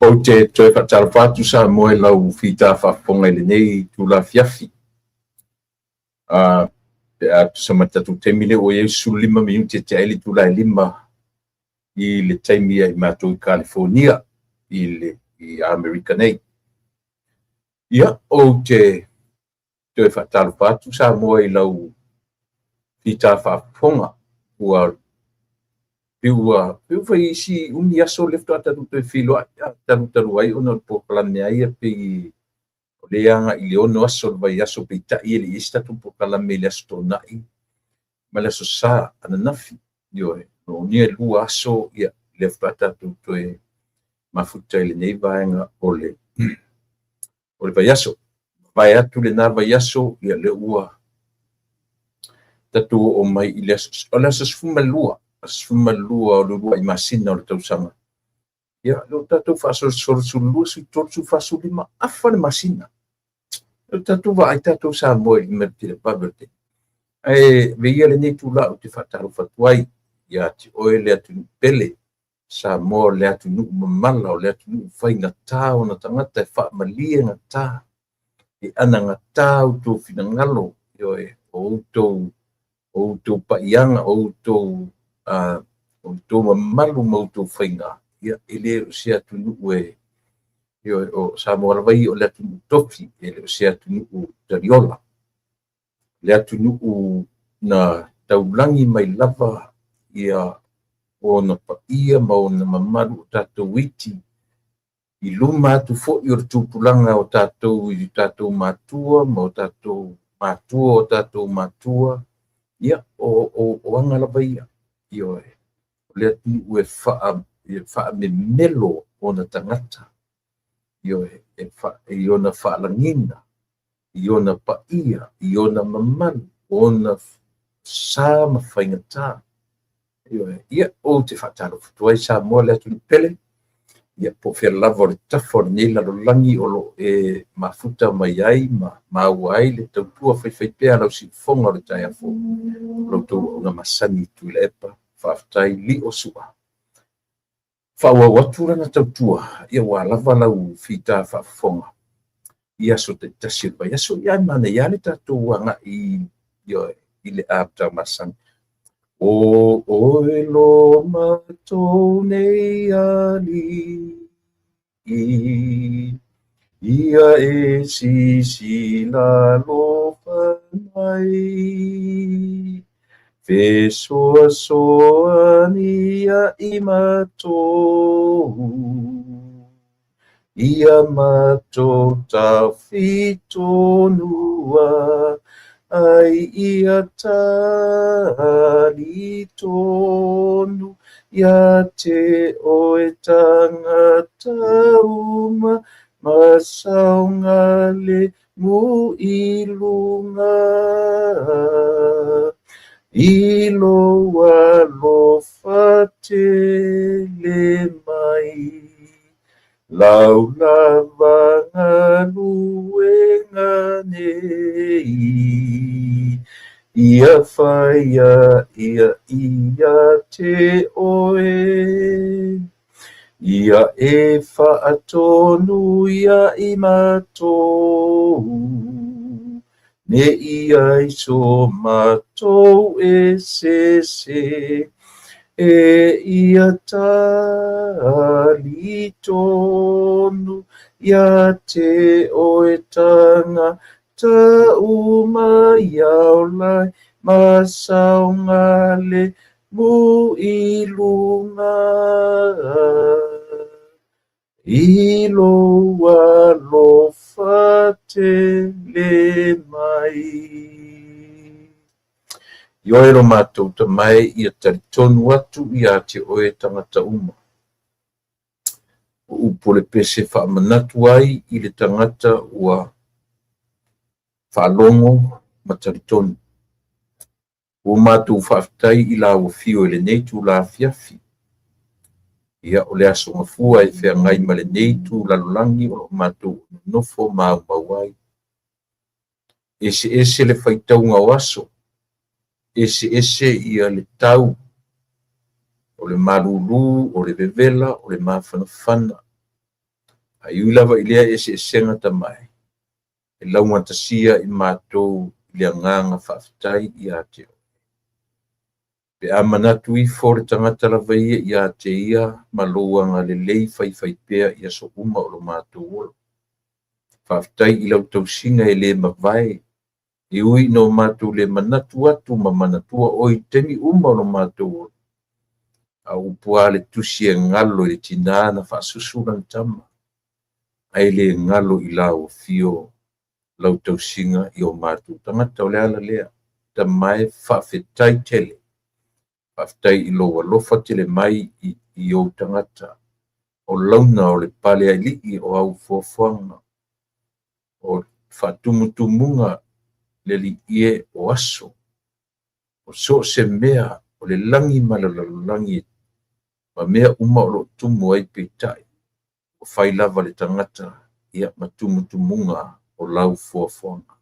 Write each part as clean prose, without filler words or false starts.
Ou te toe faatalofa atu Samoa i lau fita faafofoga i lenei itula afiafi. Pe a tusa ma le tatou taimi lea ua i ai 15 minute e tea ai le itula e 5 i le taimi ia i matou i Kalifonia i Amerika nei. Ia, ou te toe faatalofa atu Samoa i lau fita faafofoga ua piu piu foi isi umi aso lea faatoa tatou toe feiloai talu talu ai ona o le polokalame lava ia pei o lea agai i le 6 aso o le vaiaso, peitai e le i i ai se tatou polokalame i le Aso Toonai ma le Aso Sa ananafi. Ioe, o ia 2 aso ia lea faatoa tatou toe mafuta i lenei vaega o le vaiaso. Vae atu lena vaiaso, ia lea ua tatou oo mai i le aso, o le aso 12, aso 12 o le uluai masina o le tausaga. Ia, lea ua tatou faasolosolo 12, 13, 14, 15, afa le masina. O tatou vaai tatou Samoa i le televave o le taimi. Ae avea ia lenei itula ou te faatalofa atu ai ia te oe le atunuu pele, Samoa o le atunuu mamala, o le atunuu faigata ona tagata e faamaliegata, e anagata outou finagalo, ioe, o outou paiaga, o outou mamalu ma outou faiga, ia e le o se atunuu e, ioe, o Samoa lava ia o le atunuu tofi, e le o se atunuu taliola. Le atunuu na taulagi mai lava ia ona paia ma ona mamalu o tatou iti i luma atu foi o le tupulaga o tatou i tatou matua ma o tatou matua o tatou matua, ia o aga lava ia. Ioe, o le atunuu e faamemelo ona tagata, ioe, i ona faalagiga, i ona paia, i ona mamalu, ona sa ma faigata. Ioe, ia ou te faatalofa atu ai Samoa le atunuu pele, ia po o fea lava o le tafa o lenei lalolagi o lo o e mafuta mai ai ma maua ai le tautua faifaipea a lau siufofoga o le taeao fou, o la outou auauna masani Tuilaepa. Faafetai lio sua. Faaauau atu lana tautua, ia ua lava lau fita faafofoga i aso taitasi o le vaiaso. Ia ae manaia lava le tatou agai i le apita masani. O oe lo matou nei Alii, ia e sisila alofa mai, fesoasoani ia i matou, ia matou taofi tonua, ai ia talitonu ia te oe tagata uma, ma saogalemu i luga, i lou alofa tele mai, lau lava galuega nei, ia faia ia ia te oe, ia e faatonu ia i matou, ne i ai so matou e sese, e ia talitonu ia te oe tagata uma ia ola ma saogalemu i luga, i lou alofa tele mai. Ioe lo matou tamae ia talitonu atu ia te oe tagata uma. O upu o le pese faamanatu ai i le tagata ua faalogo ma talitonu. Ua matou faafetai i lau afio i lenei itula afiafi. Ia o le aso gafua e feagai ma lenei itu lalolagi o lo o matou nonofo maumau ai. Eseese le faitauga o aso, eseese ia le tau, o le malulu, o le vevela, o le mafanafana. Ae ui lava i lea eseesega Tama e, e laugatasia i matou i le agaga faafetai ia te oe. Pe a manatu ifo le tagata lava ia ia te ia ma lou agalelei faifaipea i aso uma o lo matou ola. Faafetai i lau tausiga e le mavae, e ui ina o matou le manatu atu ma manatua oe i taimi uma o lo matou ola. A o upu a le Tusi e galo i le tinā na faasusu lana tama, ae le galo i lau afio lau tausiga i o matou tagata. O le ala lea, Tama e, faafetai tele. Faafetai i lou alofa tele mai i ou tagata. O launa o le palealii o au fuafuaga, o faatumutumuga le Alii e o aso, o so o se mea o le lagi ma le lalolagi ma mea uma o lo o tumu ai, peitai, ua fai lava le tagata ia ma tumutumuga o lau fuafuaga.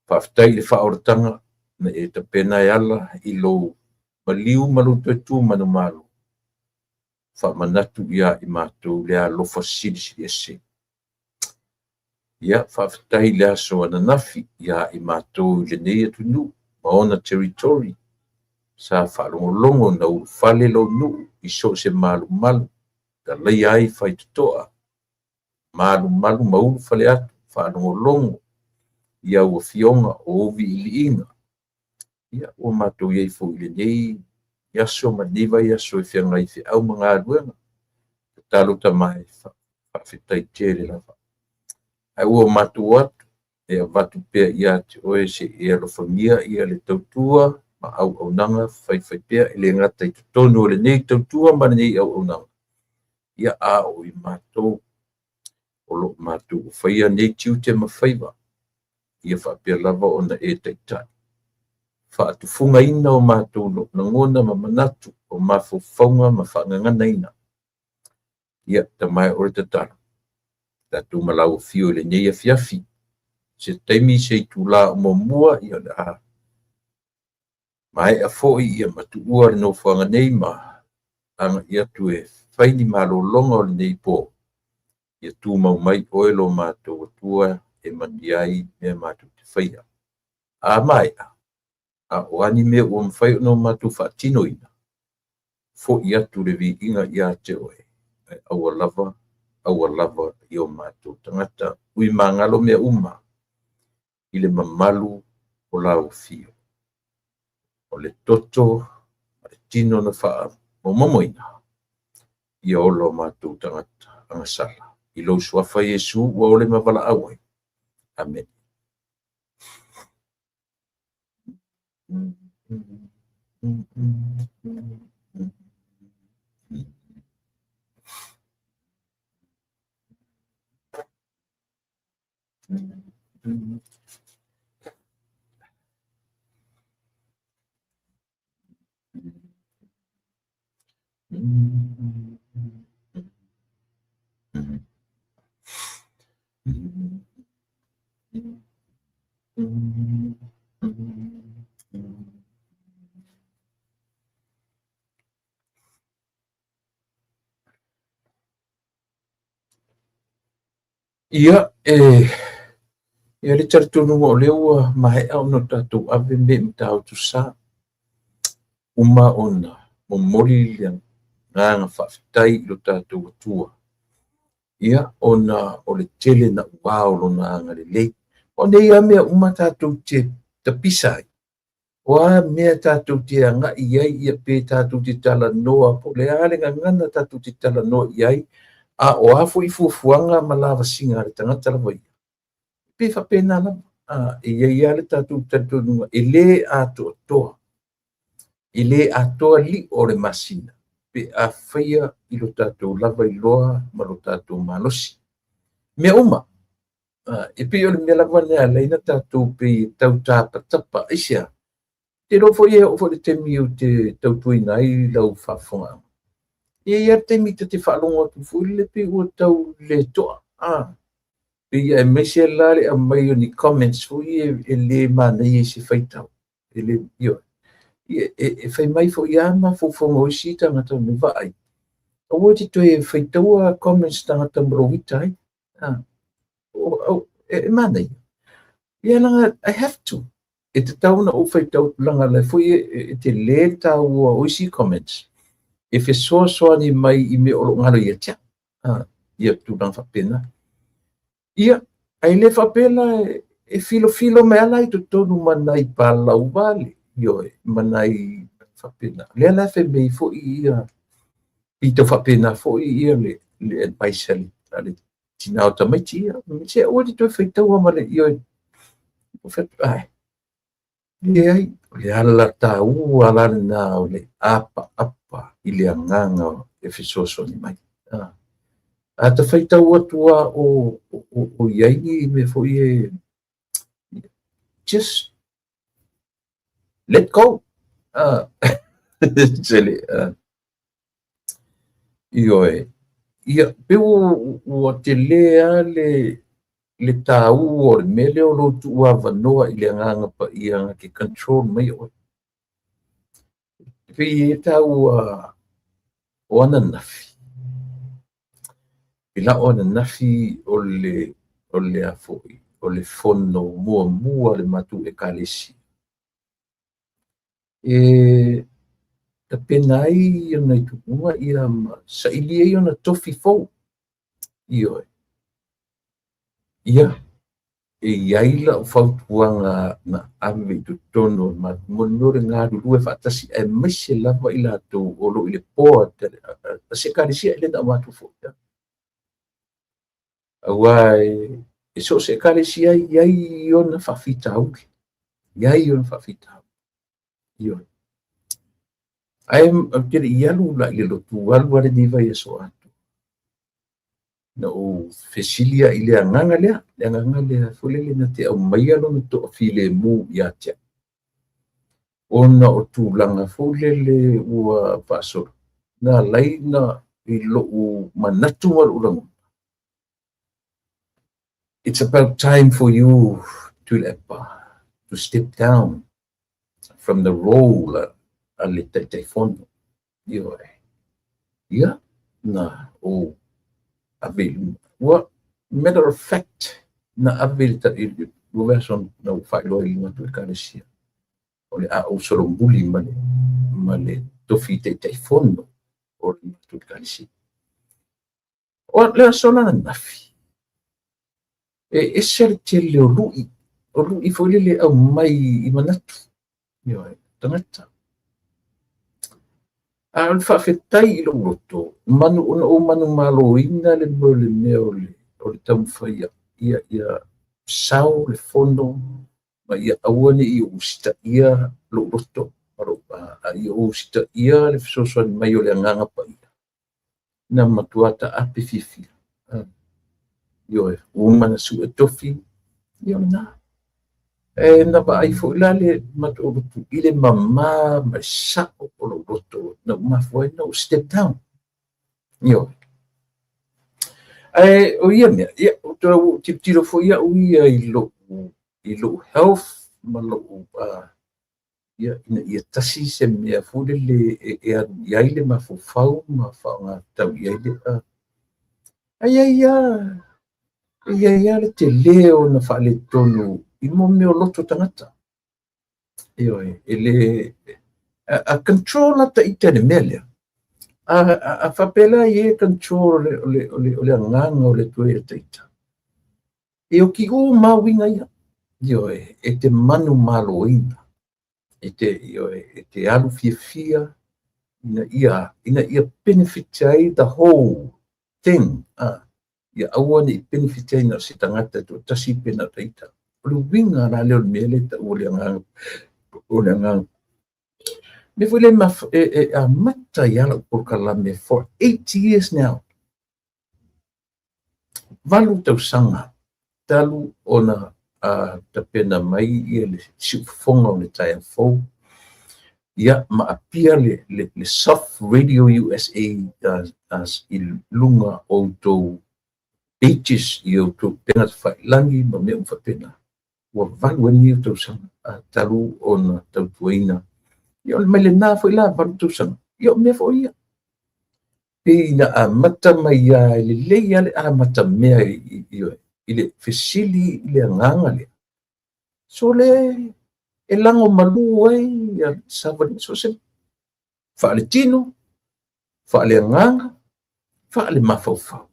Faafetai i le faaolataga na e tapena e ala i lou maliu ma lou toe tu manumalo, faamanatu ia i matou le alofa silisili ese. Ia, faafetai i le aso ananafi ia i matou i lenei atunuu ma ona territory sa faalogologo na ulufale lou nuu i so o se malumalu, talaia ai faitotoa, malumalu ma ulufale atu, faalogologo i au afioga o ou viiliiga. Ia, ua matou i ai foi i lenei aso ma lenei vaiaso e feagai i feau ma galuega. Tatalo Tama e, faafetai tele lava. Ae ua matou o atu e avatu pea ia te oe se i e alofagia ia le tautua ma auaunaga faifaipea, e le gata i totonu o lenei tautua ma lenei auaunaga, ia a o i matou o lo o matou faia nei tiute ma faiva, ia faapea lava ona e taitai. Faatufugaina o matou lagona ma manatu o mafaufauga ma faagaganaina. Ia, Tama e, o le tatalo, tatou ma lau afio i lenei afiafi, se taimi se itulā o muamua, ia o le a maea foi ia ma tuua le nofoaga nei ma agai atu e fai ni malologa o lenei pō, ia tumau mai oe lo matou Atua e manuia ai mea matou te faia. A maea, a o a ni mea ua mafai ona matou faatinoina, foi atu le viiga ia te oe, ae aua lava, aua lava i o matou tagata. Ui magalo mea uma i le mamalu o lau afio. O le toto ma le tino na faamomomoina, ia ola o matou tagata agasala. I lou suafa Iesu ua ole ma valaau ai. Amene. Ia, e i ai le talitonuga o lea ua maea ona tatou ave me i Matautu Sa, uma ona momoli le agaga faafetai i lo tatou Atua, ia, ona o le tele naua o lona agalelei. O nei lava mea uma tatou te tapisa ai, o a mea tatou te agai i ai, ia pe tatou te talanoa, po o le a le gagana tatou te talanoa i ai, a o a foi fuafuaga ma lavasiga a le tagata lava ia, pe faapena lava. E i ai lava le tatou talitonuga e le atoatoa, e le atoa lio o le masina pe a faia i lo tatou lava iloa ma lo tatou malosi. Mea uma, e pei o le mea lava lea e ala ai ona tatou pei e tau tapatapa. Aisea? Ou te iloa foi e oo foi i le taimi ou te tautuaina ai lau faafofogaaga. E i ai lava le taimi ta te faalogo atu foi lele pei ua tau le toa. Pei aemaise la le aumai o ni comments foi ia e le manaia i se faitau. E le, ioe. E fai mai foi lava mafaufauga o isi tagata me vaai. Aua e te toe faitaua comments tagata ma lou ita ai. E manaia. Ia leaga I have to. E tatau ona ou faitau leaga o la foi e tele le taua o isi comments e fesoasoani mai i mea o lo o galo ia te au. Ia tulaga faapena. Ia, ae le faapea la e filofilo mai lava la i totonu ma nai palau vale, ioe, ma nai faapena. O lea la e fai mai foi ia, pei tau faapena foi ia le advice a le tina o tamaiti ia. Se aua te toe faitaua ma le, ioe, ai, leai, o le ala taua la lena o le apaapa i le agaga e fesoasoani mai. A ta faitau atu lava o i ai ni mea foi e, just let go. Ioe, ia, pe ua tele lava le taua o le mea lea o lou tuuavanoa i le agaga paia na te control mai oe. Pei e taua o ananafi. I lau ananafi o le a foi, o le fono muamua a le matou ekalesia. E tapena ai ona tuuga ia ma saili ai ona tofi fou. Ioe. Ia, e i ai lau fautuaga na ave i totonu o le matou mo le mea o le galulue faatasi aemaise lava i latou o lo o i le board a se ekalesia e le na o matou foi. Aua e so o se ekalesia e i ai ona faafitauli. I ai ona faafitauli. Ioe. Ae ou te le i alu la i le lotu alu lava lenei vaiaso atoa. Na ou fesili ai i le agaga lea, le agaga lea foi lele na te aumaia lona toafilemu ia te au. Ona o tulaga foi lele ua faasolo, na ala ai na i lou manatu ma lou lagona. It's about time for you, Tuilaepa, to step down from the role a le Taitaifono. Ioe. Ia, na ou ave i luma. Ua, matter of fact, na ave i le lua vaiaso na ou faailoa i le matou ekalesia. O le a ou solomuli ma le tofi Taitaifono o le matou ekalesia. O le aso la ananafi, e ese le tele o lui, o lui foi lele aumai i manatu. Ioe, tagata. A o le faafetai i lou loto, manu ona ou manumaloina le mea o le mea o le taumafai ia sao le fono ma ia aua ne i ou usitaia lou loto ma lou, a ia ou usitaia le fesoasoani mai o le agaga paia. Na matua taape fiafia. Ioe, ua uma ona sue tofi, ia o lena. E na vaai foi la le matou lotu i le mamā ma le sao o lou loto na ou mafua ai na ou step down. Ioe. Ae o ia mea, ia, ou toe ou tilotilo foi au ia i lou health ma lou ia, ina ia tasi se mea foi lele e alu i ai le mafaufau ma faaaoga tatau i ai le ai ai lava e i ai lava le tele o ona faaletonu i mo mea o loto tagata. Ioe, e le a control la ta ita i le mea lea. A faapea la i e control o le agaga o le Atua ia ta ita. E oki uma uiga ia. Ioe, e te manumaloina. E te, ioe, e te alu fiafia ina ia benefit ai the whole thing. Ia aua ne i benefit ai na o se tagata e toatasi pe na o ta ita. O le uiga la lea o le mea lea e taua o le agaga o le agaga. Mea foi lea e amata ai lava lau polokalame for 8 years now. 8 tausaga talu ona tapena mai ia le siufofoga o le taeao fou. Ia ma apia le Soft Radio USA i luga o outou pages i outou upega tafailagi ma mea uma faapena. Ua 8 ai nei o tausaga talu ona tautuaina. Ia o le mai lena foi la 8 tausaga. Ia o mea foi ia. Pei na amata mai lava e lelei lava le amata mea i le fesili i le agaga lea. Sole e lago malu ai ia savaliga so o se faaletino, faaleagaga, faalemafaufau.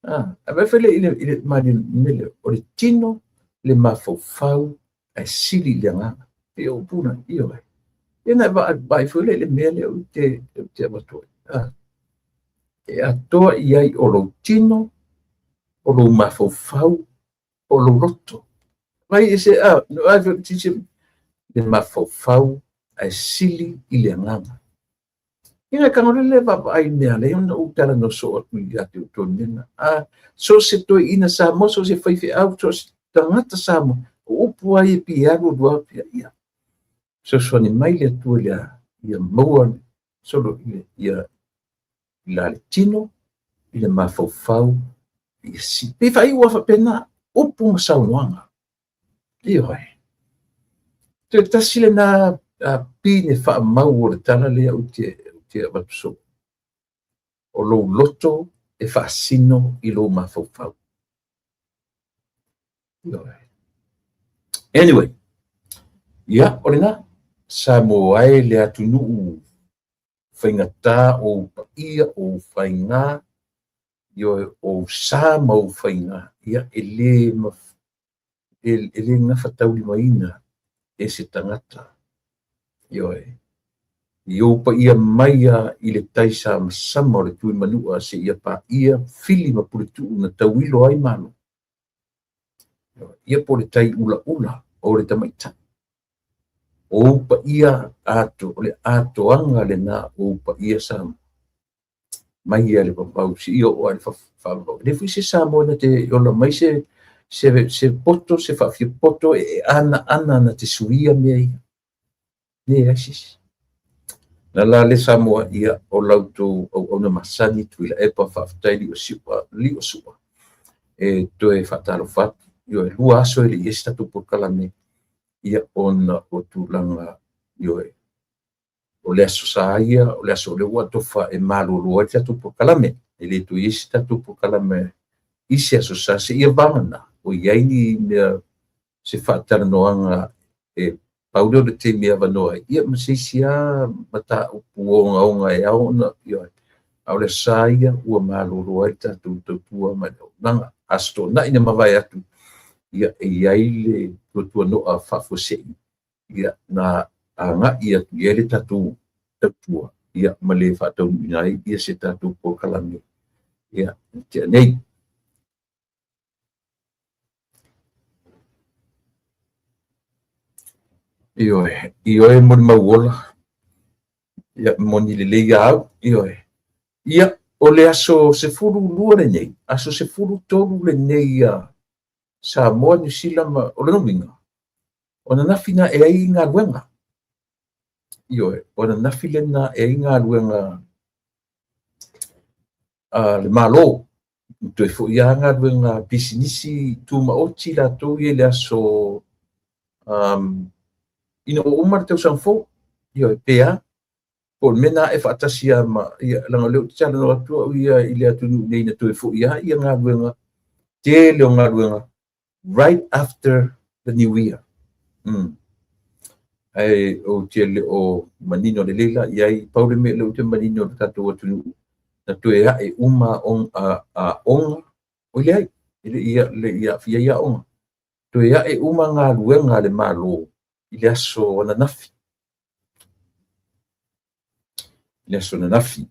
Ae vaai foi i le mea lea, o le tino, le mafaufau, ae sili i le agaga. Pei o upu na, ioe. Ia na e vaai foi lea i le mea lea ou te avatu ai. E atoa i ai o lou tino, o lou mafaufau, o lou loto. Vai e se, vai foi le mafaufau, ae sili i le agaga. Ia e tago le vaavaai i mea lea ona ou talanoa soo atu ia te outou i mea na. So o se toeaina Samoa, so o se faifeau, so o se tagata Samoa, o upu lava ia pei e alu alu lava pea. Ia fesoasoani mai le Atua ia maua solo ia la le tino, i le mafaufau, ia si. Pei faaiu lava faapena, upu ma saunoaga. Ioe. Toe tasi lena pine faamau o le tala lea ou te avatu soo. O lou loto e faasino i lou mafaufau. Ioe. Anyway, ia, o lena, Samoa e le atunuu faigata o ou paia, o ou faiga, ioe, o ou sa ma ou faiga, ia, e le gafataulimaina e se tagata. Ioe. I ou paia mai ia i le tai samasama o le Tuimanua seia paia fili ma puletuu na tauilo ai malo. Ia po le tai ulaula o le tamaitai. O ou paia ato, o le atoaga lena o ou paia Samoa. Mai ia le vavau seia oo lava i le faavavau. E le foi se Samoa na te ola mai se poto, se faafiapoto e ana na te suia mea ia. Leai se isi. Na la le Samoa ia o lautou auauna masani Tuilaepa faafetai lio sua e toe faatalofa atu. Ioe, 2 aso e le i ai se tatou polokalame ia ona o tulaga, ioe, o le aso sa ia, o le aso o le ua tofa e malolo ai le tatou polokalame. E le toe i ai se tatou polokalame i se aso sa seia vagana o i ai ni mea se faatalanoaga e pau lea o le taimi e avanoa ai, ia ma se isi lava mataupu ogaoga e ao ona, ioe, a o le aso sa ia ua malolo ai le tatou tautua ma le auaunaga. Aso Toonai na mavae atu, ia e i ai le tuatuanoa faafuasei, ia na agai atu i ai le tatou tautua, ia ma le faataunuuina ai ia se tatou polokalame, ia tea nei. Ioe, ioe mo le mauola, ia moni lelei au, ioe. Ia, o le aso 12 lenei, aso 13 lenei ia Samoa, Niu Sila ma o lona uiga, o ananafi na e ai galuega. Ioe, o ananafi lena e ai galuega a le Malo. Toe foi lava galuega pisinisi tumaoti latou ia i le aso ina ua uma le tausaga fou. Ioe, pe a, po o le mea na e faatasi lava ma, ia, leaga o lea ou te talanoa atu au ia i le atunuu nei na toe foi lava ia galuega, tele o galuega, right after the new year. Ae ou te le o manino lelei la i ai, pau le mea lea ou te manino le tatou atunuu, na toe ae uma aoga, oi leai, e le i aafia ai aoga. Toe ae uma galuega a le Malo i le aso ananafi. I le aso ananafi.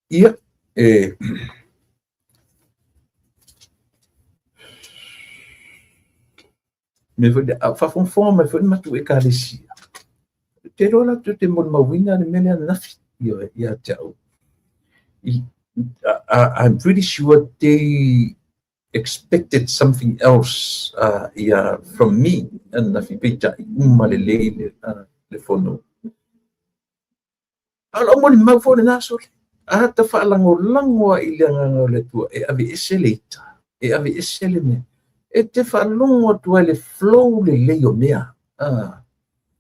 Ia, e mea foi lea, a o faafogafoga mai foi le matou ekalesia. Te iloa latou te molimauina le mea lea ananafi, ioe, ia te au. I'm pretty sure they expected something else from me ananafi, peitai uma lelei le fono. A o lau molimau foi lena sole. A ta faalagolago ai i le agaga o le Atua e aveese le ita, e aveese le mea. E te faalogo atu ai le flow lelei o mea.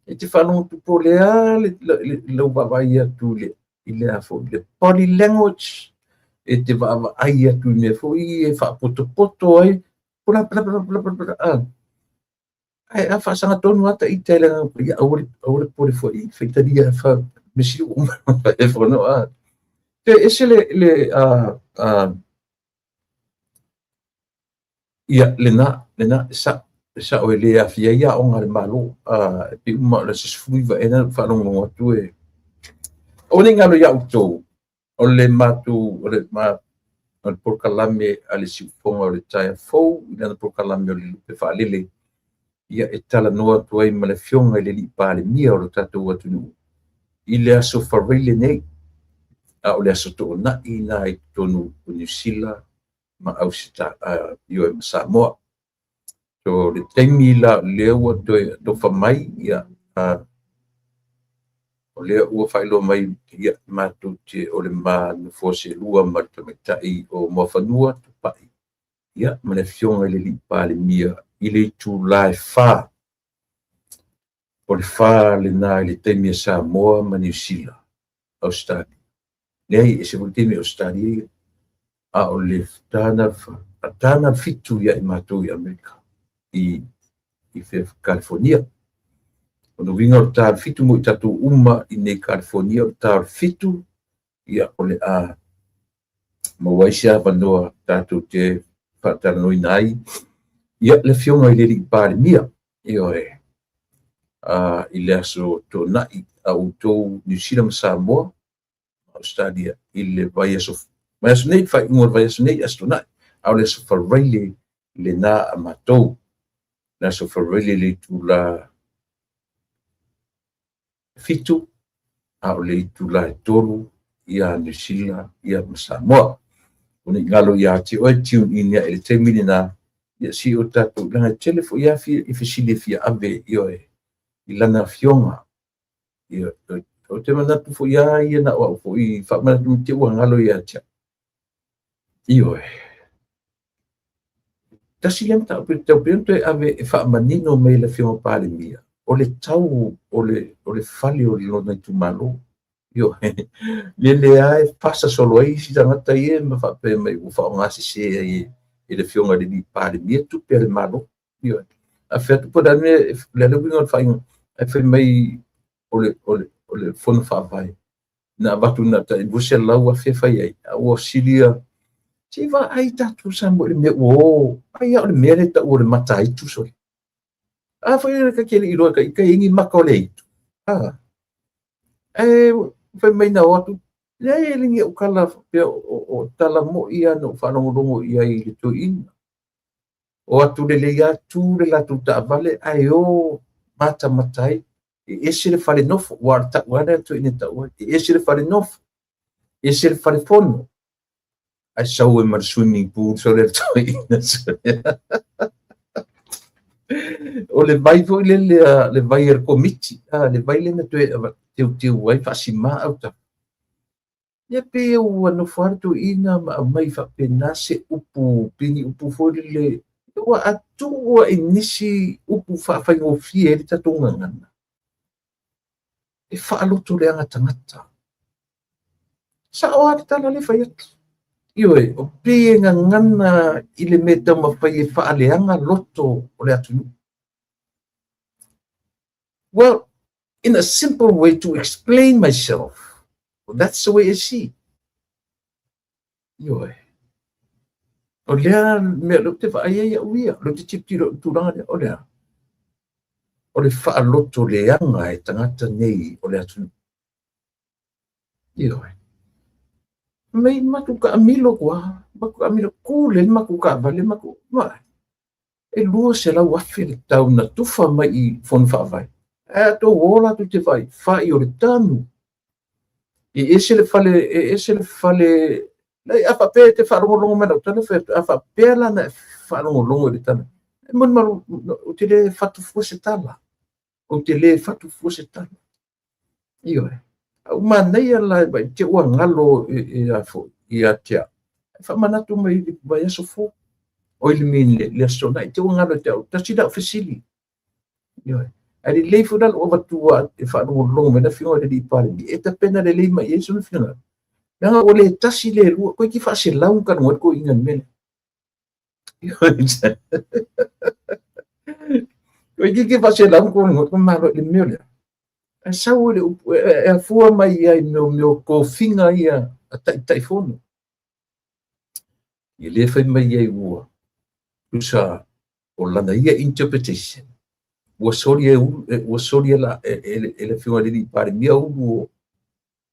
E te faalogo atu po o le a lau vaavaai atu i le i le a foi le body language, e te vaavaai atu i mea foi ia e faapotopoto ai, pula pula pula pula pula pula, a. Ae a faasaga tonu lava ita i le Agaga Paia, aua le, aua le popole foi i faitalia fa mea sili ua uma e fono a. Te ese le, le a, a, ia, lena, lena, e sa'o, e sa'o e le aafia ai aoga a le Malo. E pei uma o le aso 19 ea na ou faalogologo atu e aua ne i galo ia outou, o le matou, o le, ma, o le polokalame a le Siufofoga o le Taeao Fou, i lana polokalame o le Lupe Faalele, ia e talanoa atu ai ma le Afioga i le Alii Palemia o le tatou atunuu i le aso Faraile nei, a o le aso Toonai lena i totonu o Niu Sila ma Auseta, ioe, ma Samoa. So le taimi la lea ua toe atofa mai, ia, o lea ua faailoa mai, ia, matou te o le ma nofoa seelua ma le tamaitai o Muafanua Tupai, ia, ma le Afioga i le Alii Palemia i le itula e 4. O le 4 lena i le taimi a Samoa ma Niu Sila, Ausetalia. Leai, e ese foi le taimi Ausetalia ia. A o le tana, tana 7 ia i matou i Amerika, i Kalifonia. O le uiga o le ta 7 mo i tatou uma i nei Kalifonia, o le ta 7, ia, o le a maua ai se avanoa tatou te faatalanoaina ai, ia, le Afioga i le Alii Palemia, ioe, i le aso Toonai a outou Niu Sila ma Samoa, Australia, i le vaiaso, vaiaso nei, faaiuga o le vaiaso nei, aso Toonai, a o le aso Faraile lena a matou. Le aso Faraile le itula 7, a o le itula e 3 ia Niu Sila, ia ma Samoa. O nei galo ia te oe tune in ia i le taimi lena, ia si o tatou, leaga e tele foi lava i fesili e fia ave, ioe, i lana afioga. Ia, o te manatu foi lava ia na o au foi faamanatu mai te ua galo ia te au. Ioe. Tasi lea mataupu e tatau pea ona toe ave e faamanino mai e le Afioga Palemia, o le tau o le fale o lona itumalo. Ioe. Lele lava e fasa solo ai isi tagata ia ma faapea mai ua faaaoga sese ai e le Afioga i le Alii Palemia tupe a le Malo. Ioe. A fai atu po o le a le mea, le a le uiga o le faaiuga, ae fai mai o le fono faavae na avatu na tai 200,000 e fai ai, a ua silia. Se i vaai tatou Samoa i le mea ua o, ai a o le mea lea taua o le mataitu sole. A foi le ka te le iloa ka ita e ni maka o le itu. A. E fai mai na o atu, leai e le ni au tala faapea o tala moi ia na ou faalogologo i ai i le toeaina. O atu lelei lava tu le latou taavale ae o matamata ai. E ese le fale nofo, ua o le tau lava lea toeaina e tau ai. E ese le fale nofo, ese le fale fono. Ae sau ai ma le swimming pool sole le toeaina sole. O le vai foi lele, le vai a le komiti, le vai lea na toe teuteu ai faasima autafa. Ia pei ua nofo lava le toeaina ma aumai faapena se upu, pei ni upu foi lele, ua atua i nisi upu faafaigofie ai le tatou gagana. E faaloto leaga tagata. Sa'o lava le tala lea e fai atu. Ioe, o pei e gagana i le mea e taumafai e faaleaga loto o le atunuu. Well, in a simple way to explain myself, that's the way I see. Ioe. O lea mea lea ou te vaai ai au ia, lea ou te tilotilo i le tulaga lea, o lea. O le faaloto leaga e tagata nei o le atunuu. Ioe. Mai matou taamilo atu lava, matou taamilo, tu le matou taavale, matou, ma, e 200,000 le tau na tufa mai i fono faavae. Ae a tou o la tou te vaai, fai o le tanu. E ese le fale, e ese le fale, lai, a faapea e te faalogologo mai lau tala, fai atu, a faapea la na e faalogologo i le tala, e molimau, ou te le fatu fua se tala. Ou te le fatu fua se tala. Ioe. A ua manaia la e te ua galo e a foi, ia te au. E faamanatu mai i le vaiaso fou. O i le mea le aso Toonai, te ua galo ia te au, tasi lau fesili. Ioe. Ae lelei foi la lou avatua e faalogologo mai le Afioga i le alii Palemia e tapena lelei mai i ai sona finagalo. Leaga ua le tasi le lua, toeitiiti faaselau ona talanoa ai le toeaina i le mea lea. Toeitiiti faaselau ona talanoa ai le Malo i le mea lea. Ae sau i le upu, e afua mai ai mea o tofiga ia a Taitaifono. E le fai mai ai ua tusa o lana ia interpretation, ua soli e, ua soli e, la, e, e, e le Afioga i le alii Palemia ulu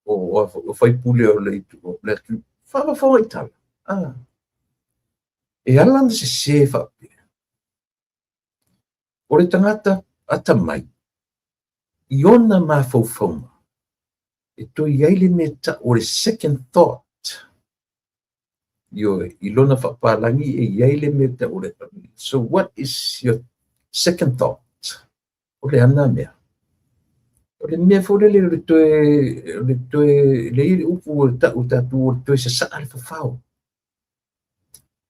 o faipule o le atunuu. Faafofoga i tala. Ah. E ala ona sese faapea, o le tagata atamai i ona mafaufauga e toe i ai le mea tau o le second thought. Ioe, i lona faapalagi e i ai le mea tau o le, so what is your second thought? O le ana mea. O le mea foi lele o le toe, o le toe, le i le upu o le tau tatou o le toe sasaa le fafao.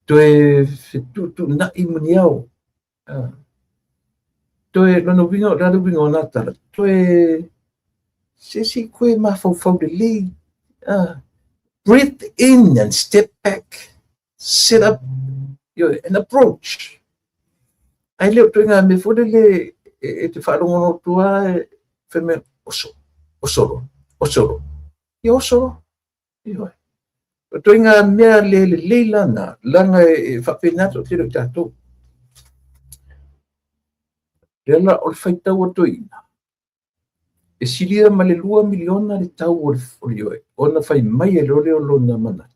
Toe fetuutuunai muniao. Toe, lona uiga, o le a le uiga o na tala? Toe, se se i toe mafaufau lelei. Breathe in and step back. Set up an approach. Ae le o ituaiga mea foi lele e te faalogologo atu lava e fai mai, oso, oso loa, oso loa. Ia oso loa. Ioe. O ituaiga mea le lelei la na, leaga e faapena le toatele o i tatou. Lea la o le faitau a toeaiina, e silia ma le $2 miliona le tau o le ioe, ona fai mai ai loa lea o lona manatu,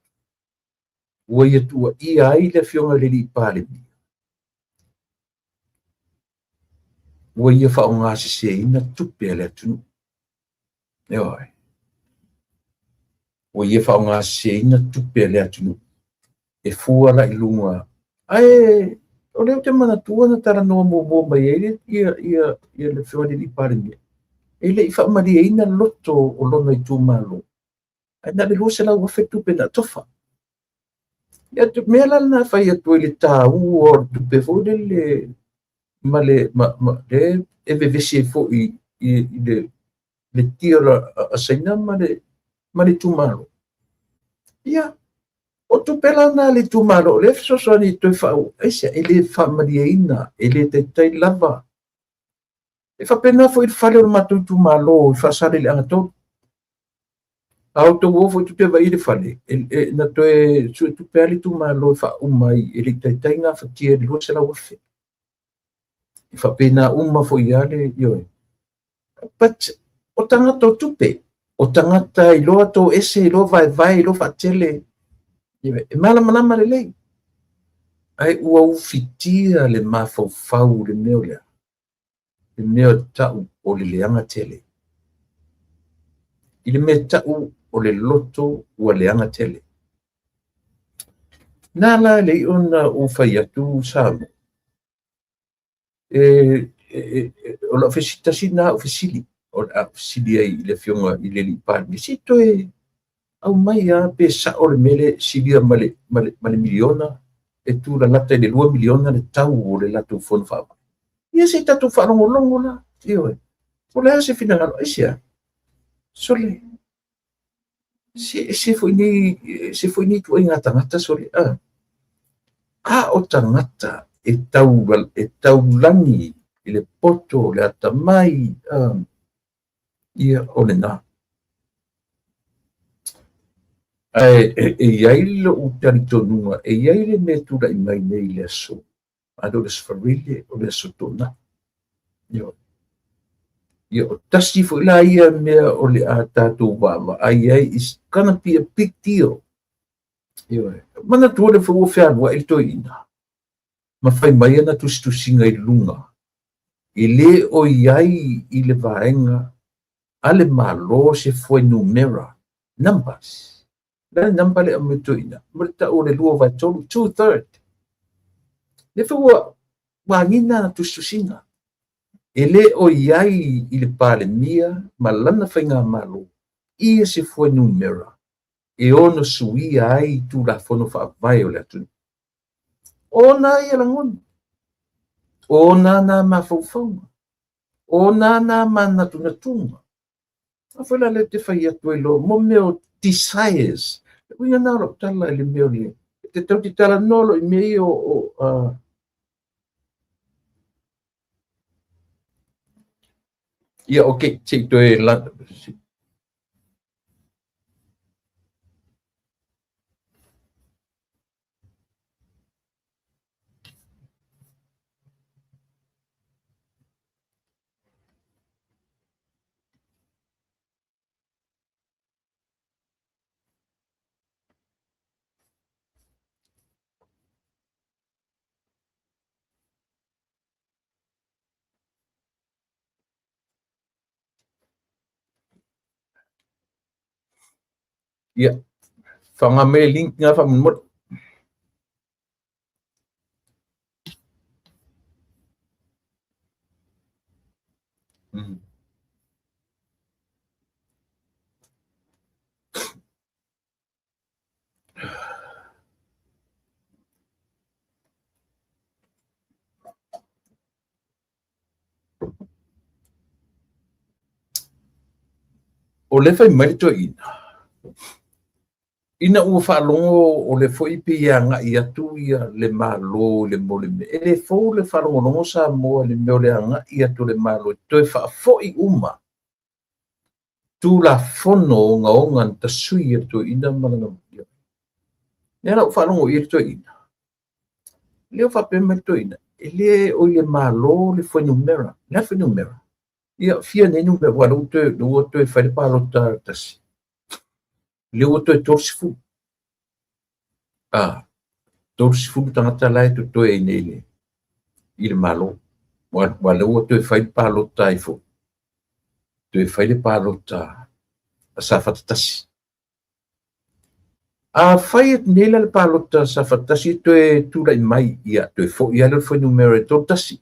ua ia tuuaia ai le Afioga i le alii Palemia, ua ia faaaogaseseina tupe a le atunuu. Ioe. Ua ia faaaogaseseina tupe a le atunuu e fua la i luga. Ae o lea ou te manatua na talanoa muamua mai ai le ia ia le Afioga i le alii Palemia, e le i faamalieina loto o lona itumalo, ae na o le $200,000 tupe na tofa. Ia, mea la lena e fai atu ai le taua o le tupe foi lele ma le ma, ma, le e vevesi ai foi i le deal a Saina ma le itumalo. Ia, o tupe la na a le itumalo, o lea e fesoasoani i toe faauu, aisea, e le faamalieina, e le taitai lava. E faapena foi i le fale o le matou itumalo i Faasaleleaga 3. A outou o foi tou te vaai i le fale, na toe suetupe lava le itumalo e faauma ai, e le i taitai gafatia i le $200,000. E faapena uma foi lava le, ioe. But o tagata o tupe, o tagata iloa toese, iloa vaevae, iloa faatele, e malamalama lelei. Ae ua ufitia le mafaufau i le mea lea, le mea tau o le leaga tele. I le mea tau o le loto ua leaga tele. Nā la le i ona ou fai atu Samoa, o lau fesili, tasi lena au fesili, o le a fesili ai i le Afioga i le alii Palemia, se i toe aumai lava pe sao le mea lea e silia ma le miliona, e tulalata i le $2 miliona le tau o le latou fono faavae. Ia se i tatou faalogologo la, ioe. O le a se finagalo, aisea? Sole, se ese foi nei, ese foi nei ituaiga tagata sole, a. A o tagata e tau, e taulagi i le poto, le atamai, ia o lena. Ae e i ai lou talitonuga, e i ai le mea tulai mai nei i le aso, a le o le Aso Faraile, o le Aso Toonai. Ioe. Ia, o tasi foi la ia mea o le a tatou vaavaai ai, it's gonna be a big deal. Ioe. Manatua le foi ua fealuai le toeaina, ma fai mai ana tusitusiga i luga, e le o i ai i le vaega a le Malo se fuainumera, numbers. Le a le number le aumai toeaina, ma le tau o le 2/3, 2/3. Lea foi ua agiga ana tusitusiga. E le o i ai i le Palemia ma lana faigamalo ia se fuainumera e ono suia ai Tulafono Faavae o le atunuu. O ona ia lagona, o ona nā mafaufauga. O nā nā manatunatuga. A foi la lea ou te fai atu ai loa, mo mea o desires. Le uiga na o lau tala i le mea o le, e te tau te talanoa loa i mea ia o, o ia, okay, se i toe la, ia, faaaoga mai le link na faamolemole. O lea e fai mai le toeaina, ina ua faalogo o lea foi pei e agai atu ia le Malo i le mea o le mea. E le fou le faalogologo Samoa i le mea o le agai atu o le Malo e toe faafoi uma Tulafono ogaoga na tasui e le toeaina ma lana matua. Lea la ua faalogo i ai le toeaina, lea ua faapea mai le toeaina, e le o i le Malo le fuainumera. O le a le fuainumera? Ia, fia nei numera, aua lea ua toe fai le palota tasi, lea ua toe 30. A, 30 tagata la e totoe ai nei i le Malo. Aua lea ua toe fai le palota ai foi. Toe fai le palota a Safata 1. A fai atu nei la le palota a Safata 1 e toe tulai mai, ia toe foi lava lea o le fuainumera e 31.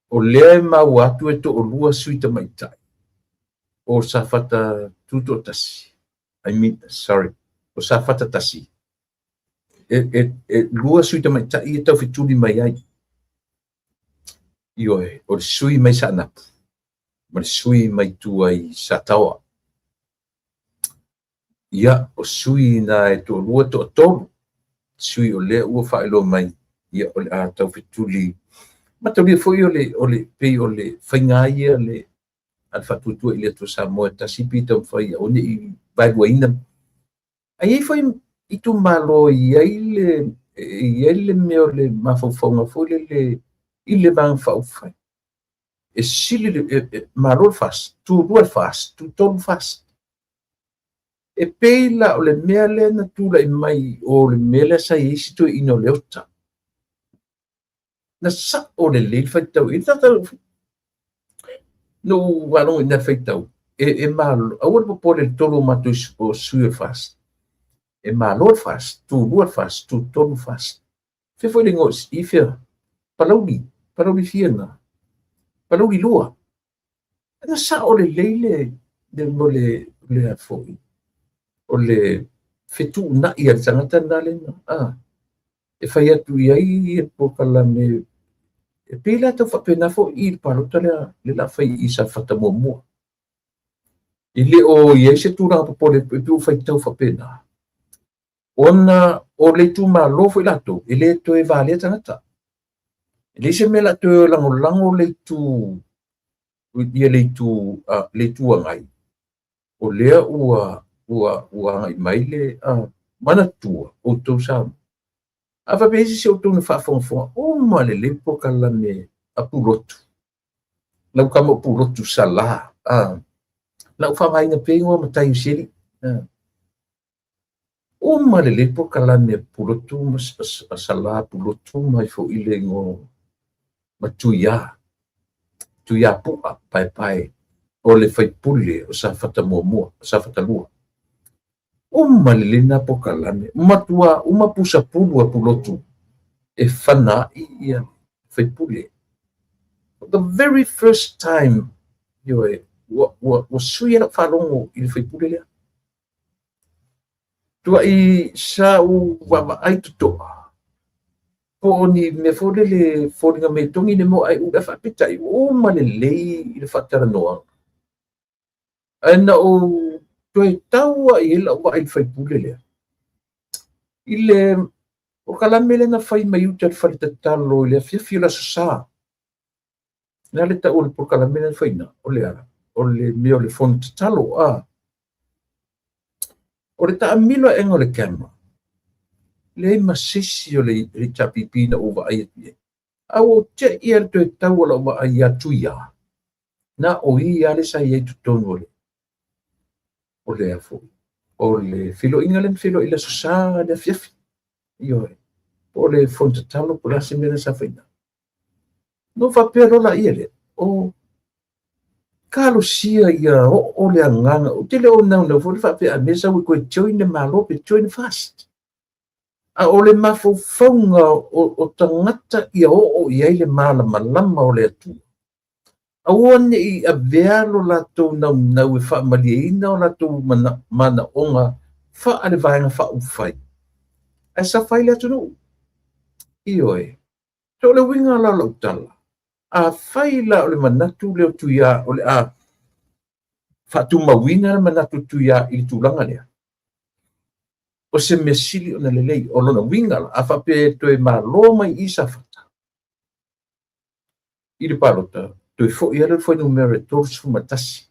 O lea e maua atu e toalua sui tamaitai o Safata Tutoatasi, I mean, sorry, o Safata 1, e lua sui tamaitai e taufetuli mai ai. Ioe, o le sui mai Saanapu ma le sui mai tua i Sataoa. Ia, o sui na e toalua, toatolu, sui o lea ua faailoa mai, ia, o le a taufetuli. Mataulia foi o le, o le, pei o le faiga ia le, a le Faatuatua i le Atua Samoa e tasi pei taumafai aua ne i vaeluaina. Ae i ai foi itumalo e i ai le, e i ai le mea o le mafaufauga foi lele i le Vaega Faaupufai. E sili le, e, malo le FAST, tulua le FAST, tutolu le FAST. E pei la o le mea lea na tulai mai o le mea lea sa i ai si toeaina o Leota. Na sao lelei le faitau i le na ou faalogo i na faitau, e malo, aua le popole i le tolu o matou o sui o le FAST. E malo le FAST, tulua le FAST, tutolu le FAST. Fea foi le igoa i fea? Palauli, Palauli fia na? Palauli lua. Na sao lelei le le mo le le a foi o le fetuunai a le tagata na le na a e fai atu i ai ia polokalame e pei la tau faapena foi i le palota lea le la fai i Safata muamua. E le o i ai se tulaga popole e pei ua faitau faapena. Ona o le itumalo foi latou, e le toe valea tagata. E leai se mea o le a toe lagolago le itu, ia le itu, le Itu Agai, o lea ua, ua, ua agai mai le, manatua outou Samoa. A faapea e i ai se isi o outou na faafogafoga uma lelei polokalame a Pulotu, lau tama o Pulotu Sala, na ou faaaogaina pea igoa matai o si alii. Uma lelei polokalame a Pulotu ma Sala Pulotu mai foi le igoa ma Tuia, Tuia Pu'a Paepae o le faipule o Safata muamua, Safata lua. Uma lelei lena polokalame, matua uma pusapulu a Pulotu e fana ai ia faipule. For the very first time, ioe, ua, ua, ua sui ai lau faalogo i le faipule lea. Tuai sa ou vaavaai totoa. Po o ni mea foi lele foliga metogi le mo ai ula faapeitai ua uma lelei i le faatalanoaga. Ae na ou toe tau lava i ai lau vaai i le faipule lea, i le polokalame lea na fai mai uta i le fale tatalo i le afiafi o le Aso Sa. O le a le tau o le polokalame lea na fai i ina? O le a? O le mea o le fono tatalo, a? O le taamilo aega o le camera, leai ma se isi o le HRPP na ou vaai atu i ai. A ua ou te i lava i le toe tau o lau vaai ia Tuia, na o ia lava lea sa i ai i totonu o le o le a foi, o le feiloaiga lea na feiloai i le Aso Sa i le afiafi. Ioe. Po o le fono tatalo po o le a se mea lea sa fai i ina. Ona ou faapea loa laia lea, o talosia ia oo le agaga, ou te le o naunau foi le faapea a mea e sau e toe join le Malo pe join le FAST. A o le mafaufauga o tagata ia oo i ai le malamalama o le Atua. Aua ne i avea lo latou naunau e faamalieina o latou manaoga faale-Vaega Faaupufai, ae safa ai le atunuu. Ioe. So o le uiga la o lau tala, afai la o le manatu lea o Tuia o le a faatumauina le manatu o Tuia i le tulaga lea, o se mea sili ona lelei. O lona uiga la, a faapea e toe malo mai i Safata i le palota, toe foi lava lea o le fuainumera e 31.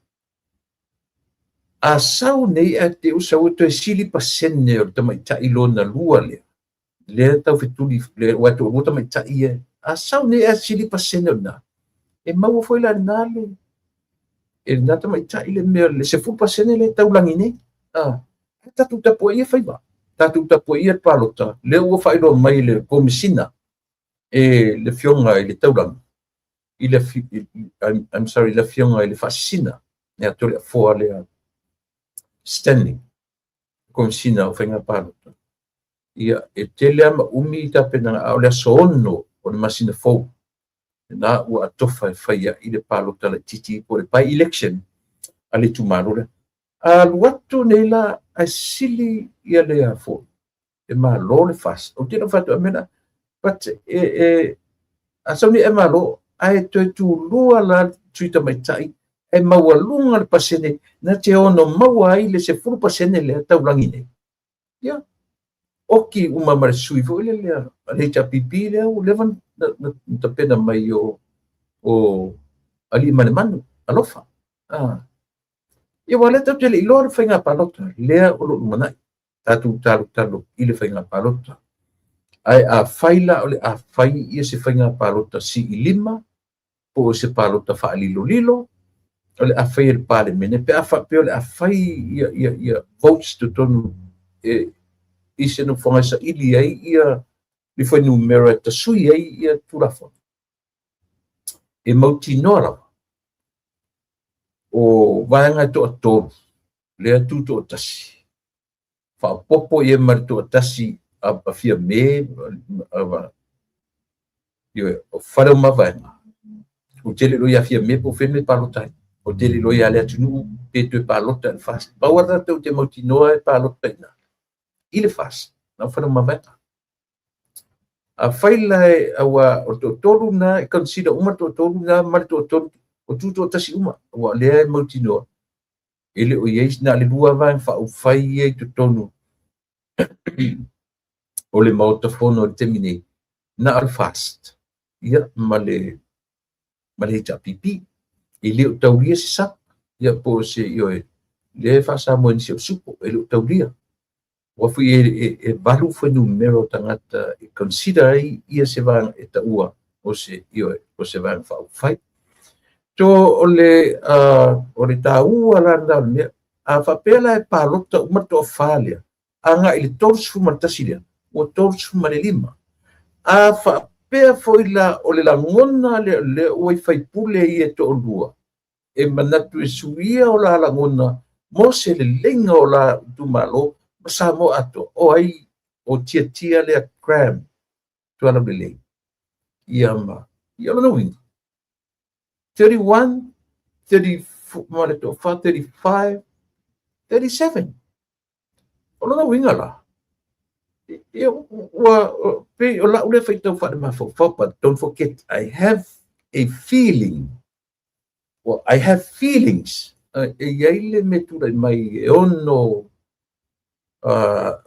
A sau nei ae te i ua sau e toe sili pasene o le tamaitai lona lua lea, lea e tau fetuli, aua e toalua tamaitai ia. A sau nei ae sili pasene o lena, e maua foi la e lena le e lena tamaitai le mea le 10% lea e taulagi nei. A, tatou tapuaia faiva, tatou tapuaia le palota, lea ua faailoa mai e le Komesina e le Afioga i le Taulagi, i le, I'm sorry, le Afioga i le Faasisina, ia Toleafoa lea Stanley, Komesina o Faiga Palota. Ia, e tele lava ma umi tapenaga, a o le aso 6 o le masina fou, lena ua atofa e fai ai le palota laitiiti po o le by-election a le itumalo lea. A alu atu nei la ae sili ia le a foi, e malo le FAST. Ou te le o fai atu a mea la, but e, e, a sau nei e malo, ae toe tulua la le sui tamaitai, e maualuga le pasene, na te ono maua ai le 10% lea taulagi nei. Ia, oki uma ma le sui foi lele a le HRPP lea ua leva na tapena mai o Aliimalemanu, alofa. Ah. Ia, aua o lea tatou te le i iloa le faiga palota lea o lo o lumanai. Tatou talotalo i le faiga palota. Ae afai la o le a fai ia se faiga palota sii lima, po o se palota faalilolilo, o le a fai e le Palemene, pe a faapea o le a fai ia, ia, ia votes i totonu e, i se nofoaga e saili ai ia le fuainumera e tasui ai ia Tulafono. E mautinoa lava, o vaega e toatolu, lea e tutoatasi, faaopoopo i ai ma le toatasi a Fiame, ioe, o Faleomavaega, ou te le iloa ia Fiame po o fea le mea e palota ai. Ou te le iloa ia Leatinuu pe toe palota i le FAST. Pau lava tatou te mautinoa e palota i ina i le FAST, na o Faleomavaega. Afai la e, aua o le toatolu na e consider uma le toatolu na ma le toatolu o tutoatasi uma, aua o lea e mautinoa e le o i ai na o le lua vaega faaupufai ia i totonu o le Maota Fono i le taimi nei, na o le FAST ia, ma le, ma le HRPP. E le o taulia se SUPP, ia po o se, ioe, lea e faa-Samoa e nisi o le SUPO, e le o taulia. Aua foi e, e, e valu fuainumera o tagata e consider ai ia se vaega e taua o se, ioe, o se vaega faaupufai. So, o le, o le taua la lena o le mea, a faapea la e palota uma le toafa lea, agai i le 31 lea, ua 35. A faapea foi la o le lagona lea, lea ua i faipule ia e toalua, e manatu e suia o la lagona mo se leleiga o la itumalo ma Samoa atoa, o ai o tiatia lea Graham Tualaulelei. Ia ma, ia o lona uiga, 31, 34, ma le toafa, 35, 37. O lona uiga la, Ia, ua, pei o lau lea faitau faalemafaufau, but don't forget, I have a feeling, well, I have feelings, e i ai le mea tulai mai e ono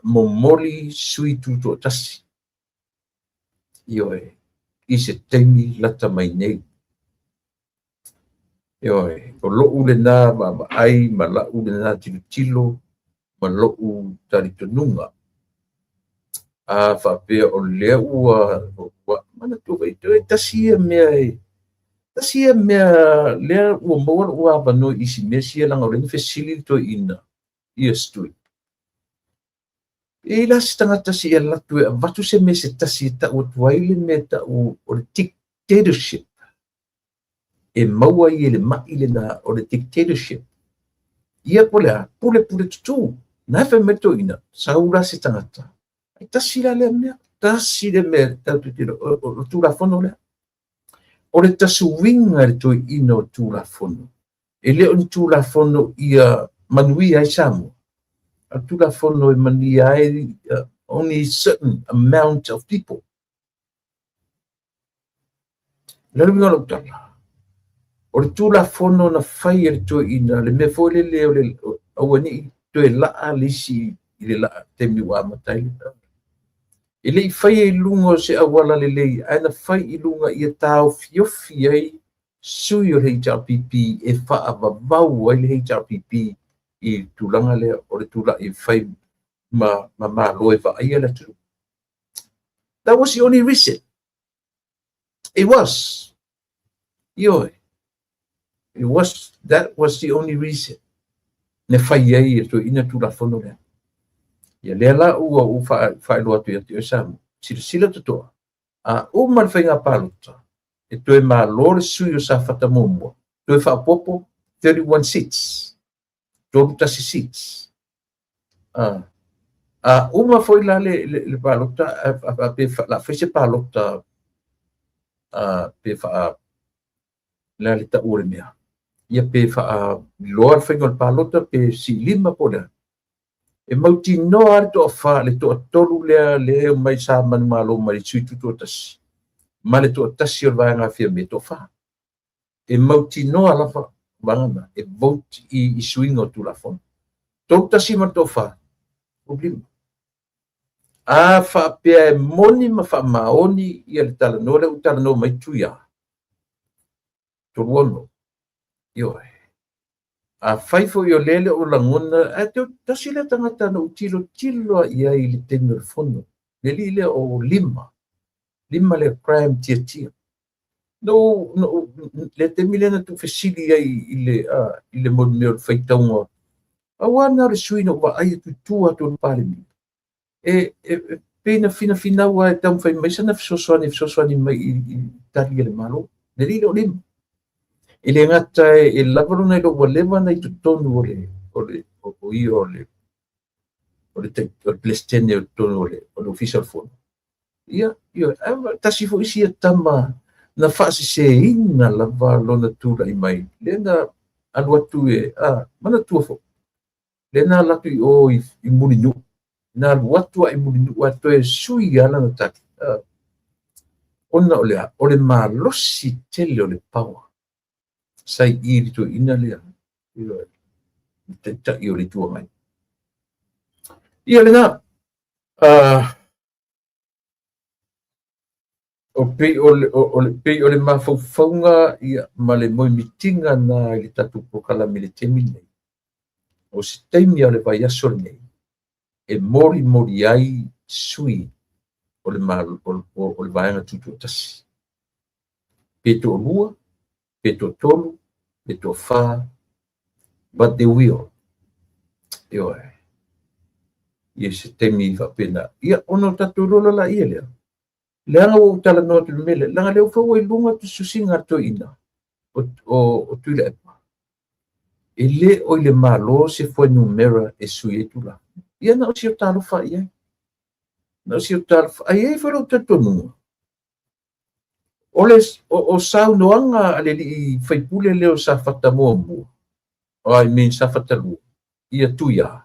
momoli sui tutoatasi. Ioe, i se taimi lata mai nei. Ioe, o lo'u lenā vaavaai ma la'u lenā tilotilo ma lo'u talitonuga. A faapea o lea ua manatua foi, toe tasi ia mea e, tasi ia mea lea ua maua lo'u avanoa i isi mea sia leaga o lea na fesili le toeaina ia Stui. E i la se tagata se i alu atu e avatu se mea se tasi e ta'u atu ai le mea e ta'u o le dictatorship e maua ai e le ma'i lenā o le dictatorship. Ia po o le a, pule pule tutū. Na e fai mai le toeaina, sau la se tagata. Ai tasi la lea mea, tasi le mea tatou te iloa, o le Tulafono lea. O le tasuiga e le toeaina o Tulafono. E le o ni Tulafono ia manuia ai Samoa. A o le Tulafono e manuia ai only certain amount of people. O le uiga o lau tala, o le Tulafono na fai e le toeaina, le mea foi lele o le aua ne i toe laa le isi i le laa taimi ua amata ai. E le i faia i luga o se auala lelei, ae na fai i luga ia taofiofi ai sui o le HRPP e faavavau ai le HRPP i le tulaga lea o le tulai e fai ma malo e vaaia le atunuu. That was the only reason. It was. Ioe. It was, that was the only reason. Na fai ai e toeaina Tulafono lea. Ia lea la ua ou faailoa atu ia te oe Samoa. Silasila totoa. A uma le faiga palota, e toe malo le sui o Safata muamua, toe faaopoopo 31 seats. 31 seats. A uma foi la le palota, pe la fai se palota pe faa le a le ta'u o le mea. Ia pe faailoa le faiga o le palota pe siilima po o le a. E mautinoa le toafa, le toatolu lea le mai sa manumalo mai le sui tutoatasi ma le toatasi o le vaega Fiame, toafa. E mautinoa lava vaega na e vote i suiga o Tulafono. 31 ma le toafa, 35. A faapea e moni ma faamaoni ia le talanoa lea ua talanoa mai Tuia, 36. Ioe. A fai foi o lea le o lagona, ae tasi lea tagata na ou tilotilo i ai i le taimi o le fono. Le alii lea o Lima. Lima lea Graham Tiatia. No, no, le taimi lea na tuufesili ai i le mea o le faitauga. Aua na o le sui na ou vaai atu i tua atu o le Palemene. E pei na finafinau lava e taumafai mai sana fesoasoani mai i tali a le Malo. Le alii lea o Lima. E le gata e lava lona iloa ua leva ona i totonu o le o le o ia o le Peresetene o totonu o le Ofisa o le Fono. Ia, ia, tasi foi sia tama na faaseseina lava lona tulai mai. Lea na alu atu e, manatua foi. Lea na alu atu i o i Mulinuu. Na alu atu a i Mulinuu a toe sui ala na tali. Ona o le a, o le malosi tele o le power. Sa i le toeaina lea. Ia, le taitai o le Itu Agai. Ia lena, o pei o le, o le, pei o le mafaufauga ia, ma le moemitiga na i le tatou polokalame i le taimi lenei. O se taimi o le vaiaso lenei, e molimoli ai sui o le, o le vaega tutoatasi. Pe toalua, pe toatolu, pe toafa, but they will. Ioe. Ia se taimi faapena. Ia, ona o tatou lola la ia lea. Leaga ua ou talanoa atu i le mea lea, leaga lea ua fau ai luga tusitusiga a le toeaina o Tuilaepa. E le o i le Malo se fuainumera e sui ai Tulafono. Ia na o si o talofa i ai. Na o si o talofa. Ai ai foi lou talitonuga. O saunoaga a le alii faipule lea o Safata muamua, o I mean Safata 2, ia Tuia,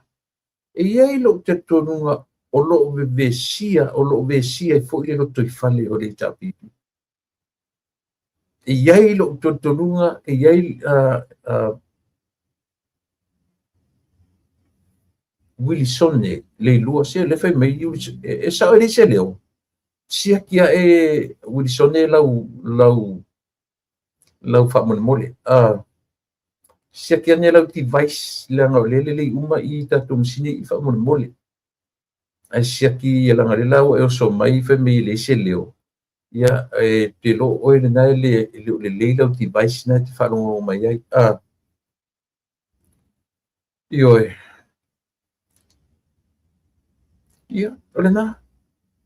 e i ai lou talitonuga O lo o vevesia, o lo o vesia ai foi le lotoifale o le HRPP. E i ai lou talitonuga, e i ai Uilisone Leilua, se lea fai mai e sao e leai se leo. Siaki ae Uilisone lau lau lau faamolemole. Siaki ane lau device leaga o lea e lelei uma i tatou masini i faamolemole. Ae siaki leaga o lea la ua e oso mai fai mai e leai se leo. Ia, e te iloa o oe lena e le o lelei lau device na e te faalogologo mai ai. Ioe. Ia, o lena.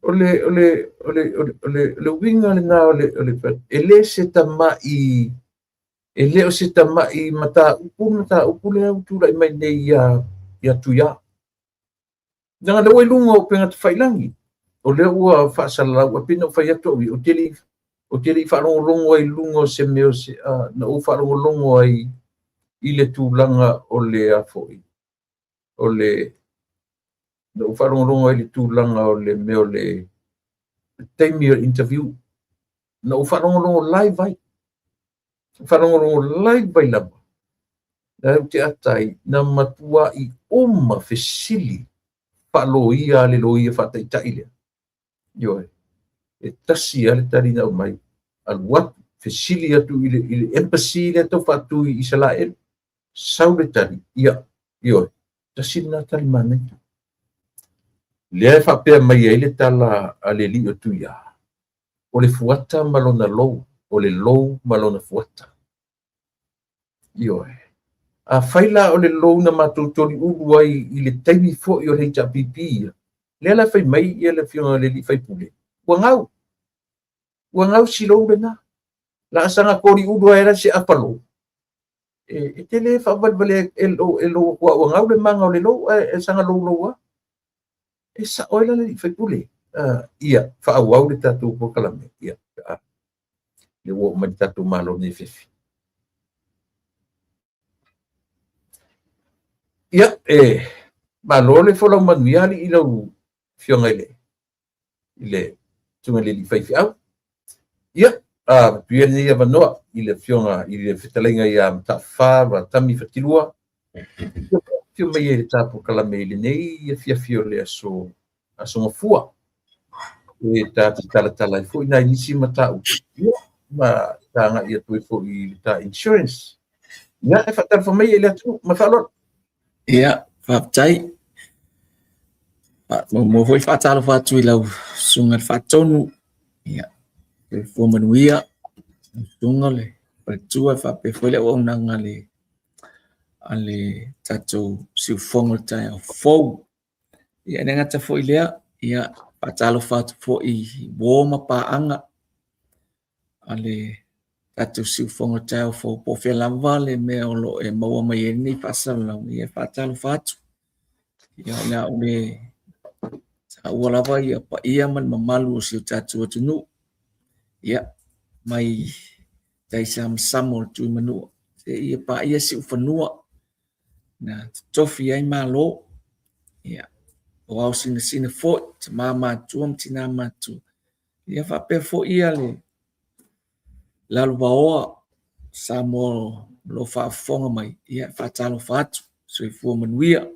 O le, o le, o le, o le, o le, o le uiga lena o le, o le, e le se tama'i, e le o se tama'i mataupu, mataupu lea ua tulai mai nei ia, ia Tuia. Leaga lea ua i luga o upega tafailagi, o lea ua faasalalau, e pei ona ou fai atu au ia, ou te le i, ou te le i faalogologo ai i luga o se mea o se, na ou faalogologo ai i le tulaga o le a foi, o le, na ou faalogologo ai i le tulaga o le mea o le taimi o le interview, na ou faalogologo live ai, faalogologo live ai lava. Na ou te atai, na matuai uma fesili faaloia a le loia faataitai lea. Ioe. E tasi lava le tali na aumai. Alu atu, fesili atu i le, i le embassy lea tau faatu i Isalaelu. Sau le tali, ia, ioe, tasi lena tali manaia. Lea e faapea mai ai le tala a le alii o Tuia, o le fuata ma lona lou, o le lou ma lona fuata. Ioe. Afai la o le lou na matou toliulu ai i le taimi foi o le HRPP ia, lea la e fai mai ia le afioga i le alii faipule, ua gau. Ua gau si lou lena. La a saga toliulu ai la se afa lou. E, e te le faavalevalea e lou, e lou atu ua gau le maga o le lou, ae e saga loulou lava. E sao ai la le alii faipule. Ia, faaauau le tatou polokalame. Ia, le ua oo mai le tatou Malo nei afiafi. Ia, e malo le folau manuia alii i lau afioga i le i le susuga i le alii faifeau. Ia, avatu ia lenei avanoa i le afioga i le fetalaiga ia Mataafa Ratami Fatilua. Afio mai ai i le ta polokalame i lenei afiafi o le aso Aso Gafua. E ta te talatala ai foi nai nisi mataupu, ia, ma ta agai atu ai foi i le ta insurance. Ia, e faatalofa mai i le atunuu ma le faaaloalo. Ia, faafetai. Muamua foi faatalofa atu i lau susuga i le Faatonu, ia, soifua manuia, lau susuga le faletua faapea foi le auaunaga a le a le tatou siufofoga o le taeao fou. Ia e le gata foi i lea, ia faatalofa atu foi i uo ma paaga a le tatou siufofoga o le taeao fou po o fea lava le mea o lo o e maua mai ai lenei faasalalauga, ia e faatalofa atu. Ia o le a ou le taua lava ia paia ma le mamalu o si o tatou atunuu, ia mai tai samasama o le Tuimanua seia paia siufanua na totofi ai Malo, ia, o ao sinasina foi, tama matua ma tina matua, ia faapea foi ia le lalovaoa Samoa o lo o faafofoga mai, ia faatalofa atu, soifua manuia.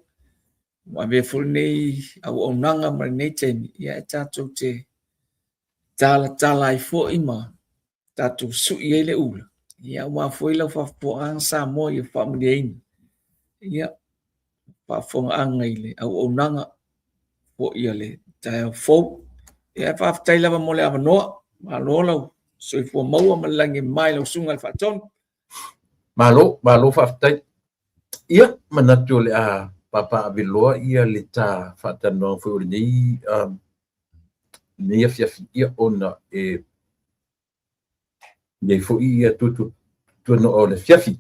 Ua avea foi lenei auaunaga ma lenei taimi, ia e tatou te talatala ai foi ma tatou sui ai le ula, ia aua foi lau faafofogaaga Samoa ia faamalieina, ia faafofogaaga i le auaunaga foi a le taeao fou. Ia faafetai lava mo le avanoa, malo lau soifua maua ma le lagi e mama i lau susuga i le Faatonu. Malo, malo faafetai. Ia, manatu o le a papaaveloa ia le ta faatalanoaga foi o lenei lenei afiafi, ia ona e i ai foi ia tuatuanoa o le afiafi.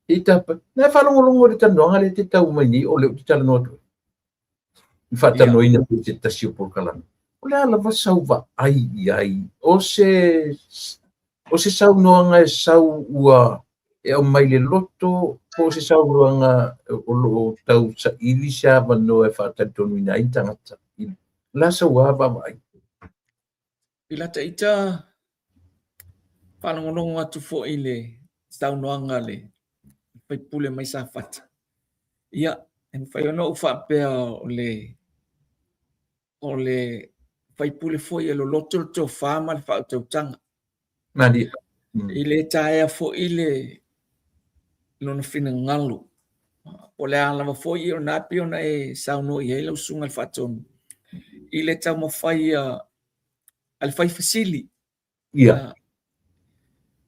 I tapa, na e faalogologo i le talanoaga lea e te tau mai nei o lea ou te talanoa atu ai. I faatalanoaina foi se tasi o polokalame. O le a lava sau vaai i ai, o se, o se saunoaga e sau ua e aumai le loto, Po o se saunoaga o lo o tau saili se avanoa e faatalitonuina ai ni tagata? O le a sau lava vaavaai? I lata ita faalogologo atu foi i le saunoaga a le faipule mai Safata, ia, e mafai ona ou faapea o le o le faipule foi e loloto le tofa ma le faautautaga. Malie. E le taea foi le lona finagalo. Po o le a lava foi o lena pei ona e saunoa i ai lau susuga i le Faatonu, i le taumafai a le fai fesili. Ia.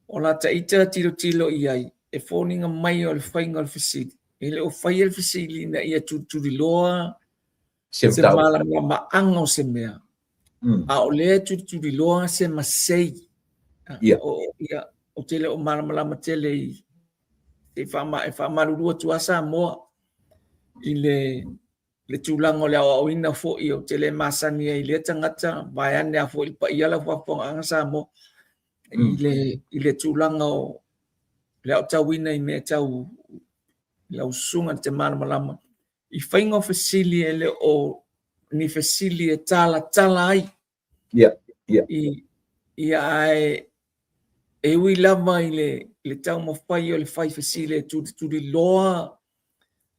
O la ta ita tilotilo i ai, e foliga mai o le faiga o le fesili. E le o faia le fesili ina ia tulituliloa Se se mataupu. malamalamaaga o se mea, a o lea e tulituliloa se masei. Ia. O, ia, ou te le o malamalama tele i, e faamalulu atu lava Samoa i le tulaga o le aoaoina foi, ou te le masani ai i lea tagata, vaeane lava foi le paia lau faafofogaaga Samoa, i le tulaga o le aotauina i mea tau lau susuga te malamalama i faiga o fesili e le o ni fesili e talatala ai. Ia, ia. I, ia ae e ui lava i le taumafai o le fai fesili e tulituliloa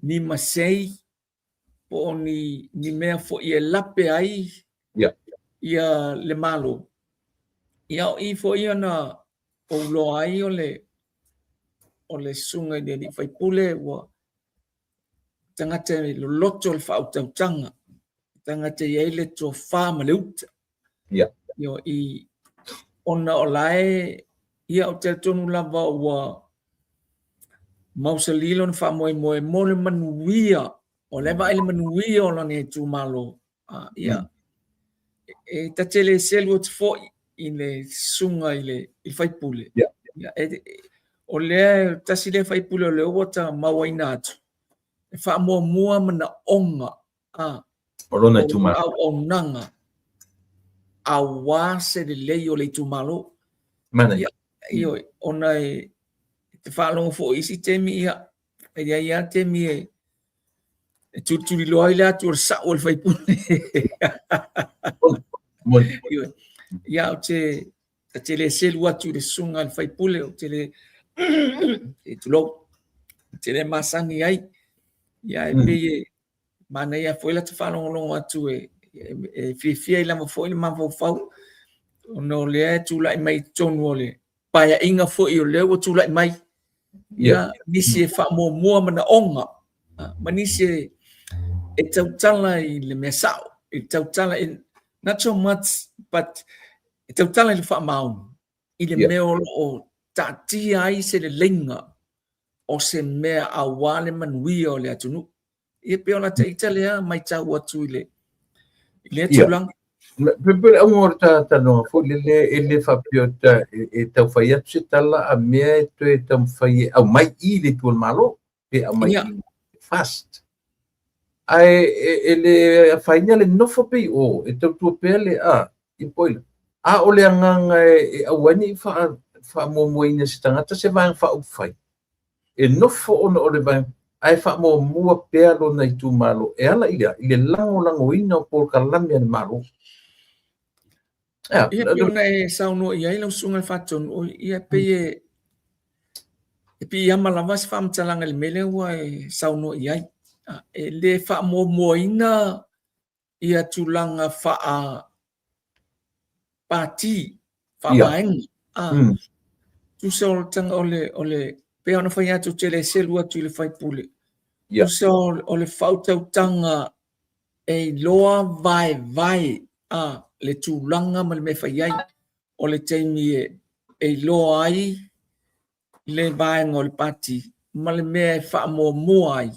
ni masei po o ni mea foi e lape ai Ia. Ia le Malo. Ia o i foi ona ou iloa ai o le susuga i le alii faipule ua tagata e loloto le faautautaga, tagata e i ai le tofa ma le uta. Ia. Io, i ona o la e ia ou te talitonu lava ua mausali lona faamoemoe mo le manuia, o lea e vaai le manuia o lona itumalo. Ia, e ta te le selu atu foi i le susuga i le faipule. Ia. Ia, o lea tasi lea faipule o lea ua ta mauaina atu, e faamuamua manaoga O lona o itumalo. Auaunaga aua se lelei o le itumalo. Manaia. Ia, ioe, ona e te faalogo foi i isi taimi, ia, e i ai lava taimi e tulituliloa ai le atu o le sao o le faipule. Moni. Ioe. Ia, ou te le selu atu i le susuga i le faipule, ou te le, e tulou, ou te le masani ai. Ia, e pei e manaia foi lata faalogologo atu e fiafia ai lava foi le mafaufau, ona o lea e tulai mai i totonu o le paeaiga foi o lea ua tulai mai. Ia. Ia, nisi e faamuamua manaoga, ma nisi e tautala i le mea sao, e tautala i, not so much, but e tautala i le faamaoni, i le mea o lo o taatia ai se leleiga o se mea aua le manuia o le atunuu. Ia pei o lata ita lea matau atu i lea tulaga. Pe le auga o le talanoaga foi lele e le faapea e taufai atu se tala a mea e toe taumafai e aumai i le itu o le Malo, pe aumai i fast. Ae e le afaina le nofo pe i o, e tautua pea le a, i poila. A o le agaga e aua ai ne i faamuamuaina se tagata se vaega faaupufai, e nofo ona o le vaega, ae faamuamua pea lona itumalo e ala i le a, i le lagolagoina o polokalame a le Malo. Ia, pei ona e saunoa i ai lau susuga i le Faatonu, ia pei e piiama lava se faamatalaga i le mea lea ua e saunoa i ai. E le faamuamuaina ia tulaga faa pati, faavaega. Tusa o le tanga o le pei ona fai atu te le selu atu i le faipule. Tusa o le faautautaga e iloa vaevae le tulaga ma le mea e fai ai o le taimi e iloa ai le vaega o le pati ma le mea e faamuamua ai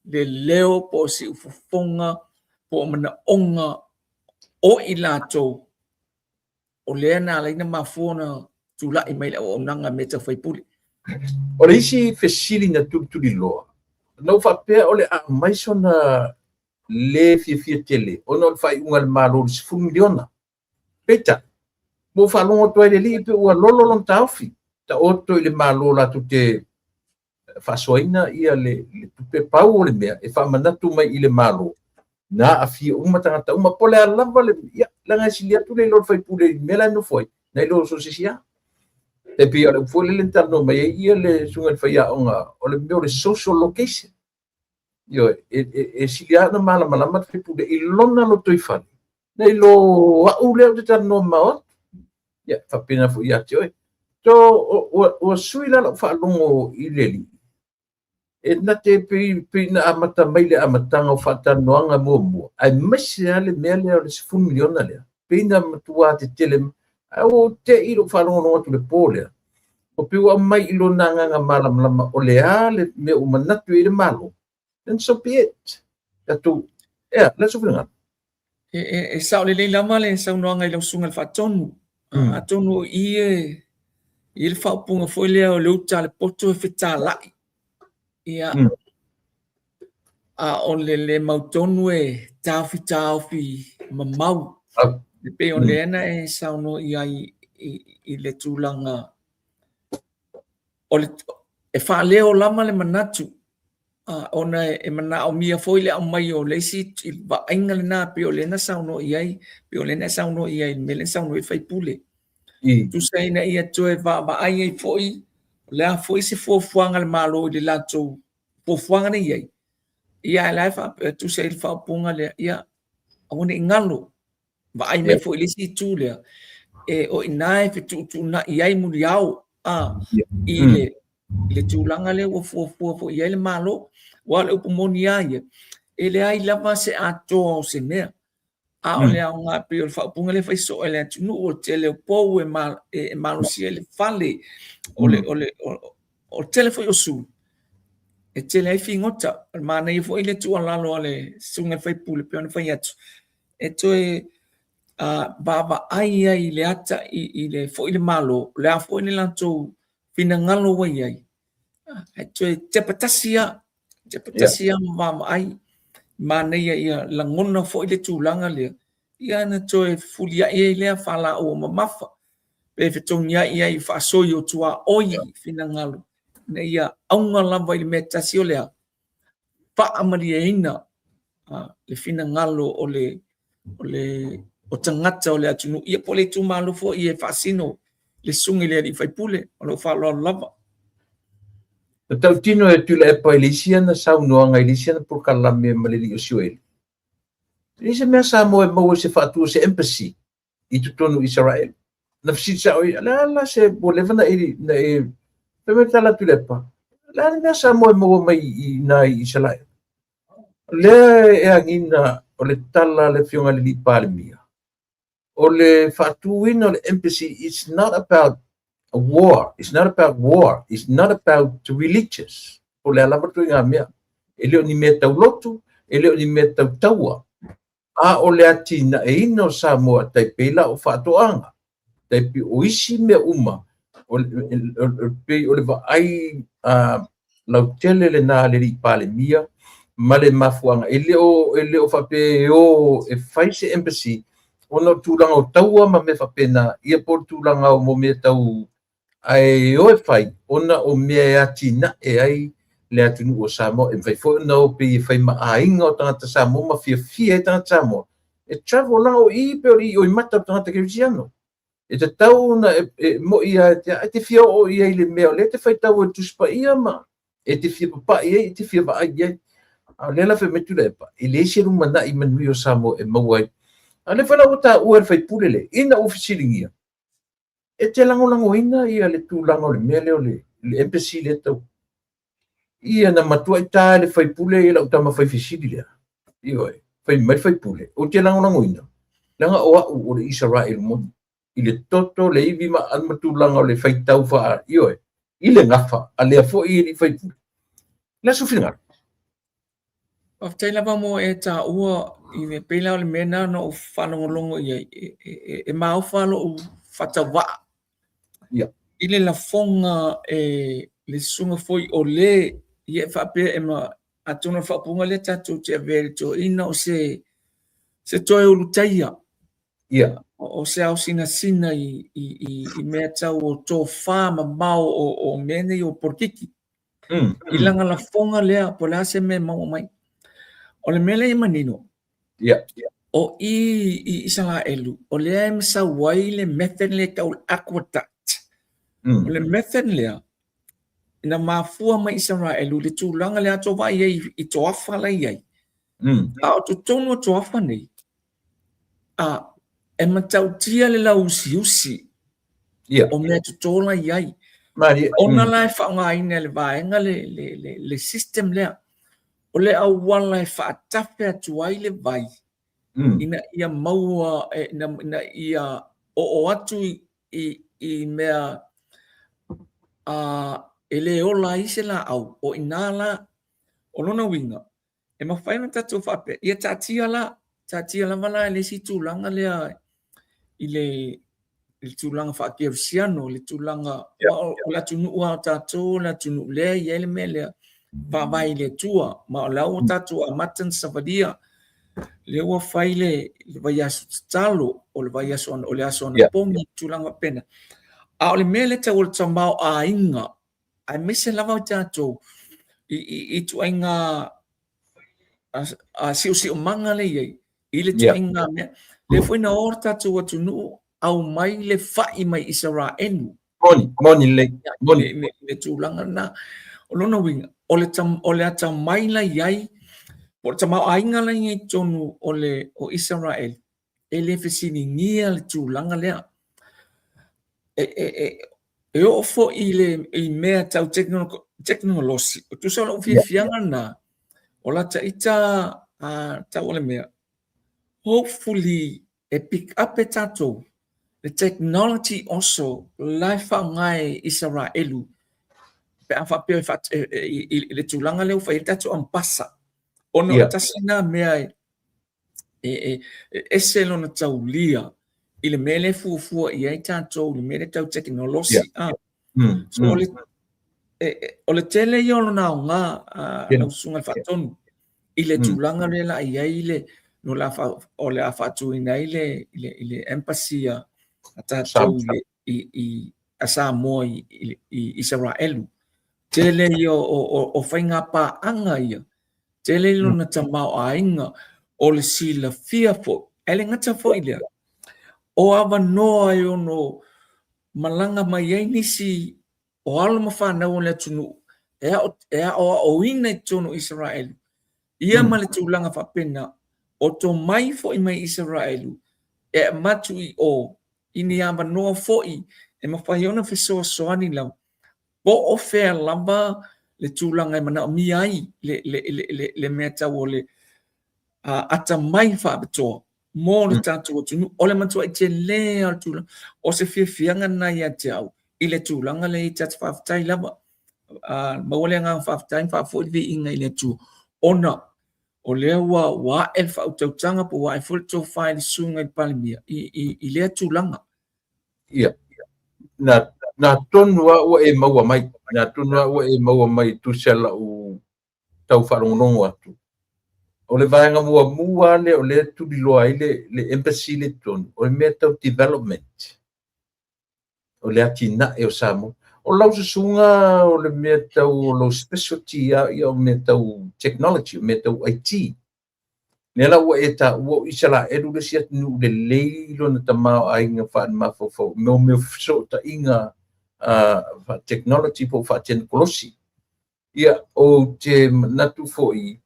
le leo po o siufofoga po o manaoga o i latou o lea na ala ai ona mafua ona tulai mai le auaunaga mea tau faipule. O le isi fesili na tulituliloa, na ou faapea o le a aumai sona le fiafia tele ona o le faaiuga a le Malo i le 10 miliona. Peitai, ua ou faalogo atu ai i le alii pe ua lolo lona taofi, taoto i le Malo latou te faasoaina ia le tupe. Pau o le mea e faamanatu mai i le Malo, na aafia uma tagata uma, po o le a lava le, ia, leaga e sili atu le iloa o le faipule i le mea la e nofo ai, nai lo so o se isi lava. E pei o le upu foi lele na talanoa mai ai ia le susuga i le faiaoga, o le mea o le social location. Ioe, e sili lava ona malamalama le faipule i lona lotoifale, nai lo au lea ou te talanoa mamao atu. Ia, faapena foi ia te oe. So, ua sui la lau faalogo i le alii, e na te pei na amata mai le amataga o faatalanoaga muamua, aemaise lava le mea lea o le $10 miliona lea, pei na matua tetele, ae ua ou te i lou faalogologo atu i le po lea, ua pei ua aumai i lona agaga malamalama o le a le mea ua manatu i ai le Malo, then so be it. Tatou, ea, le aso finagalo. E sao lelei lava le saunoaga i lau susuga i le Faatonu. Atonu o i e i ai le faaupuga foi lea o le uta a le poto e fetalai. Ia, a o le le mautonu e taofi taofi mamau. E pei o lea na e saunoa i ai i le tulaga o le, e faaleo lava le manatu ona e manaomia foi le aumai o le isi vaaiga lena pei o lea na saunoa i ai, pei o lea na saunoa i ai i le mea lea na saunoa i ai le sui usufono. Tusa ina ia toe vaavaai ai foi, o le a foi se fuafuaga a le Malo i le latou fuafuaga lea e i ai, ia ae la e faapea, tusa i le faaupuga lea, ia aua ne i galo, vaai mai foi i le isi itu lea, e o i ina e fetuutuunai ai muliao a, i le, i le tulaga lea ua fuafua foi i ai le Malo. Aua o le upu moni lava ia, e leai lava se atoa o se mea, a o le aoga pei o le faaupuga lea e fai soo e le atunuu, o le tele o pou e, e malosi ai le fale, o le, o le, o le tele foi o sulu, e tele ai figota. O le manaia foi le tuualalo a le susuga i le sui usufono pei ona fai atu, e toe vaavaai ai i le ata i le foi le Malo, o le a foi le latou finagalo ua i ai, ae toe tepa tasi lava, tepa tasi lava ma vaavaai, manaia ia lagona foi le tulaga lea, ia ona toe fefuliai ai lea faalaau o mamafa, pe fetogiai ai faasoi o tuaoi finagalo, ina ia auga lava i le mea tasi o le a? Faamalieina le finagalo o le o le o tagata o le atunuu, ia po o le itumalo foi e faasino le susuga i le alii faipule. O lou faaaloalo lava. Na tautino e Tuilaepa i le isi ana saunoaga i le isi ana polokalame ma le alii o Sioeli, e leai se mea Samoa e maua i se faatu o se embassy i totonu o Isaraelu. Na fesili sao ia, le a la se, ua leva na e, na e, fai mai le tala a Tuilaepa, o le a le mea Samoa e maua mai i ina i Isaraelu? O lea e agiga o le tala a le Afioga i le alii Palemia, o le faatuina o le embassy, it's not about a war, it's not about war, it's not about religious. O le a lava le ituaiga mea. E le o ni mea tau lotu, e le o ni mea tau taua, a o le atinaeina o Samoa e tai pei la o faatoaga, tai pei o isi mea uma, o pei o le vaai lautele lena a le alii Palemia ma le mafuaaga. E le o faapea e o e fai se embassy ona o tulaga o taua ma mea faapena, ia po o le tulaga o mea tau ae o e fai ona o mea e atinae ai le atunuu o Samoa. E mafai foi ona o pei e fai ma aiga o tagata Samoa ma fiafia ai tagata Samoa e travel, leaga o i pei o le ioimata o le tagata kerisiano. E tatau ona e moi lava e te fia oo i ai i le mea o lea e te faitau ai i le Tusi Paia ma e te fia papai ai, e te fia vaai i ai. A o lea la fai mai Tuilaepa, e leai se lumanai manuia o Samoa e maua ai. A o lea foi la ua taua e le sui usufono lea, ina ua fesiligia, e te lagolagoina ia le tulaga o le mea lea o le embassy lea tau. Ia na matuai ta e le sui usufono ia lau tama fai fesili lea. Ioe, fai mai le sui usufono, ou te lagolagoina, leaga o au o le Isaraelu moni, i le toto, le ivi ma ma tulaga o le faitau faa, ioe, i le gafa a lea foi alii sui usufono. Le aso finagalo. Faafetai lava mo e taua i le pei la o le mea lena na ou faalogologo i ai, e maofa lou faatauvaa i le lafoga e le susuga foi o le ia e faapea e ma atonu o le faaupuga lea tatou te avea i le toeaina o se toe ulutaia o se ao sinasina i mea tau o tofa mamao o mea nei o polokiki. I lana lafoga lea, po o le a se mea e maua mai. O le mea lea e manino, o i i Isaraelu, o lea e masau ai le method lea e tau le aqueduct. O le method lea, na mafua mai Isaraelu le tulaga lea tou vaai ai i toafa la i ai. A o totonu o toafa nei, a, e matautia le lauusiusi o mea toto la i ai. Ona la e faaaogaina e le vaega le, le, le, le system lea. O le auala e faatafe atu ai le vai ina ia maua, ina ia oo atu i mea e le ola ai se laau, o i ina la. O lona uiga, e mafai ona tatou faapea, ia taatia la, taatia lava la i le isi tulaga lea i le tulaga faakerisiano, le tulaga o le atunuu lava o tatou, o le atunuu lea e i ai le mea lea, faavae i le Atua, ma o la ua tatou amata ona savalia, lea ua fai le vaiaso tatalo, o le vaiaso, o le aso anapogi, tulaga faapena. A o le mea lea tau o le tamaoaiga, aemaise lava o tatou i ituaiga siosiomaga lea e i ai, i le ituaiga mea. Lea foi na o le tatou atunuu aumai le fai mai Isaraelu. Moni, moni lelei, moni. Le tulaga lena. O lona uiga, o le, o le atamai la i ai, po o le tamaoaiga la i ai i totonu o le o Isaraelu, e le fesiligia le tulaga lea. E oo foi i le i mea tau tekonolosi, tusa o lou fiafiaga lena, o lata ita tau o le mea, hopefully e pick up e tatou le technology also la e faaaoga e Isaraelu pe a faapea i le tulaga lea ua fai ai le tatou ampasa, ona o le tasi lena mea e ese lona taulia i le mea lea e fuafua i ai tatou i le mea lea tau tekonolosi. So, o le tele ia o lona aoga, lau Susuga i le Faatonu, i le tulaga lea la i ai le, no la o le a faatuina ai le embassy a tatou i a Samoa i Isaraelu. Tele ia o faiga paaga ia, tele lona tamaoaiga, o le silafia foi, ae le gata foi lea, o avanoa e ono malaga mai ai nisi o alo ma fanau o le atunuu e aoaoina i totonu o Isaraelu, ia ma le tulaga faapena, o tomai foi mai Isaraelu e avatu i o i ni avanoa foi e mafai ona fesoasoani lava, po o fea lava le tulaga e manaomia ai le mea tau o le atamai faapitoa mo le tatou atunuu. O le matuai tele lava o le tulaga. O se fiafiaga lena ia te au i le tulaga lea i te faafetai lava. Maua le agaga faafetai ma faafoi le viiga i le Atua ona o lea ua ae le faautautaga po ua ae foi le tofa i le susuga i le Palemia i lea tulaga. Ia, na tonu lava ua e maua mai, na tonu lava ua e maua mai e tusa lau tau faalogologo atu. O le vaega muamua lava lea o lea e tuliloa ai le embassy lea i totonu, o le mea tau development, o le atinae o Samoa. O lau susuga o le mea tau o lou specialty lava ia o mea tau technology, o mea tau IT. Lea la ua e taua o Isaraelu le isi atunuu lelei lona tamaoaiga faale-mafaufau i mea o fesootaiga faa-technology po o faa-tekonolosi. Ia, ou te manatu foi,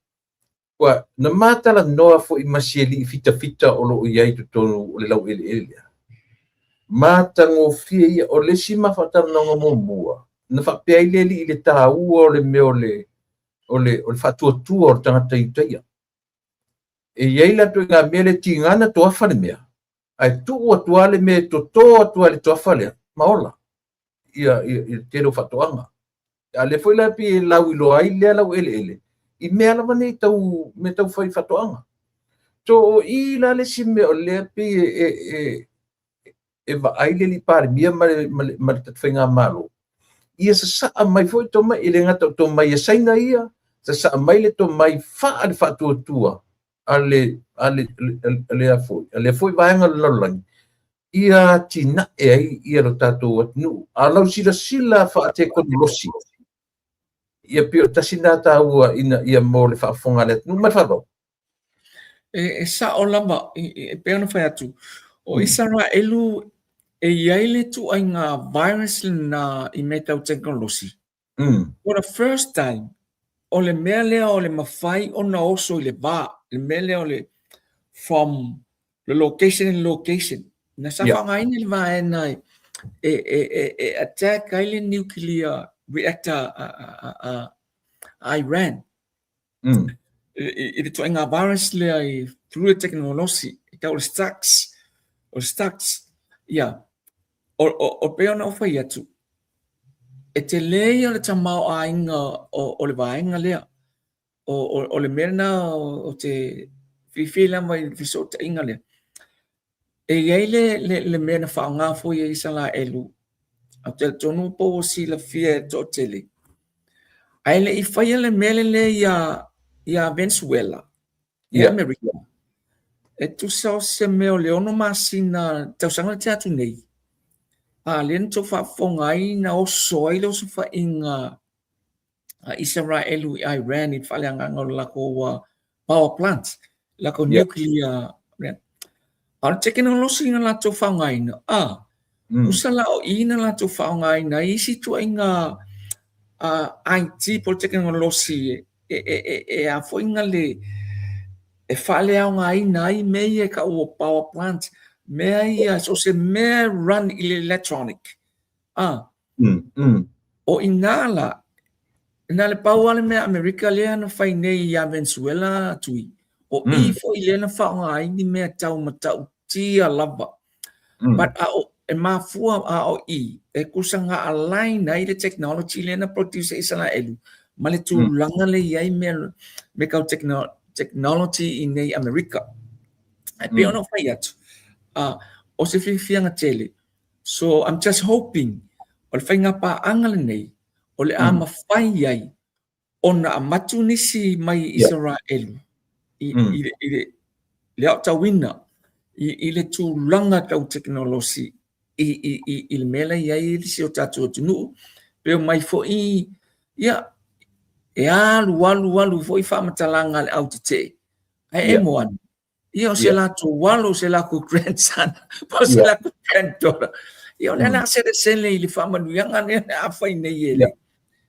ua na ma talanoa foi ma si alii fitafita o lo o i ai i totonu o le laueleele lea. Matagofie ia, o le isi ma faatalanoaga muamua, na faapea ai le alii i le taua o le mea o le o le faatuatua o le tagata Iutaia. E i ai la ituaiga mea lea e tiga ona toafa le mea, ae tuu atu lava le mea e toto atu ai le toafa lea, ma ola ia le tele o faatoaga. A lea foi la e pei e lauiloa ai lea laueleele i mea lava nei tau mea tau fai faatoaga. So o i la le isi mea o lea pei e vaai le alii Palemia ma le tatou faigamalo, ia sasaa mai foi tomai, e le gata o tomai a Saina ia, sasaa mai le tomai faa le faatuatua a lea foi vaega o le lalolagi, ia atinae ai ia lo tatou atunuu. A o lau silasila faatekonolosi, Ia pei o tasi lena taua ina ia mo le faafofoga a le atunuu. Ma le faaaloalo. E sao lava, e pei ona fai atu, o Isaraelu e i ai le ituaiga virus lena i mea tau tekonolosi. For the first time, o le mea lea o le mafai ona oso i le va, le mea lea o le from the location in location. Na sa faaaogaina le vaega e attack ai le nuclear reactor a Iran. I le ituaiga virus lea i through le tekonolosi, e tau o le stacks, o le stacks. Ia, o pei ona ou fai atu, e tele ia o le tamaoaiga o le vaega lea. O le mea lena ou te fiafia lava i le fesootaiga lea. E i ai le mea na faaaoga foi e Isaraelu, ou te talitonu po ua silafia e le toatele, ae le i faia le mea lenei ia Venezuela, i Amerika, e tusa o se mea o le 6 masina tausaga na tea atu nei, a lea na tou faafofoga ai na oso ai le osofaiga a Isaraelu i Iran i le faaleagaga o le latou power plant, latou nuclear. A o le tekonolosi na latou faaaogaina, a, tusa la o i na latou faaaogaina ai isi ituaiga IT po o le tekonolosi e a foi na le e faaleaogaina ai mea ia e tau o power plant, mea ia, so o se mea e run i le electronic. A, o i ina la, na o le pau lava le mea Amerika lea na fai nei ia Venezuela Tui, o i foi lea na faaaoga ai ni mea tau matautia lava. But a o, e mafua a o i, e tusa na align ai le technology lea na produce e Isaraelu ma le tulaga lea i ai mea, mea tau technology i nei Amerika. Ae pei ona ou fai atu, o se fiafiaga tele. So I'm just hoping o le faigapaaga lenei o le a mafai ai ona avatu nisi mai Isaraelu i le aotauina i le tulaga tau tekonolosi i le mea la e i ai si o tatou atunuu, pe omai foi, ia, e alu alu alu foi faamatalaga a le autetee, ae emo ane. Ia, o se latou alo, o se latou grandson, po o se latou granddaughter. Ia, o lea o le a selesele i le faamanuiaga lea o le a fai nei e le.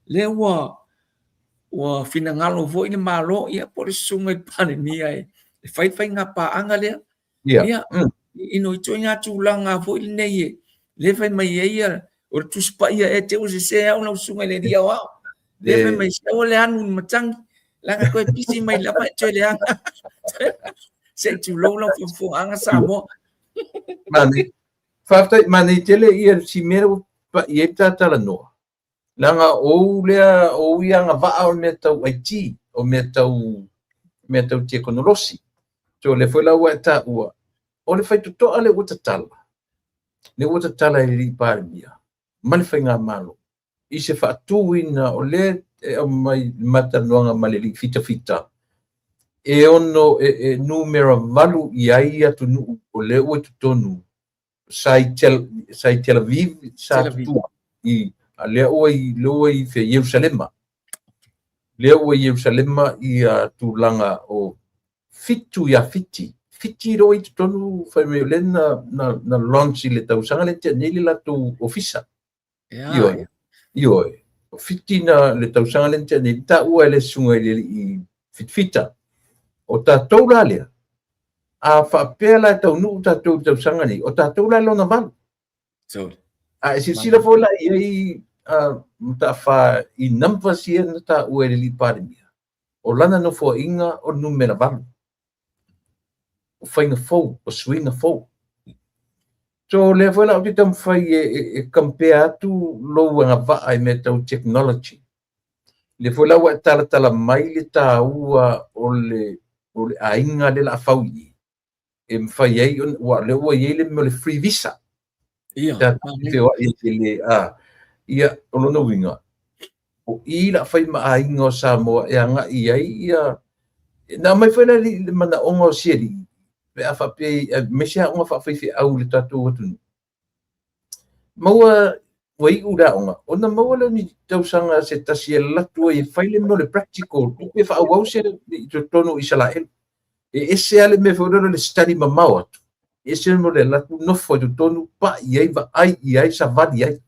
Lea ua finagalo foi le Malo, ia, po o le susuga i le Palemia e fai le faigapaaga lea. Ia, ino ituaiga tulaga foi lenei e lea fai mai ai ia, o le Tusi Paia ea te ua sese au lau susuga i le Alii Aoao. Lea fai mai se aua le anu i le matagi, leaga toe pisi mai lava e toe leaga. Se i tulou lau faafofoga Samoa. Manaia. Faafetai, manaia tele ia si mea ua pai ai le ta talanoa. Leaga o ou lea, o ou ia agavaa o mea tau IT, o mea tau tekonolosi. So lea foi la ua e taua, o le faitotoa lea ua tatala, lea ua tatala e le alii Palemia ma le faigamalo i se faatuina o lea e aumai le matalanoaga ma le alii fitafita e ono e numera 8 i ai atunuu o lea ua i totonu sa i Tel, sa i Tel Aviv, sa tutua i, a lea ua i, lea ua i fea, Ierusalema. Lea ua i Ierusalema ia tulaga o 7 ia Fiti. Fiti lea ua i totonu, fai mai o lea na launch i le tausaga lea tea nei le latou ofisa. Ioe, ioe. O Fiti na le tausaga lea na tea nei, taua e le susuga i le alii Fitafita. O tatou la lea, a faapea la e taunuu tatou i le tausaga nei, o tatou la e lona 8. Sorry. A e silasila foi la i ai Mataafa i numbers ia na taua e le alii Palemia, o lana nofoaiga o le numera 8. O faiga fou, o suiga fou. So lea foi la ou te taumafai e compare atu lou agavaa i mea tau technology. Lea foi la ua e talatala mai le taua o le aiga lea o le a fau i i, e mafai ai ona, aua o lea ua i ai le mea o le free visa. Ia, Tatou te feoai ai i le, a, ia, o lona uiga, o i la fai ma aiga o Samoa e agai i ai ia, na aumai foi la le manaoga o si alii, pe a faapea aemaise aoga faafaifeau i le tatou atunuu. Maua Ua iu le aoga, ona maua lea o ni tausaga se tasi e alu atu ai e fai le mea o le practical, tupe faaauau se i totonu o Isaraelu. E ese lava le mea foi lele o le study mamao atu, e ese le mea o le alu atu nofo i totonu, pai i ai, vaai i ai, savali ai,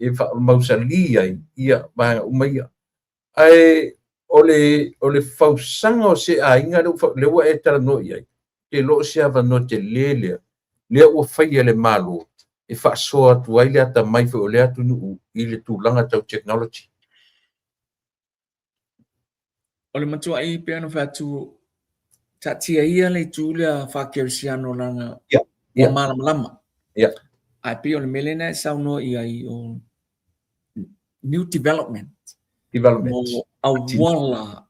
e faamausali ai ia vaega uma ia. Ae o le, o le fausaga o se aiga lea ua e talanoa i ai, te iloa o se avanoa tele lea, lea ua faia e le Malo e faasoa atu ai le atamai foi o lea atunuu i le tulaga tau technology. O le matuai pei ona fai atu, taatia ia le itu lea faakerisiano leaga ua malamalama. Ae pei o le mea lea na e saunoa i ai o new development. Development. Mo auala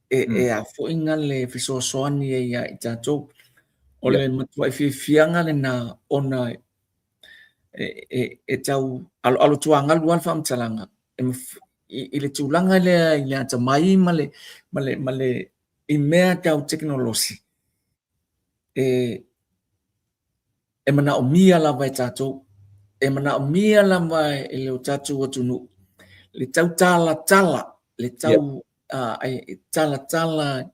e, mm. e a foi na le fesoasoani ai ia i tatou. O le matuai fiafiaga lena ona e, e, e tau aloalo tuagalu lava le faamatalaga e, i, i le tulaga lea i le atamai ma le, ma le, ma le i mea tau tekonolosi e, e manaomia lava e tatou, e manaomia lava e le o tatou atunuu le tau talatala, le tau yeah. talatala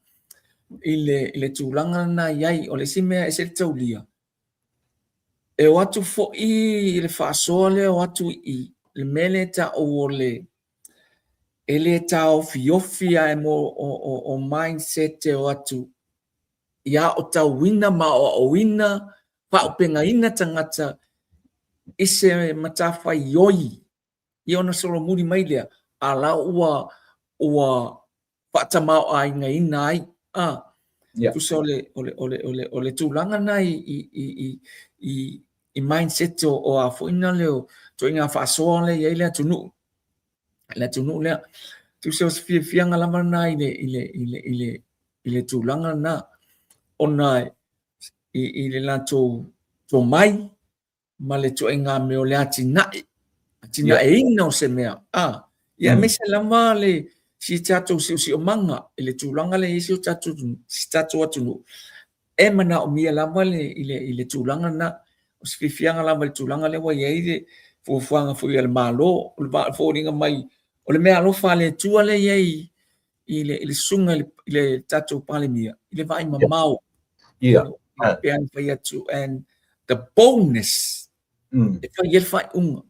i le, i le tulaga lena i ai. O le isi mea e ese le taulia, e o atu foi i le faasoa lea o atu i le mea lea e taou o le e le taofiofi ae mo o, o, o mindset e o atu ia aotauina ma aoaoina, faaaupegaina tagata i se matafaioi ia ona solomuli mai lea, a la ua ua faatamaoaigaina ai a yeah. Tusa o le, o le, o le, o le, o le tulaga na i, i, i, i, i mindset o, o a foi na leo ituaiga faasoa lea i ai le atunuu le atunuu lea. Tusa o se fiafiaga lava lena i le, i le, i le, i le, i le tulaga lena, ona i, i le latou tomai ma le ituaiga mea o le atinae, atinaeina o se mea. A, ia aemaise lava le si tatou siosiomaga i le tulaga lea i ai si o tatou, si tatou atunuu, e manaomia lava le, i le, i le tulaga lena. O se fiafiaga lava i le tulaga lea ua i ai le fuafuaga foi a le Malo, o le foliga mai o le meaalofa a le Atua lea e i ai i le, i le susuga i le, i le tatou Palemia, i le vaai mamao. Yeah. Pei ona fai atu, and the boldness e fai ai le faaiuga.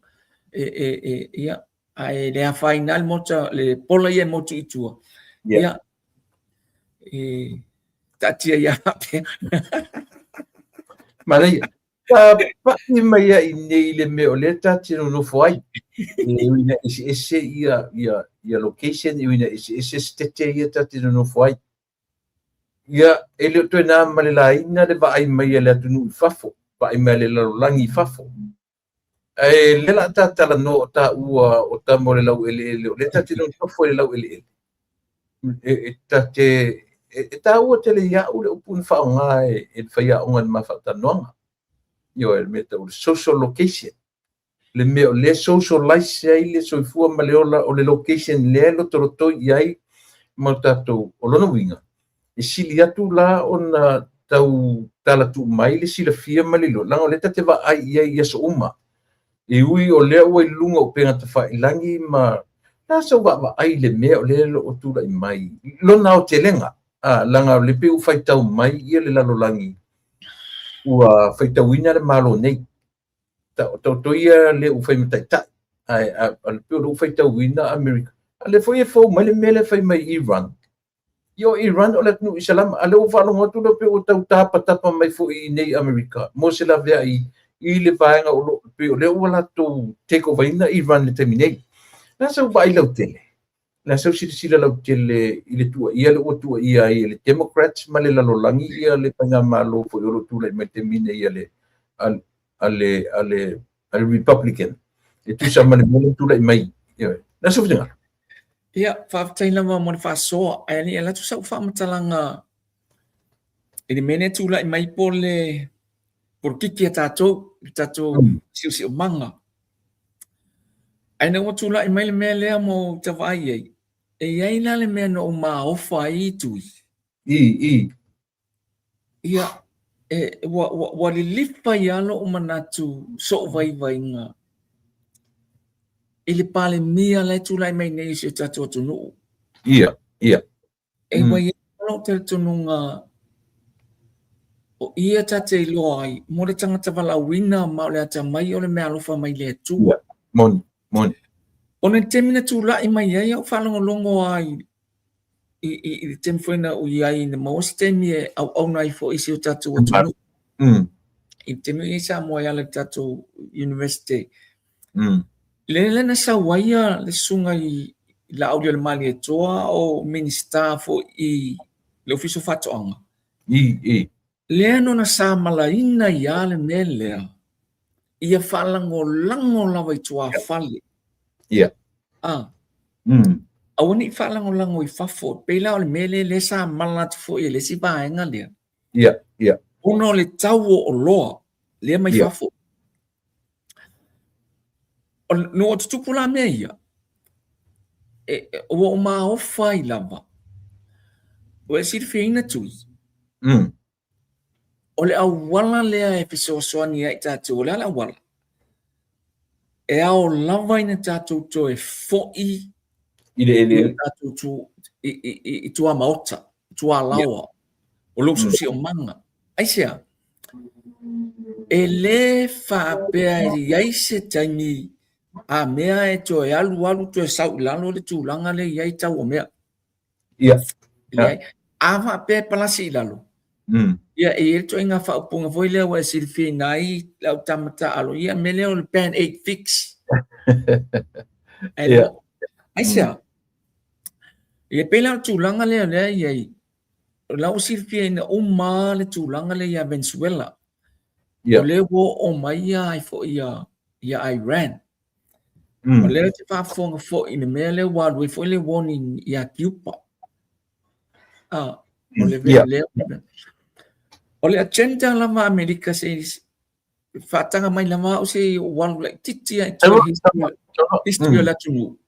E, e, e, ia, ae le afaina ai le maota, le pola ia e motu i tua. Yeah. Ia, e taatia ia faapea. Manaia. Ta pa'i mai ai nei le mea o lea ta te nonofo ai. E ui ina eseese ia, ia, ia location, e ui ina eseese sitete ia ta te nonofo ai. Ia, e le o toe na ma le laina le vaai mai a le atunuu i fafo, vaai mai a le lalolagi i fafo. Ae lea la ta talanoa o taua o tama o le laueleele, o lea ta te nonofo i le laueleele. E, e, ta te, e, e tāua tele ia'u le upu na faaaoga e, e le faiaoga i le ma faatalanoaga. Ioe, le mea tau o le social location. Le mea o lea socialize ai le soifua ma le ola o le location lea e lotolotoi i ai ma o tatou. O lona uiga, e sili atu la ona tau talatuu mai le silafia ma le iloa, leaga o lea ta te vaai i ai i aso uma. E ui o lea ua i luga o upega tafailagi ma la sau vaavaai i le mea o lea o lo o tulai mai, lona aotelega, a, leaga o lea pei ua faitau mai ia le lalolagi, ua faitauina le Malo nei. Taoto ia le ua fai ma taitai, ae pei o lea ua faitauina Amerika. A lea foi e fou mai le mea lea e fai mai Iran. Ia o Iran o le atunuu Isalama, a lea ua faalogo atu lea pei ua tau tapatapa mai foi i inei i Amerika mo se laveai i le vaega o lo pei o lea ua latou take over ina Iran i le taimi nei. O le a sau vaai lautele? O le a sau silasila lautele i le tuuaia lea ua tuuaia ai e le Democrats ma le lalolagi ia le faigamalo foi o lo o tulai mai i le taimi nei a le a le a le a le Republican e tusa ma le mea lea tulai mai. Ioe. Na sau finagalo. Ia, faafetai lava mo le faasoa. Ae alii alu atu sau faamatalaga i le mea lea tulai mai po le polokiki a tatou, le tatou siosiomaga. Ae ina ua tulai mai le mea lea ma ou vaai ai, e i ai la le mea na ou maofa ai i tui. I, i. Ia, e, ua, ua, ua lilifa ai lava lou manatu, sou vaivaiga. I le Palemia la e tulai mai nei i si o tatou atunuu. Ia, ia. E ua i ai lou talitonuga o ia ta te iloa ai mo le tagata valaauina ma o le atamai o le meaalofa mai le Atua. Ia, moni, moni. Ona i le taimi na tulai mai ai au faalogologo ai i le taimi foi na ou i ai na maua se taimi e auauna ai foi i si o tatou atunuu. I le taimi o i ai Samoa e ala i le tatou University. Le lea na sau ai le susuga i Laaulialemalietoa o Minisita foi i le Ofisa o Faatoaga. I. Lea no na samalaina ai lava le mea lea, ia faalagolago lava i tuafale. Ia. Ah. Aua ne i faalagolago i fafo, e pei la o le mea lea lea sa mala atu foi e le isi vaega lea. Ia, ia. Ona o le tau o oloa lea mai fafo. No ua tutupu la mea ia, ua ou maofa ai lava. Ua e silifiaina Tui, o le auala lea e fesoasoani ai tatou, o le a le auala? E ao lava ina tatou toe foi i le eleele tatou tu, i tuamaota, tualaoa, o lou siosiomaga. Aisea? E lē faapea e i ai se taimi a mea e toe alu alu toe sau i lalo le tulaga lea e i ai tau o mea. Ia. Leai. A faapea e palasi i lalo, ia e i ai le ituaiga faaupuga foi lea ua e silifiaina ai lau tama taalo, ia mea lea o le band aid fix. Ia. Aisea? Ia pei la o le tulaga lea lea e i ai, O la ua silifiaina uma lava le tulaga lea ia Venezuela. O lea ua oo mai ai foi ia Iran. O lea ou te faafofoga foi i le mea lea ua alu ai foi le warning ia Cuba. O le lea, o le agenda lava a Amerika se faataga mai lava au se i ou alu laitiiti lava i tua history o le atunuu.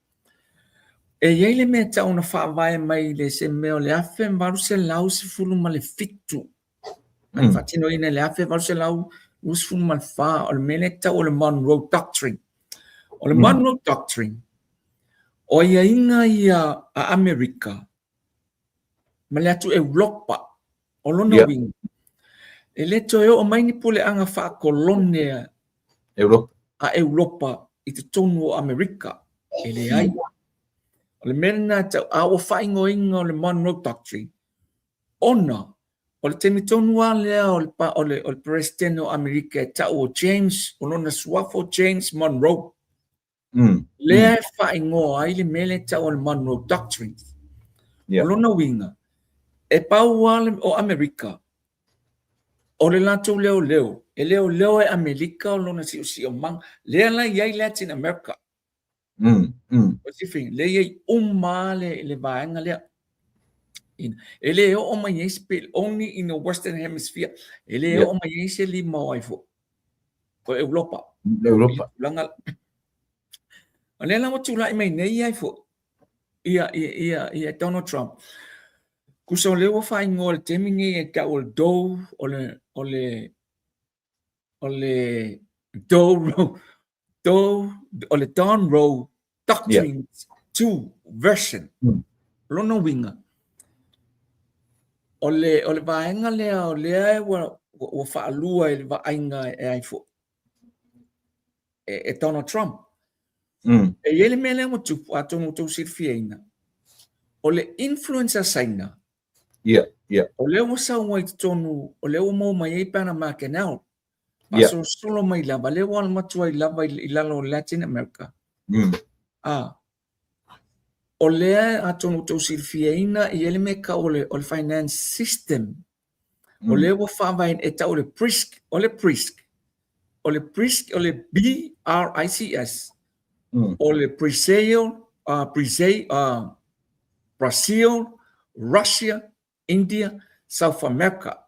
E i ai le mea e tau na faavae mai i le se mea o le 1817, na faatinoina i le 1824, o le mea lea e tau o le Monroe Doctrine. O le Monroe Doctrine, o aiaiga ia a Amerika ma le atu Europa, o lona uiga, e le toe oo mai ni puleaga faakolone a Europa i totonu o Amerika, e leai. O le mea lena e tau, a ua faaigoaina o le Monroe Doctrine, ona o le taimi tonu lava lea o le Peresetene o Amerika e tau o James, o lona suafa o James Monroe, Lea e faaigoa ai le mea lea e tau o le Monroe Doctrine. O lona uiga, e pau lava o Amerika, o le latou leoleo, e leoleo e Amerika o lona siosiomaga, lea la e i ai Latin America. O le lea e i ai uma lava le vaega lea. E le oo mai ai se, only in the Western Hemisphere, e le oo mai ai se lima o ai foi. O Europa. Europa. Tulaga. O lea la ua tulai mai nei ai foi ia Donald Trump. Tusa o lea ua faaigoa i le taimi nei e tau o le Doe, o le Doe, Doe, o le Donroe Doctrine 2 version. Lona uiga, o le vaega lea o lea ua faalua i le vaaiga e ai foi e Donald Trump. E i ai le mea lea ua tupu, atonu ua outou silifiaina, o le influence a Saina, o lea ua sau ai i totonu, o lea ua maua mai ai Panama Canal, faasolosolo mai lava, lea ua alu atu ai lava i lalo o Latin America. O lea atonu ua outou silifiaina e i ai le mea e tau o le finance system. O lea ua faavae e tau o le BRICS, o le BRICS, o le BRICS, o le B-R-I-C-S, o le Brazil, Brazil, Brazil, Russia, India, South America.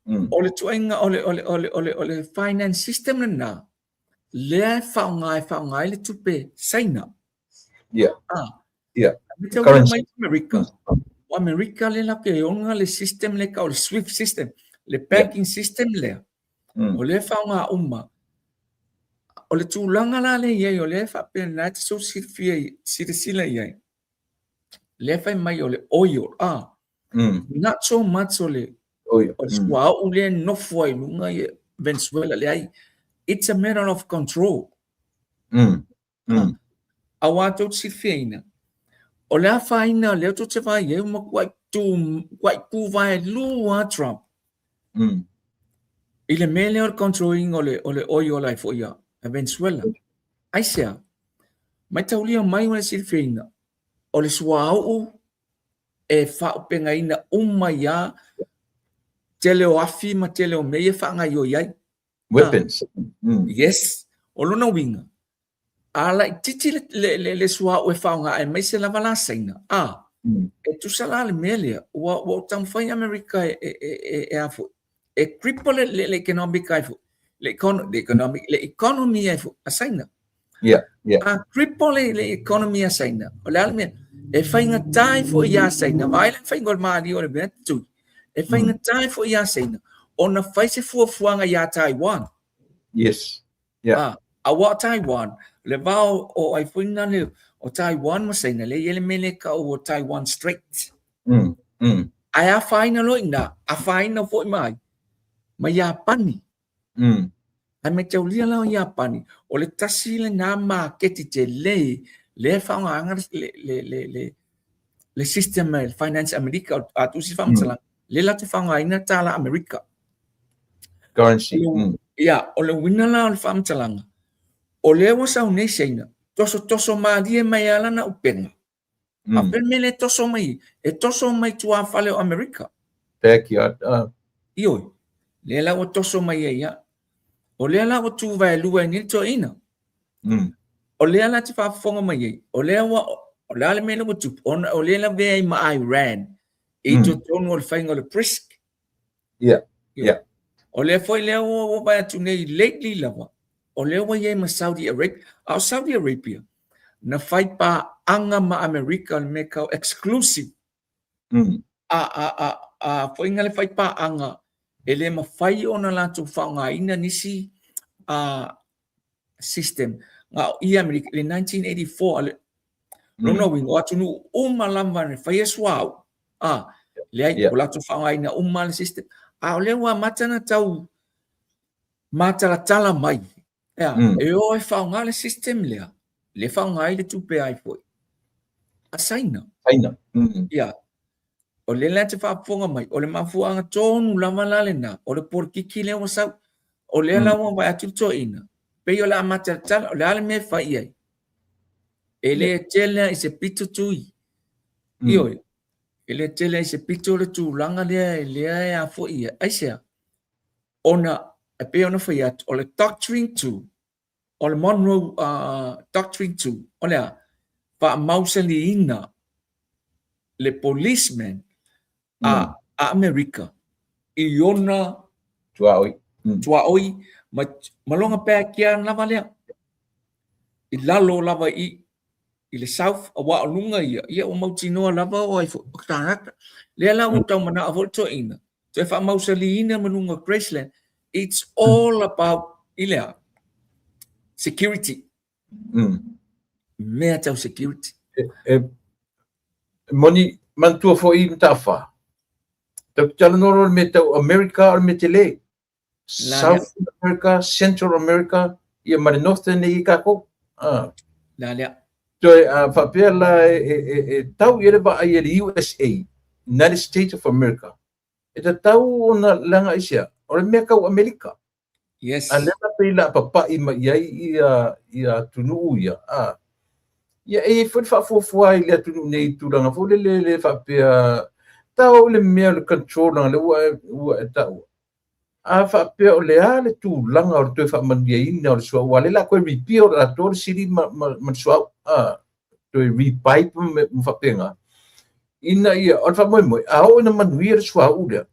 O le ituaiga, o le finance system lena, lea e faaaoga e faaaoga ai le tupe Saina. Currency. Mai Amerika. O Amerika lea latou te ona le system lea e tau o le SWIFT system, le banking system lea. O lea e faaaoga uma. o le tulaga la lea i ai, o lea e faapea na e te sou silafia silasila i ai, lea fai mai o le oil, ah, not so much o le oil, o le suauu lea e nofo ai i luga i Venezuela, leai, it's a matter of control. Aua tou te silifiaina, o le afaina lea tou te vaai ai, ua matuai tu, matuai tuvaelua Trump. I le mea lea o le control ina o le oil ai foi a Venezuela. Aisea? Maitaulia mai ua e silifiaina, o le suauu e faaopegaina uma ia tele o afi ma tele o mea ia e faagaioi ai. Weapons. Yes. O lona uiga, a laitiiti le suauu e faaaoga aemaise lava la Saina, a, e tusa la le mea lea, ua ou taumafai Amerika e a foi, e cripple le economic ai foi, le economic, le economy ai foi a Saina. Yeah. A cripple le economy a Saina, o le a le mea, e faigata ai foi ia Saina, vaai la le faiga o le malie o le mea tui, e faigata ai foi ia Saina, ona fai se fuafuaga ia Taiwan. Yes. Yeah. Ah, aua o Taiwan, le va o ai foi na le o Taiwan ma Saina, le i ai le mea lea e tau o Taiwan Strait. Ae afaina loa i ina, afaina foi ma ai, ma Iapani. Ae maitaulia la o Iapani, o le tasi lena maketi tele lea e faaaogaina le system e le finance Amerika, a tusi faamatalaga, lea latou te faaaogaina le tala Amerika. Currency. Ia, o le uiga la o le faamatalaga, o lea ua sau nei Saina, tosotoso malie mai lava lana upega. A pea le mea lea e toso mai, e toso mai tuafale o Amerika. Backyard. Ioe, lea la ua toso mai ai ia. O lea la ua tuvaelua ai nei le toeaina. O lea la te faafofoga mai ai, o lea ua, o le a le mea lea ua tupu, ona o lea la avea ai ma Iran i totonu o le faiga o le BRICS. Yeah. O lea foi lea ua vaai atu nei lately lava, o lea ua i ai ma Saudi Arabia. A o Saudi Arabia, na fai paaga ma Amerika o le mea tau exclusive. A foi na le fai paaga, e le mafai ona latou faaaogaina nisi system na o ia Amerika i le 1984. Le lona uiga, o atunuu uma lava na faia suauu, leai, ua latou faaaogaina uma le system. A o lea ua amata ona tau matalatala mai, e o e faaaoga le system lea, lea faaaoga ai le tupe ai foi a Saina. Saina. Ia, o lea la te faafofoga mai, o le mafuaaga tonu lava la lena, o le polokiki lea ua sau, o lea la ua vaai atu le toeaina, pei o le a matalatala, o le a le mea e fai i ai? E le tele i se pito tui. Ioe, e le tele i se pito le tulaga lea, lea e a foi ia. Aisea? Ona, e pei ona fai atu, o le Doctrine 2, o le Monroe Doctrine 2, o le a? Faamausaliina le policeman a Amerika i ona tuaoi, tuaoi ma lona backyard lava lea, i lalo lava i le south, aua o luga ia, ia ua mautinoa lava o ai foi, o tagata. Lea la ua tau manao foi le toeaina, toe faamausaliina ma luga o Graceland. It's all about i le a? Security. Mea tau security. E moni, manatua foi i Mataafa. Tau te talanoa loa le mea tau America o le mea tele. South America, Central America, ia ma le Northern nei i kākou. La lea. Toe faapea la e tau i ai le vaai a le USA, United States of America, e tatau ona leaga aisea, o le mea tau Amerika. Yes. A lea la pei la papai mai i ai ia atunuu ia, ia e i ai foi le faafuafua i le atunuu nei i tulaga foi lele le faapea tau le mea o le control leaga lea ua e taua. A faapea o le a le tulaga o le toe faamanuiaina o le suauu, aua o lea o le a toe repeal atoa le sili ma le suauu, toe repipe ma faapena, ina ia, o le faamoemoe, a oo ina manuia le suauu lea,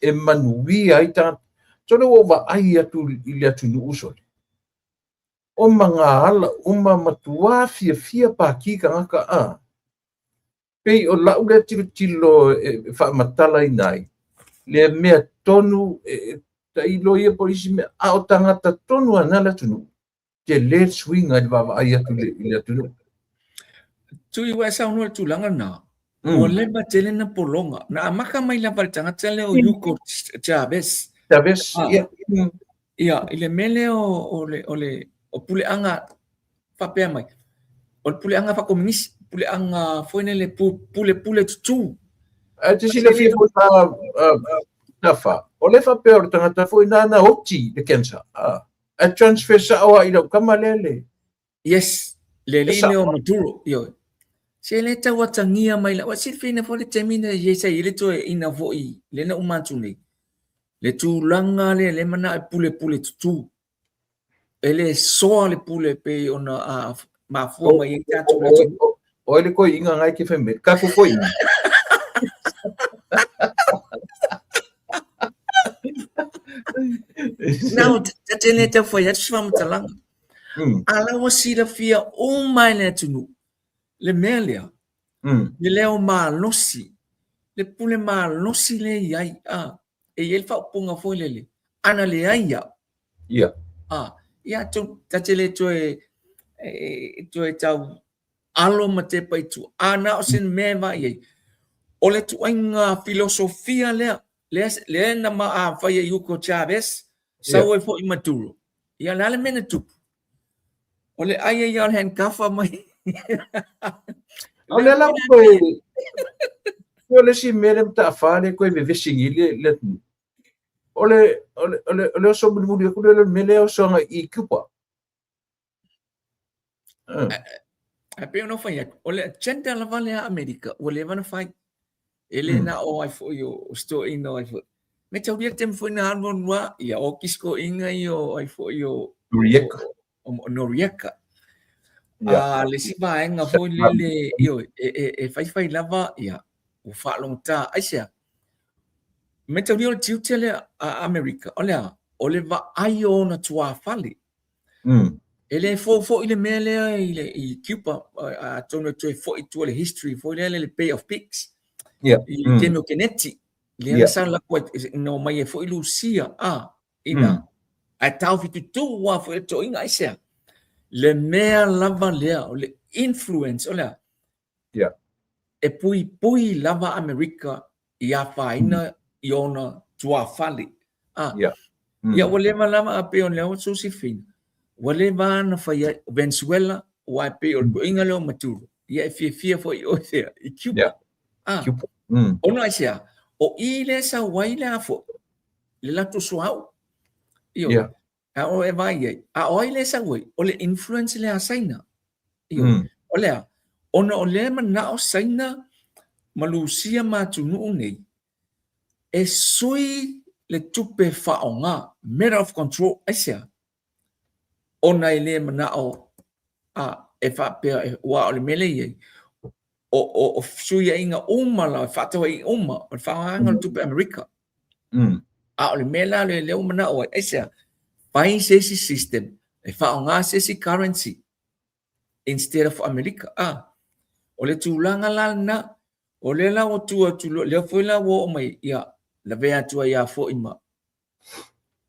e manuia ai tagata. Sole ua ou vaai atu i le atunuu sole, o magaala uma matua fiafia paki tagata, Pei o lau lea tilotilo e faamatalaina ai le mea tonu e tailo ia po o isi mea, a o tagata tonu lava na le atunuu. Tele le suiga i le vaavaai atu i le atunuu. Tui ua e saunoa i le tulaga lena, ua leva tele na pologa. Na amata mai lava i le tagata lea o Hugo Chavez. Chavez, ia. Ia, i le mea lea o puleaga faapea mai, o le puleaga faakomunisi, puleaga foi lele pulepule tutū. Ae te silafia foi Tafa, o lea faapea o le tagata foi na na oti le cancer. Ae transfer sao lava i lau tama lea le. Yes, le alii lea o Maduro, ioe. Se le tau atagia mai la, ua silafia foi le taimi na i ai sa i ai le toeaina foi lea na uma atu nei. Le tulaga lea lea manao e pulepule tutū. E le soa le pule pei ona mafua mai ai tatou le atunuu. O ai le toeaina na e te fai mai? Tatou toeaina. Now, ta te le tau fai atu se faamatalaga. A la ua silafia uma e le atunuu le mea lea, le leo malosi, le pule malosi lea e i ai, e i ai le faaupuga foi lele, ana leai au. Ia. Ia, ta te le toe, toe tau alo ma tepa i tua. A na o se mea e vaai ai, o le ituaiga filosofia lea, lea na fai ai Hugo Chavez, sau ai foi Maduro. Ia, o le a le mea na tupu? O le ai ai o le handcuff mai. O lea la koe, o le isi mea lea mataafa lea koe vevesi nei le atunuu. O le, o le, o le, o le oso mulimuli atu lea o le mea lea oso agai i Cuba. Ae pei ona fai atu, o le agenda lava lea a Amerika, ua leva ona fai. E le na o ai foi o si toeaina o ai foi. Mataulia le taimi foi na alu alu lava, ia oki si toeaina ia o ai foi o Noriega. O Noriega. A le isi vaega foi lele, ioe, e faifai lava, ia, ua faalogogata. Aisea? Mataulia o le tiute lea a Amerika, o le a? O le vaai o ona tuafale. E le fou foi le mea lea i, le, i Cuba, atonu e toe foi i tua le history foi lea le Bay of Pigs. I le taimi o Keneti, lea na sa lako ai, na omai ai foi Lusia, ina, ae taofi tutū lava foi le toeaina, aisea? Le mea lava lea, o le influence, o le a? E puipui lava Amerika i afaina i ona tuafale. Ia ua leva lava a pei o lea ua silafia. Ua leva ona fai ai Venezuela, aua e pei o le toeaina lea o Maduro. Ia e fiafia foi oe sea i Cuba. Cuba. Ona aisea, o i lea e sau ai le a foi, le latou suauu. Ioe. A o e vaai ai, a o ai lea e sau ai? O le influence lea a Saina. Ioe. O le a? Ona o lea e manao Saina ma Lusia ma atunuu nei e sui le tupe faaaoga, matter of control, aisea? Ona e le manao a e faapea, aua o le mea lea e i ai, o fesuiaiga uma lava, fefaatauaiga uma, o le faaaogaina o le tupe Amerika. A o le mea la lea ua manao ai, aisea? Fai se isi system e faaaoga se isi currency instead of Amerika. O le tulaga la lena, o lea la ua tu atu, lea foi la ua oo mai, ia, lavea atu ai lava foi ma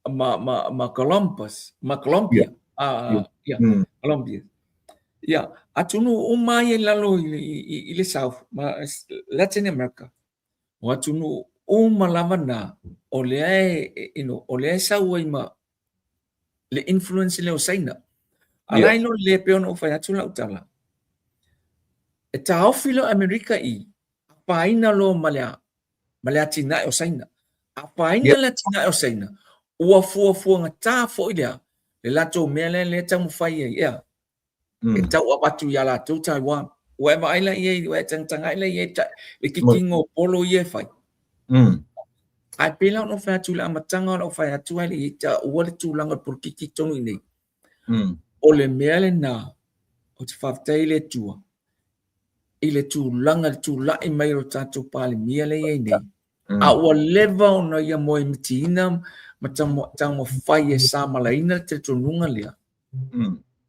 ma Columbus, ma Colombia. Ia, Colombia. Ia, atunuu uma ia i lalo i le South, ma Latin America. O atunuu uma lava na, o lea e, you know, o lea e sau ai ma le influence lea o Saina. A la ilo le pei ona ou fai atu lau tala, e taofi loa Amerika i, afaina loa ma le ma le atinae o Saina. Afaina le atinae o Saina, ua fuafuagatā foi lea le latou mea lea lea e taumafai ai, ea, e tau avatu ia latou Taiwan. Ua e vaai la i ai, ua e tagatagai la i ai le kikiga o polo ia e fai. Ae pei la ona ou fai atu i le amataga o lau fai atu ai le i taua le tulaga o le polokiki tonu i inei. O le mea lena, ou te faafetai i le Atua i le tulaga i le tulai mai o le tatou Palemia lea e i ai nei, a ua leva ona ia moemitiina ma taumafai e samalaina le talitonuga lea,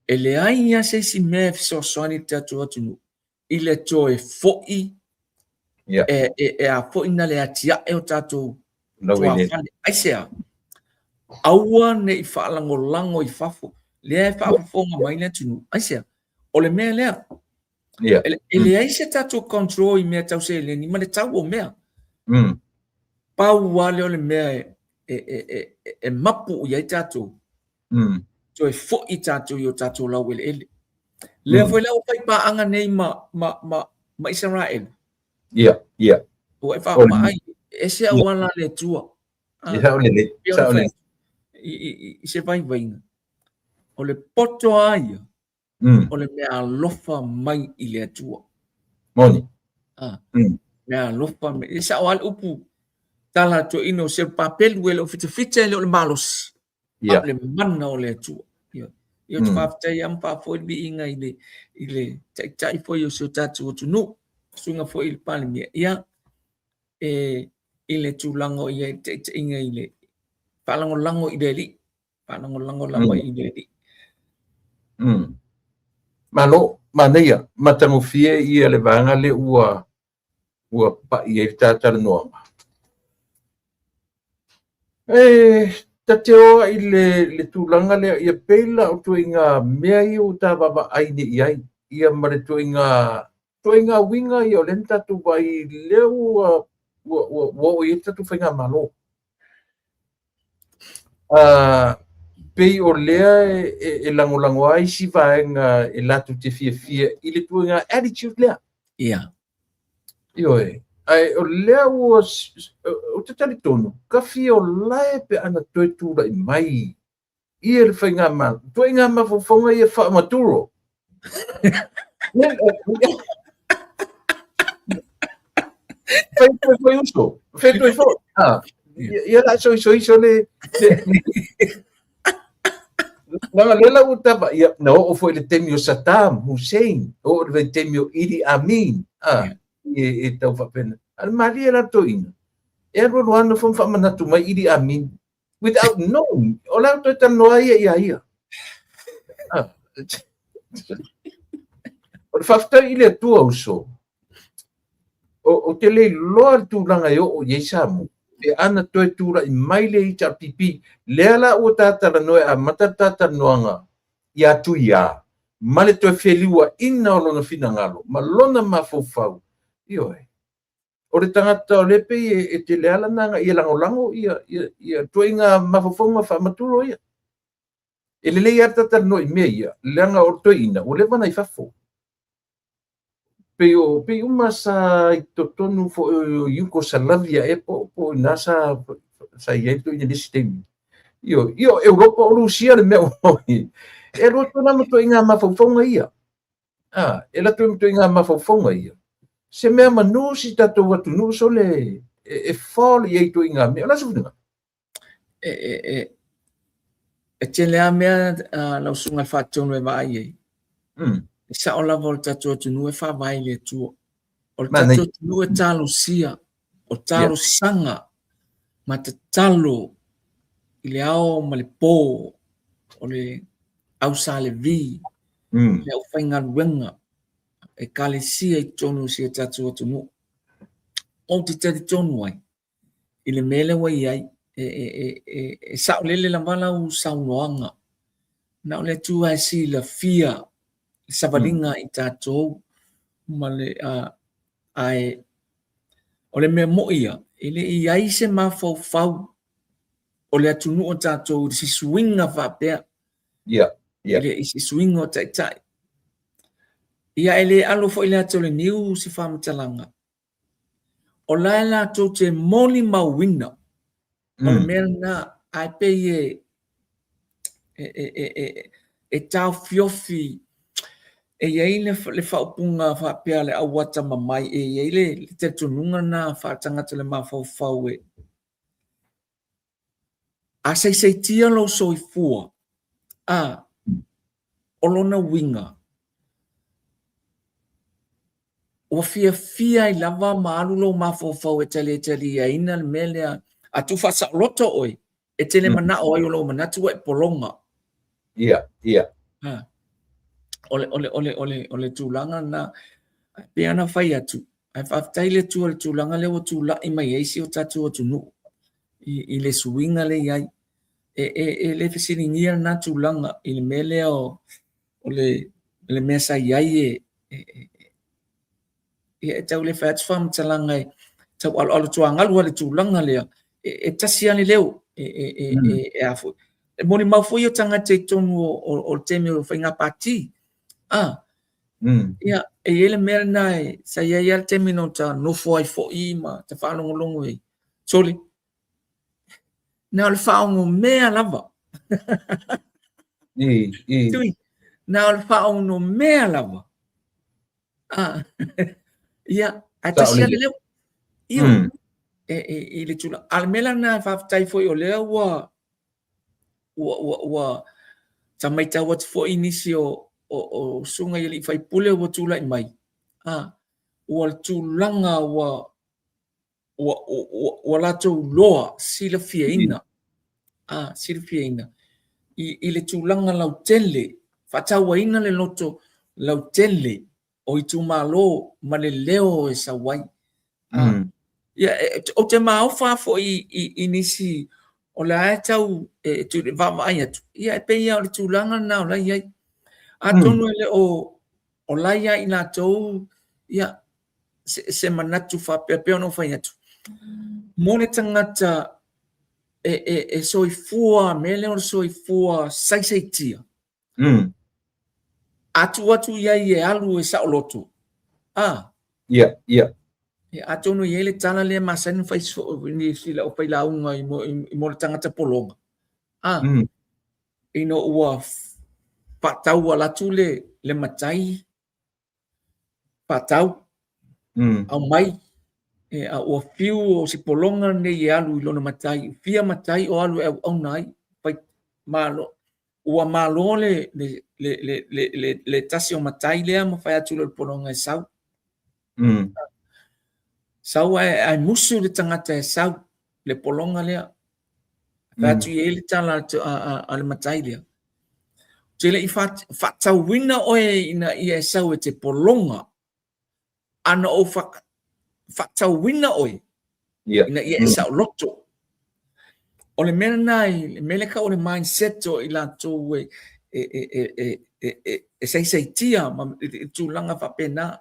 e leai lava se isi mea e fesoasoani i le tatou atunuu i le toe foi e a foi na le atiae o tatou tuafale. Aisea? Aua ne i faalagolago i fafo. Lea e faafofoga mai le atunuu. Aisea? O le mea lea. E leai se tatou control i mea tau seleni ma le tau o mea. Pau lava lea o le mea e mapu i ai tatou. Toe foi tatou i o tatou laueleele. Lea foi la ua fai paaga nei ma Isaraelu. Ua e vaavaai, ese auala a le Atua. Saolele, saolele. I se vaivaiga, o le poto lava ia, o le mea alofa mai i le Atua. Moni. Mea alofa mai. E sao lava le upu tala a toeaina o Serupapelu, e le o fitafita, e le o le malosi, a o le mana o le Atua. Ia, ou te faafetai lava ma faafoi le viiga i le taitai foi o si o tatou atunuu, susuga foi i le Palemia, ia, e, i le tulaga o i ai le taitaiga i le faalagolago i le Alii, faalagolago lava i le Alii. Malo, manaia, matagofie ia le vaega lea ua pai ai le ta talanoaga. E ta te o i le tulaga lea, ia pei la o ituaiga mea ia ua ta vaavaai nei i ai, ia ma le ituaiga uiga ia o lea na tatou vaai lea ua oo i ai le tatou faigamalo. Pei o lea e lagolago ai isi vaega e latou te fiafia i le ituaiga attitude lea. Ioe. Ae o lea ua ou te talitonu, ka fia o lae pe ana toe tulai mai ia le faigamalo, ituaiga mafaufauga ia faa-Maduro. Fai toe foi uso, fai toe foi. Ia la soisoiso le Leaga lea la ua tava, ia, na oo foi le taimi o Saddam Hussein, oo le taimi o Idi Amin, e tau faapena. A le malie la toeaina, e alu alu lava nofo ma faamanatu mai Idi Amin, without knowing, o la toe talanoa ia ia ia. O le faafetai i le Atua uso, ou te le iloa le tulaga e oo i ai Samoa, pe ana toe tulai mai le HRPP, lea la ua ta talanoa e amata le ta talanoaga ia Tuia, ma le toe feliuaina o lona finagalo, ma lona mafaufau. Ioe. O le tagata o lea pei e tele lava lana agai e lagolago ia ituaiga mafaufauga faamaturo ia. E lelei lava le ta talanoa i mea ia, leaga o le toeaina ua leva ona i fafo. Pei uma sa i totonu foi o Yugoslavia ea po o ina sa i ai le toeaina i le isi taimi. Ioe, ia o Europa o Rusia le mea ua i ai. E alu atu la ma ituaiga mafaufauga ia. E alu atu ma ituaiga mafaufauga ia. Se mea manu si tatou atunuu sole e fall i ai ituaiga mea. O le a se finagalo? E tele lava mea lau susuga i le Faatonu e vaai ai. E sao lava o le tatou atunuu e faavae i le Atua. O le tatou atunuu e talosia, o talosaga ma tatalo i le ao ma le po, o le au Sa Levi, le aufaigaluega, ekalesia i totonu o si o tatou atunuu. Ou te talitonu ai, i le mea lea ua i ai, e saolele lava lau saunoaga. Na o le Atua e silafia le savaliga i tatou ma le, ae o le mea moi ia, e le i ai se mafaufau o le atunuu o tatou i se suiga faapea. I se suiga o taitai. Ia e le alo foi le ata o le niu se faamatalaga. O la e latou te molimauina, o le mea lena, ae pei e taofiofi, e i ai le faaupuga faapea le au atamamai, e i ai le talitonuga lena faatagata le mafaufau e, a saisaitia lou soifua, a, o lona uiga, ua fiafia ai lava ma alu lou mafaufau e taliataliaina le mea lea, a tuufaasaoloto oe, e te le manao ai o lou manatu ua e pologa. Ia. O le tulaga lena, pei ona fai atu, ae faafetai le Atua i le tulaga lea ua tulai mai ai si o tatou atunuu i le suiga lea i ai. E le fesiligia lena tulaga i le mea lea o le mea sa i ai ia e tau le fai atu faamatalaga e tau aloalo tuagalu a le tulaga lea, e tasi lava le leo e a foi. E molimau foi o tagata i totonu o le taimi o faiga pati. Ia, e i ai le mea lena sa i ai lava le taimi na ota nofo ai foi ma ta faalogologo i ai. Sole, na o le faaonomea lava. Tui, na o le faaonomea lava. Ia, ae tasi lava le leo. Ia, i le tulaga. A o le mea la lena e faafetai foi o lea ua ta matau atu foi i nisi o susuga i alii faipule ua tulai mai, ua le tulaga ua latou loa silafiaina, silafiaina i le tulaga lautele, faatauaina le loto lautele o itumalo ma le leo e sau ai. Ia, ou te maofa foi i nisi o la e tau e vaavaai atu, ia e pei lava o le tulaga lena o la e i ai. Atonu e le o la e ia i latou ia se manatu faapea pei ona ou fai atu, mo le tagata e soifua, mea lea o le soifua saisaitia, a tuu atu i ai e alu e saoloto, a? Ia, ia. Ia, atonu e i ai le tala lea e masani ona fai soo i nisi o failauga i mo le tagata pologa, a? Ina ua faatau atu le matai, faatau, aumai, a ua fiu o si pologa lenei e alu i lona matai, fia matai o alu e auauna ai, fai, malo, ua malo le tasi o matai lea ma fai atu le pologa e sau. Sau ae musu le tagata e sau le pologa lea. Fai atu i ai le tala a le matai lea. Ou te le i faatauina oe ina ia e sau e te pologa, a na ou faatauina oe ina ia e saoloto. O le mea lena, le mea lea e tau o le mindset o i latou e saisaitia ma tulaga faapena.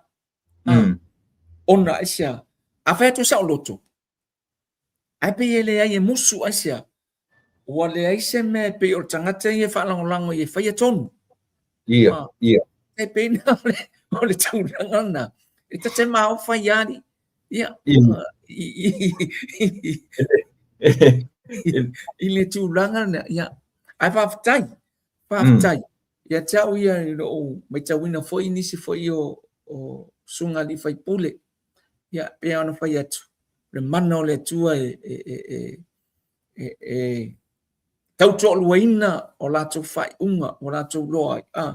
Ona aisea? A fai atu e saoloto, ae pei e leai e musu aisea? Ua leai se mea e pei o le tagata ia e faalagolago i e faia tonu. Ia, ia. E pei na o le tulaga lena. E ta te maofa i ali. Ia, i le tulaga lena. Ia, ae faafetai, faafetai. Ia te au ia i lou matauina foi nisi foi o susuga alii faipule. Ia, pei ona fai atu, le mana o le Atua e tautoaluaina o latou faaiuga, o latou loa ai,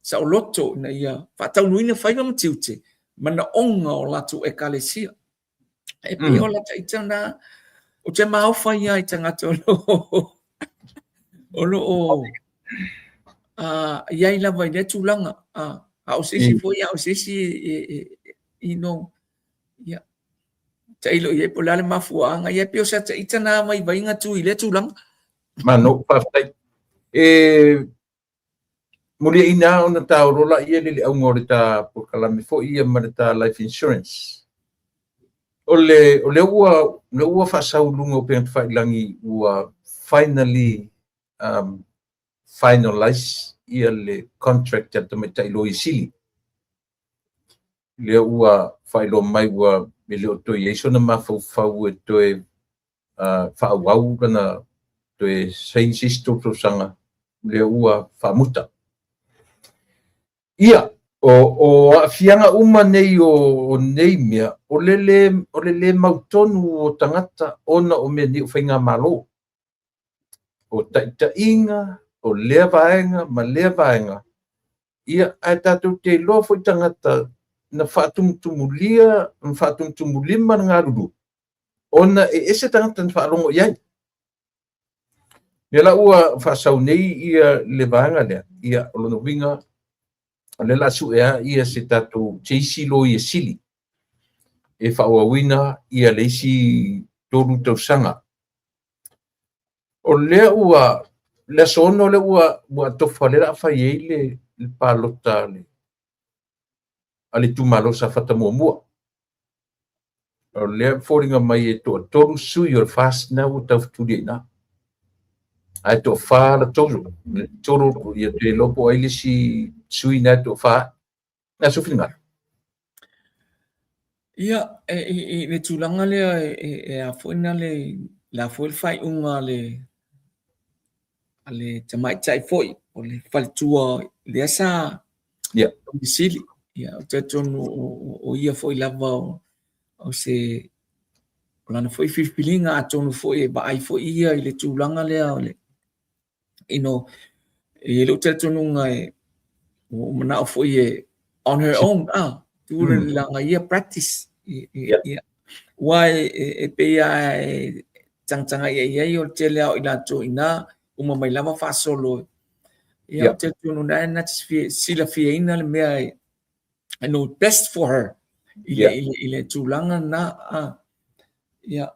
saoloto ina ia faataunuuina faiva ma tiute, manaoga o latou ekalesia. E pei o lata ita na, ou te maofa ia i tagata o lo o i ai lava i lea tulaga. A o se isi foi, a o se isi you know, ia, tailo i ai po o le a le mafuaaga. Ia, e pei o se ata ita na vaivaiga tu i lea tulaga. Mano, faafetai. E muliaina ona ta olola ia le auga o le ta polokalame foi ia ma le ta life insurance. O le ua faasau luga o upega tafailagi ua finally finalize ia le contract a le tamaitai loia sili. Lea ua faailoa mai ua e le o toe i ai sona mafaufau e toe faaauau lana toe saini se isi 3 tausaga, lea ua faamuta. Ia, o aafiaga uma nei o nei mea, o le le mautonu o tagata ona o mea nei o faigamalo. O taitaiga, o lea vaega ma lea vaega, ia, ae tatou te iloa foi tagata na faatumutumulima le galulue, ona e ese tagata na faalogo i ai. Lea la ua faasau nei ia le vaega lea, ia, o lona uiga, o lea la suea ia se tatou se isi loia sili e faaauauina ia le isi 3 tausaga. O lea ua, le aso 6 lea ua atofa lea o le a fai ai le palota a le itumalo o Safata 1. O lea e foliga mai e toatolu sui o le FAST na ua taufetuli ai i ina. Ae toafa la total. Total ia te iloa po o ai le isi sui na e toafa. Le a sou finagalo? Ia, i le tulaga lea e a foi na le, le a foi le faaiuga a le tamaitai foi o le faletua lea sa domicile. Ia, ou te talitonu o ia foi lava o se o lana foi filifiliga atonu foi e vaai foi ia i le tulaga lea o le you know, e i ai lou talitonuga e ua ou manao foi e on her own, tuu le lana ia practice. Ia. Aua e pei lava e tagatagai i ai o le tele lava o i latou i ina, uma mai lava faasolo. Ia, ou te talitonu na na te silafiaina le mea e you know, best for her i le, i le tulaga lena. Ia.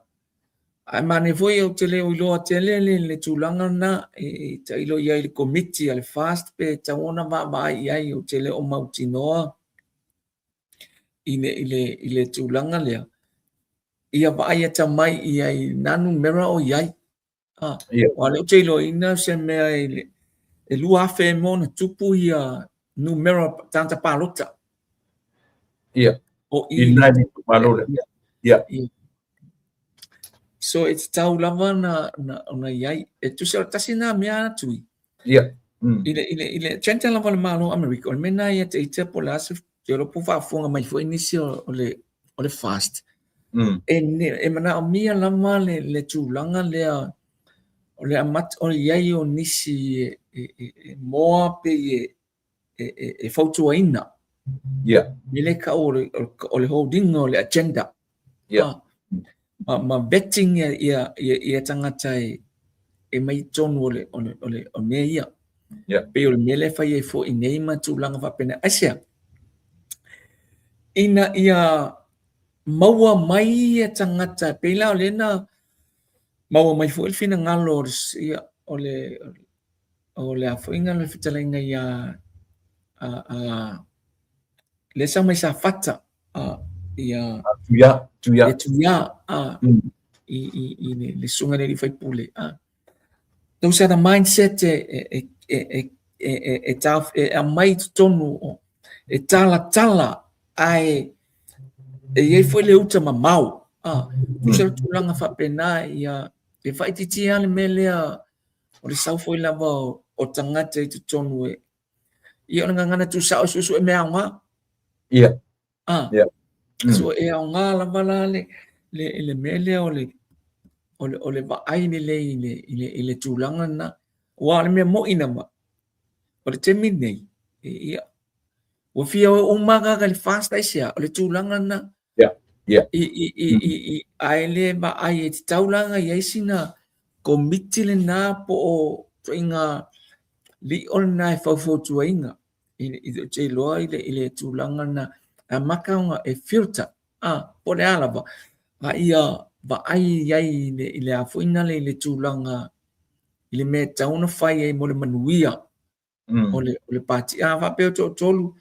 Ae manaia foi ou te le o iloa tele le tulaga lena e tailo i ai i le komiti a le FAST pe tatau ona vaavaai i ai, ou te le o mautinoa i le tulaga lea. Ia vaai atamai i ai i nā numera o i ai. Aua o lea ou te iloaina o se mea i le e 2,000 ma ona tupu ia numera o tagata palota. Ia. O i i le itumalo lea. Ia. So e tatau lava ona i ai. E tusa o le tasi lena mea a Tui. Ia. I le agenda lava o le Malo o Amerika, o le mea lena ia te ita po o le a se, te iloa po o faafofoga mai foi nisi o le FAST. E manaomia lava le tulaga lea o le amata o i ai o nisi e moa pe e fautuaina. Me le tau o le holding o le agenda. Ma vetting ia tagata e mai i totonu o mea ia. Pei o le mea lea e fai ai foi nei ma tulaga faapena. Aisea? Ina ia maua mai ia tagata, pei la o lea na maua mai foi le finagalo o le a foi le fetalaiga ia a lea sa mai Safata ia Tuia, Tuia. Ia Tuia i le susuga i le alii faipule. Those are the mindset e aumai i totonu e talatala ae e i ai foi le uta mamao. Tusa le tulaga faapena ia e faaitiitia lava le mea lea o le sau foi lava o tagata i totonu e ia o le gagana tuusao e suesue mea aoga. So e aoga lava la le mea lea o le vaai lelei i le tulaga lena. Aua o le mea moi lava, o le taimi lenei, ia, ua fia o uma lava tagata i le FAST aisea? O le tulaga lena. Ae le vaai e tatau la ona i ai sina komiti lena po o ituaiga lio lena e faufautuaina ou te iloa i le tulaga lena e amata ona e filter po o le a lava a ia vaai i ai i le a foi nale i le tulaga i le mea e tatau ona fai ai mo le manuia o le pati. A faapea o toatolu,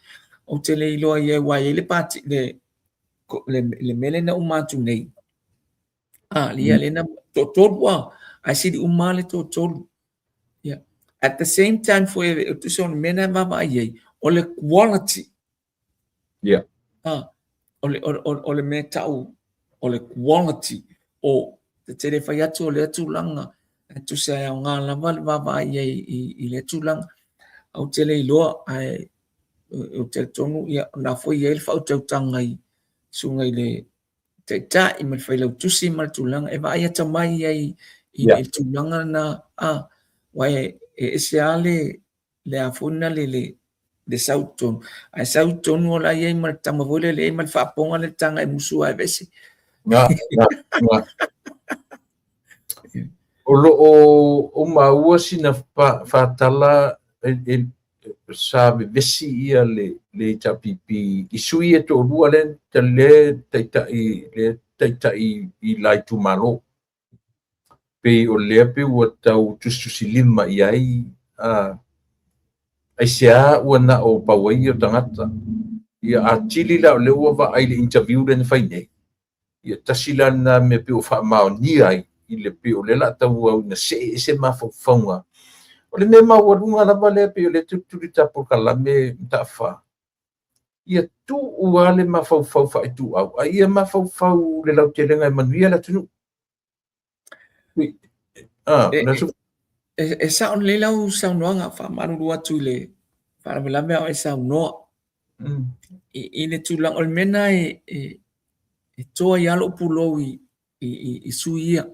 ou te le iloa i ai, aua e i ai le pati, le mea lea na uma atu nei. Ia lea na toatolu ae sili uma le toatolu. Yeah. At the same time foi, e tusa o le mea na e vaavaai i ai, o le quality. O le mea tau o le quality o te tele fai atu o lea tulaga e tusa e aoga lava le vaavaai i ai i lea tulaga. Ou te le iloa ae ou te talitonu ia na foi i ai le faautautaga i susuga i le taitai ma le failautusi ma le tulaga e vaai atamai ai i le tulaga lena aua e ese lava le a foi lena le sau i totonu ae sau i totonu o la e i ai ma le tama foi lele e i ai ma le faapoga le taga e musu ae aveese. Nga, nga, nga. O lo o maua sina faatala sa vevesi ia le HRPP i sui e toalua le taitai i la itumalo. Pei o lea pei ua tau tusitusilima i ai, a, aisea ua na o pau ai o tagata. Ia atili la o lea ua vaai i le interview lea na fai nei, ia tasi la lena mea pei ua faamaonia ai i le pei o lea o le a tauau ina see ese mafaufauga. O le mea maualuga lava lea pei o lea e tulituli ta polokalame Mataafa, ia tuu lava le mafaufau faaituau, a ia mafaufau le lautelega e manuia le atunuu. E sao lelei lau saunoaga, faamalulu atu i le faalavelave a o e saunoa. I le tulaga, o le mea lena e toa ai lava lou pulou i sui ia.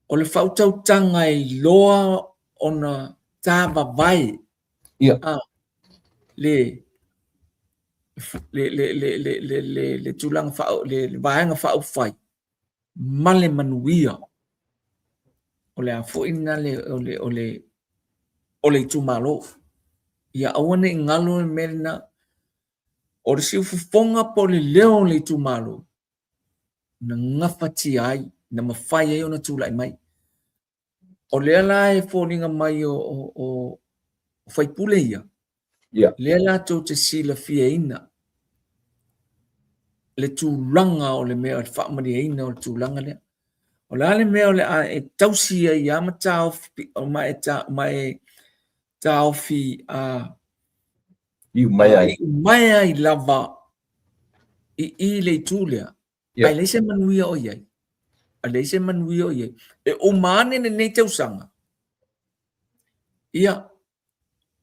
O le faautautaga e iloa ona tavavae le tulaga le vaega faaupufai ma le manuia o le a foi lena le o le o le o le itumalo. Ia aua ne i galo le mea lena. O le siufofoga po o le leo o le itumalo na gafatia ai, na mafai ai ona tulai mai. O lea la e foliga mai o faipule ia, lea latou te silafiaina le tulaga o le mea o le faamalieina o le tulaga lea. O le a le mea o le a e tausi ai lava ma taofi, ma e, ta, ma e taofi iu mai ai. Iu mai ai lava i le itu lea. Ae leai se manuia o i ai. Ae leai se manuia o i ai. E uma ane lenei tausaga, ia,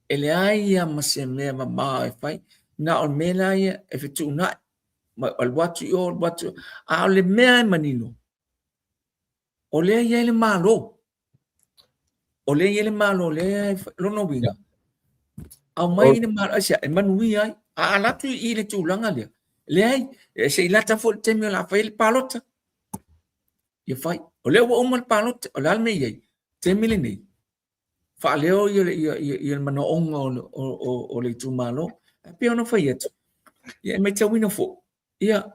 e leai ia ma se mea mamao e fai, na o le mea la ia e fetuunai, ma alu atu i o, alu atu i o. A o le mea e manino, o lea e i ai le Malo. O lea e i ai le Malo, lea e lona uiga, aumai le Malo, aisea, e manuia ai. A alu atu i le tulaga lea, leai, se i lata foi le taimi o le a fai ai le palota. Ia fai. O lea ua uma le palota, o le a le mea e i ai? Taimi lenei, faaleo ia, ia, ia, ia le manaoga o le itumalo. Ae pei ona fai atu, ia e matauina foi, ia,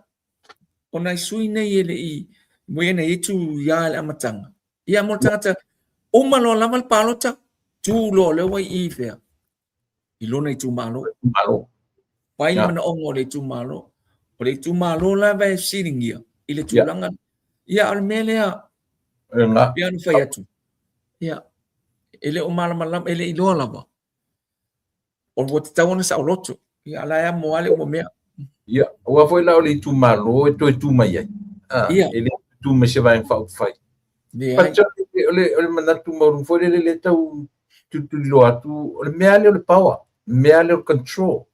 o nai sui nei e le i mui na i tu ia le amataga. Ia mo le tagata, uma loa lava le palota, tu loa lea ua i i fea, i lona itumalo. Itumalo. Fai le manaoga o le itumalo. O le itumalo lava e fesiligia i le tulaga. Ia, o le mea lea, pei ona fai atu, ia, e le o malamalama, e le i iloa lava. O ua tatau ona saoloto. Ia, a la e amo lava le uma mea. Ia, aua foi la o le itumalo e toe tu mai ai. E le tu mai se vaega faaupufai. Leai. O le manatu maualuga foi lele lea tau tulituliloa atu, o le mea lea o le power, le mea lea o le control.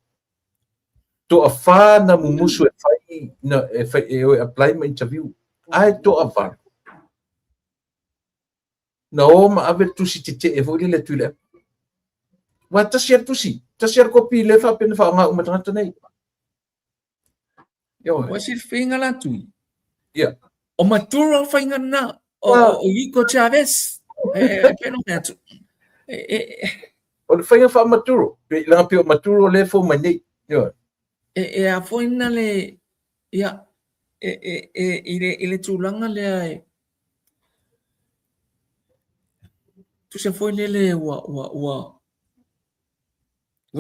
Toafa na mumusu e fai, na, e fai, e o e apply ma interview. Ae toavalu. Na o ma ave le tusi tetee foi lele a Tuilaepa. Aua tasi lava le tusi, tasi lava le kopi lea faapea na faaaoga uma e tagata nei. Ioe. Ua silafia la Tui. Ia. O Maduro le faiga lena. O Hugo Chavez. E pei ona fai atu. O le faiga faa-Maduro, leaga pei o Maduro lea e fou mai nei. Ioe. E a foi na le, ia, i le tulaga lea e, tusa foi lele ua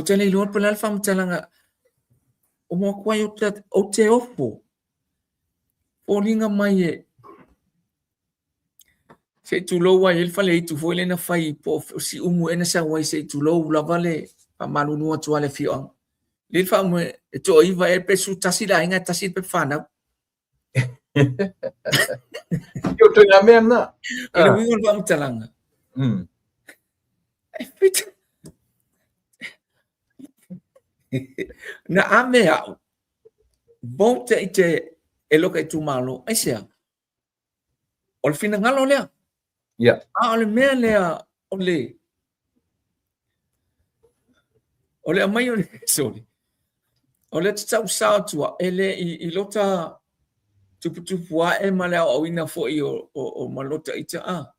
te le iloa po o le a le faamatalaga o makuai ou te ofo, foliga mai e se i tulou ai le faleitu foi lea na fai po o Siumu ea na sau ai se i tulou lava le faamalulu atu a le afioaga. Lea le faamoe e toaiva ea pe 11 le aiga e tasi le pepa fanau. Ia o ituaiga mea na. I le uiga o le faamatalaga. E pita. Na ave au. Vote i te e loka itumalo. Aisea? O le finagalo lea. A o le mea lea o le o le aumai o le sorry. O le tatau sao atu e le i lota tuputupu ae ma le aoaoina foi o ma lota ita a.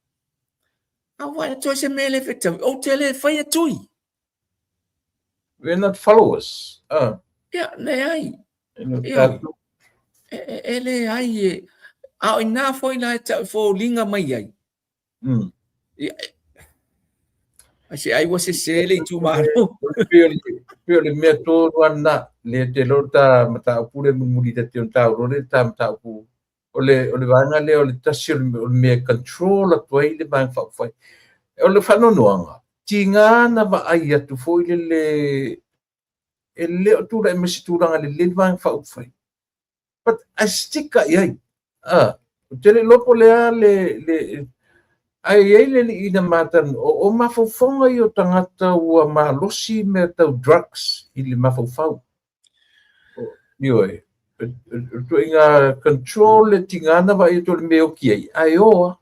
A vaai atu ai se mea le fetaui, ou te le faia tui. We are not followers. Ia, leai. E leai e. A o ina foi la e tau foliga mai ai. Ia, ai se ai ua sese le itumalo. Pei o le mea tonu lava lena, le te iloa ta mataupu lea mulimuli ta te ona taua loa lea ta mataupu o le vaega lea o le tasi o le mea e control atu ai le Vaega Faaupufai. O le faanoanoaga, tiga na vaai atu foi lele e le o tulai mai se tulaga lelei le Vaega Faaupufai. But ae stick i ai. Ah, ou te le iloa po o le a le ae i ai le alii na matano o mafaufauga ia o tagata ua malosi mea tau drugs i le mafaufau. Ioe, o le ituaiga control le tiga na vaai atu o le mea e oki ai, ae o lava.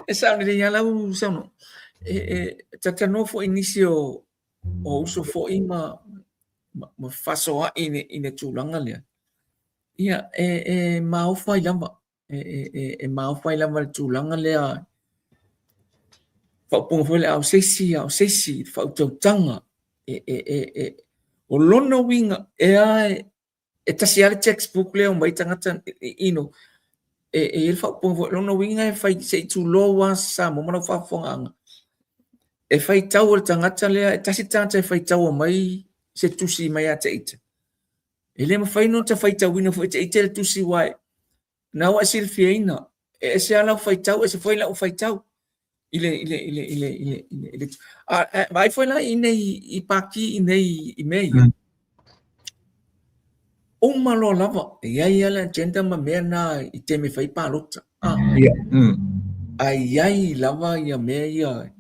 E sao lelei lava lau saunoaga. E talatalanoa foi i nisi o uso foi ma fefaasoaai i le tulaga lea. Ia, e maofa ai lava, e maofa ai lava le tulaga lea, faaupuga foi lea, a o se isi, a o se isi, i le faautautaga. O lona uiga, e a e tasi lava le textbook lea e omai tagata, e i ai le faaupuga foi, lona uiga e fai, se i tulou lava Samoa ma lau faafofogaaga, e faitau e le tagata lea, e tasi le tagata e faitaua mai se tusi mai ia te ita. E le mafai ona ta faitauina foi e te ita le tusi aua na ua e silafiaina, e ese lava lau faitau, ese foi lau faitau. I le i le i le i le i le i le a vaai foi la i nei i paki i nei i mea ia. Uma loa lava, e i ai lava le agenda ma mea na i taimi e fai palota. Ah. Yeah. Ae i ai lava ia mea ia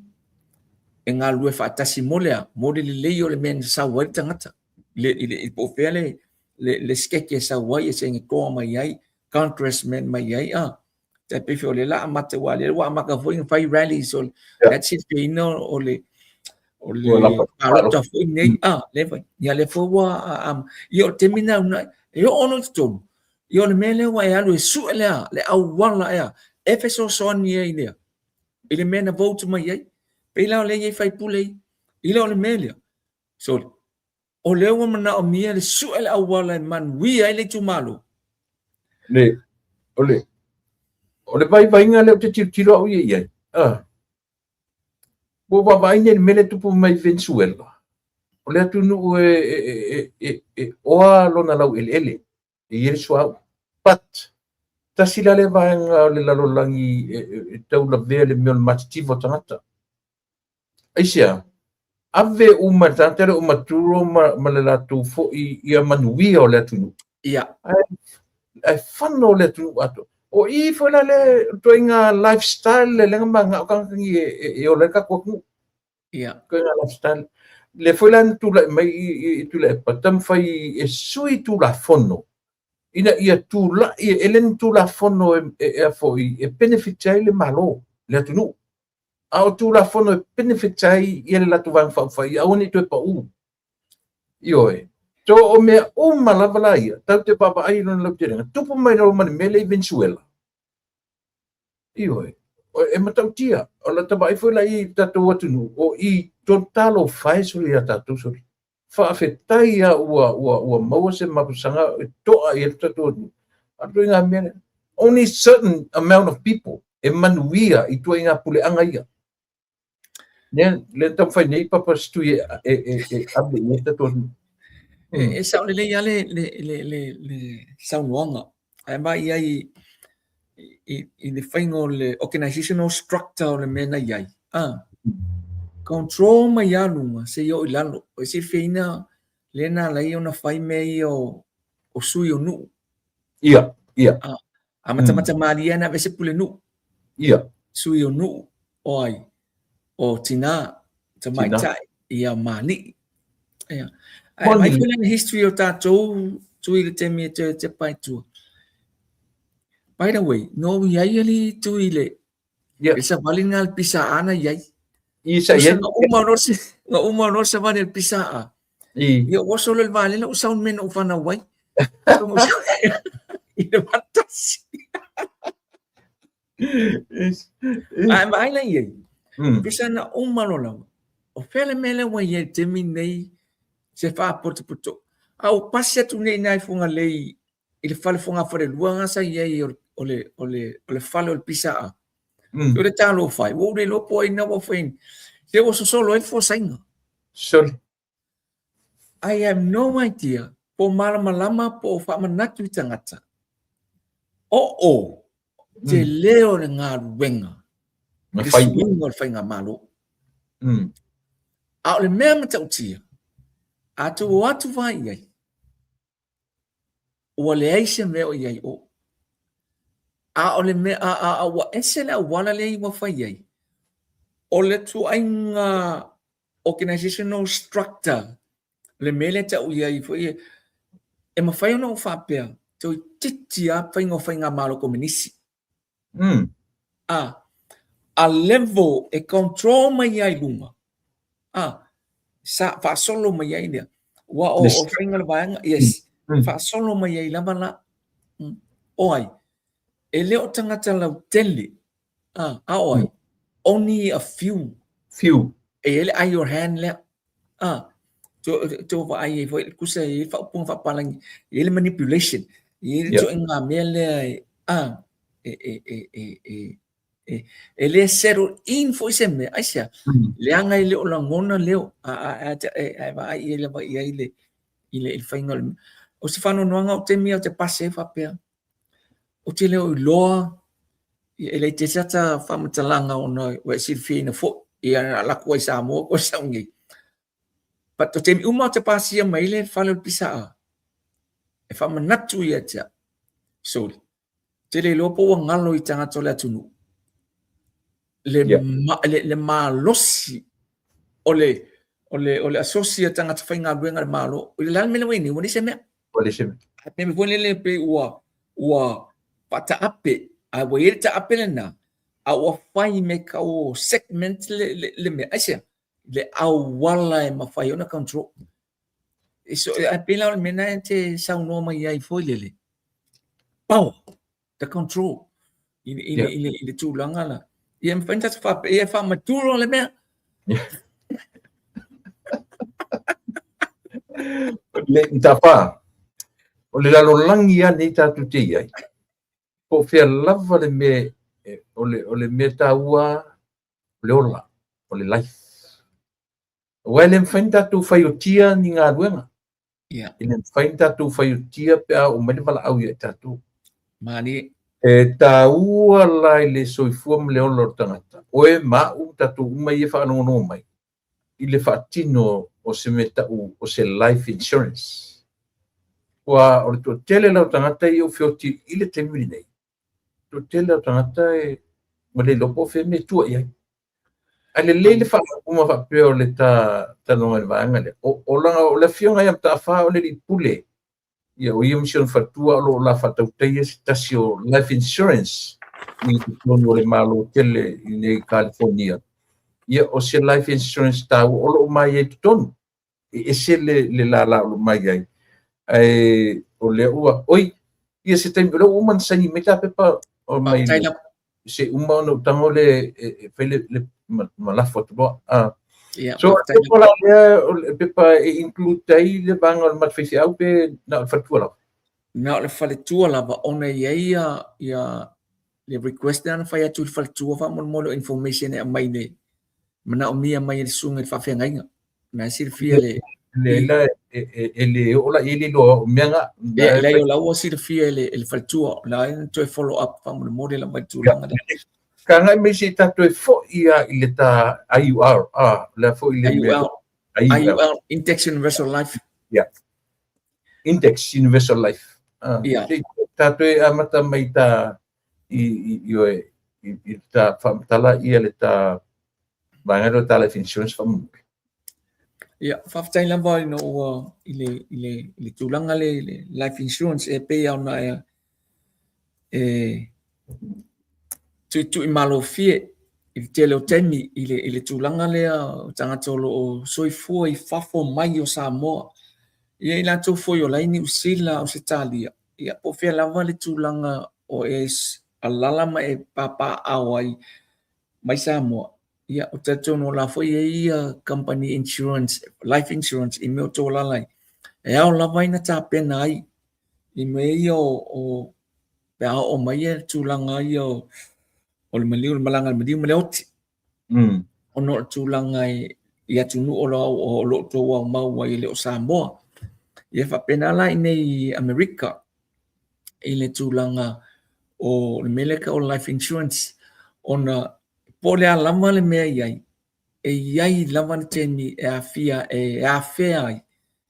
e galulue faatasi mo le a, mo le lelei o le mea na sau ai le tagata. Le, i le, po o fea le skeke e sau ai, e senator mai ai, congressman mai ai, ah. Tai pei foi o lea la amata, aua o lea ua amata foi ona fai rallies o le silafia o le palota foi nei, ah, lea foi. Ia lea foi ua, ia o le taimi lena unai, e oo loa i totonu, ia o le mea lea ua e alu e sue le a, le auala ea, e fesoasoani ai lea, i le mea na vote mai ai. Pei la o lea e i ai faipule ia, i le o le mea lea, sorry, o lea ua manaomia le sue le auala e manuia ai le itumalo. Le, o le vaivaiga lea ou te tilotilo au ia i ai, ah, ua vaavaai nei i le mea lea e tupu mai Venezuela. O le atunuu e oa lona laueleele, e i ai le suauu. But, tasi la lea vaega o le lalolagi e taulavea le mea o le matitiva o tagata. Aisea? Ave uma e le tagata lea o Maduro ma le latou foi ia manuia o le atunuu. Ae fano le atunuu atoa. O i foi la le ituaiga lifestyle lea na manao tagata ni e ola ai le tatou atunuu. Ituaiga lifestyle. Lea foi la na tulai mai i Tuilaepa, taumafai e sui Tulafono ina ia tulai e le ni Tulafono e foi e benefit ai le Malo, le atunuu. A o Tulafono e benefit ai ia le latou Vaega Faaupufai, aua ne i toe pau. Ioe. So o mea uma lava la ia, tatou te vaavaai i lona lautelega, tupu mai loa ma le mea lea i Venezuela. Ioe. E matautia. O la ta vaai foi la i tatou atunuu, o i talofa e soli ia tatou soli. Faafetai lava ua maua se mapusaga e toa i ai le tatou atunuu. A o ituaiga mea lea, only certain amount of people e manuia i ituaiga puleaga ia. Lea na taumafai nei Papa Setui e ave i ai le tatou atunuu. E sao lelei lava le saunoaga. Ae vaai i ai i le faiga o le organizational structure o le mea na i ai. Ah. Control mai lava luga seia oo i lalo. O e silifiaina lea na ala ai ona fai mea ia o sui o nuu. Ia, ia. Ah, a matamata malie ana aveese pulenuu. Sui o nuu, o ai, o tinā, tamaitai, ia ma alii. Ia. Ae vaai foi la i le history o tatou tui i le taimi e toe tepa ai tua. By the way, na ou i ai alii tui i le le savali lena a le PSA na i ai. I sa i ai. Na uma loa na uma loa le savali a le PSA. Ia ua oso loa i le valele ua sau le mea na ou fanau ai. I le 81. Ae vaai la i ai. Pisa na uma loa lava. O fea le mea lea ua i ai i le taimi lenei se faapotopoto. A ua pasi atu nei i ina i Fugalei i le fale fogafalelua na sa i ai o le, o le, o le fale o le PSA. O le talofa e, ua ou le iloa po o ai na ua fai. Se ua sosolo ai le fuasaina. Soli. I have no idea po o malamalama po o faamanatu i tagata. Oo, tele o le galuega Na i le fai. suiga o le faigamalo. A o le mea matautia, a tou o atu vaai i ai, ua leai se mea o i ai o. A o le mea, a, a, a ua ese le auala lea ua fai ai, o le tuaiga organizational structure, le mea lea tau i ai foi, e mafai ona ou faapea, toeitiiti lava faiga o faigamalo kominisi. A, a level e control mai ai luga, a, sa faasolo mai ai lea. Ua o, o faiga le vaega, yes, faasolo mai ai lava la. O ai, e le o tagata lautele, a, a o ai, only a few. Few. E i ai le eye your hand lea. A, to vaai ai foi, tusa e i ai le faaupuga faapalagi, e i ai le manipulation, e i ai le ituaiga mea lea e, a, e, e, e, e, e, e, e le settle in foi se mea, aisea, leaga e le o lagona leo, a, a, a, a, a, a vaai i ai lava i ai le, i le, i le faiga o le mea. O se faanoanoaga o taimi ou te pasi ai faapea, ou te le o iloa, e leai te se ata faamatalaga ona ua e silifiaina foi, ia na alu atu ai i Samoa koe sau nei. But o taimi uma ou te pasia mai le fale o le PSA, e faamanatu ia te au, sorry, te le iloa po ua galo i tagata o le atunuu le, yeah. ma, le, le malosi o le, o le, o le asosi a tagata faigaluega le Malo. I le la le mea nei, ua leai se mea. Ua leai se mea. A mea foi lele pei ua, ua faataape, a ua i ai le taape lena, a ua fai me kau segment le, le, le mea. Aisea? Le auala e mafai ona control. So, e pei la o le mea lena e te saunoa mai ai foi lele. Power, the control. I, i, yeah. i, i, i le tulaga la. Ia, e mafai ona tatou faapea, ia e faamaturo le mea. Le tapa, o le lalolagi lava lenei tatou te i ai, po o fea lava le mea, o le, o le mea taua o le ola, o le life. Aua e le mafai ona tatou faiotia ni galuega. Yeah. E le mafai ona tatou faiotia pe a oo mai le valaau ia i tatou. Malie. E taua la i le soifua ma le ola o le tagata, oe ma au, tatou uma ia e faalogologo mai, i le faatino o se mea tau o se life insurance. Aua o le toatele la o tagata ia ua feoti i le taimi lenei, toatele o tagata e ua le iloa po o fea mea e tua i ai. Ae lelei le faaupuga faapea o le ta talanoaga i le vaega lea. O, o leaga o le afioga ia Mataafa o le alii pule, ia o ia ma si ona faletua o lo o la faatautaia se tasi o life insurance i totonu o le Malo tele i nei California. Ia o se life insurance taua o lo o ma i ai i totonu. E ese le, le lala o lo o mai ai. Ae o lea ua, oi, ia se taimi, o lea ua uma ona saini mai ta pepa o mai Faafetai lava. se uma ona ou tago le e, e fai le, le ma, ma lafo atu loa. Ah. Ia, So, faafetai pepa la lea, o le pepa e include ai le vaega o le matou faifeau pe na o le faletua lava? Na o le faletua lava ona e i ai ia, ia le request lea na fai atu i le faletua faamolemole o information e aumai le manaomia mai e le susuga i le faafeagaiga. Na e silafia le Le la e le oo la i ai le iloa o mea na. Ia, leai o la ua silafia e le, e le faletua, o la e na toe follow up faamolemole lava i le tulaga lea. Ka agai mai se i tatou e foi lava i le ta IUR, ah, o le a foi le mea. IUL, IUL, Index Universal Life. Yeah. Index Universal Life. Ah, Yeah. Se i tatou e amata mai ta i, i, i, oe, i, i ta faamatala ia le ta vaega lea o ta life insurance faamolemole. Ia, faafetai lava ina ua i le, i le, i le tulaga lea i le life insurance e pei ona e, e tuitui malofie i le tele o taimi i le, i le tulaga lea o tagata o lo o soifua i fafo mai o Samoa. Ia i latou foi o la i Niu Sila, Ausetalia, ia po o fea lava le tulaga o e alala ma e papaaao ai mai Samoa, ia ou te talitonu o la foi e i ai ia company insurance, life insurance i mea o outou alala ai. E ao lava ina tapena ai i mea ia o pe a oo mai le tulaga ia o le maliu, le malaga a le maliu ma le oti. Ona o le tulaga i atunuu o lo o outou aumau ai e le o Samoa. Ia faapena la i inei i Amerika i le tulaga o le mea lea e tau o le life insurance, ona po o le a lava le mea e i ai, e i ai lava le taimi e aafia e afea ai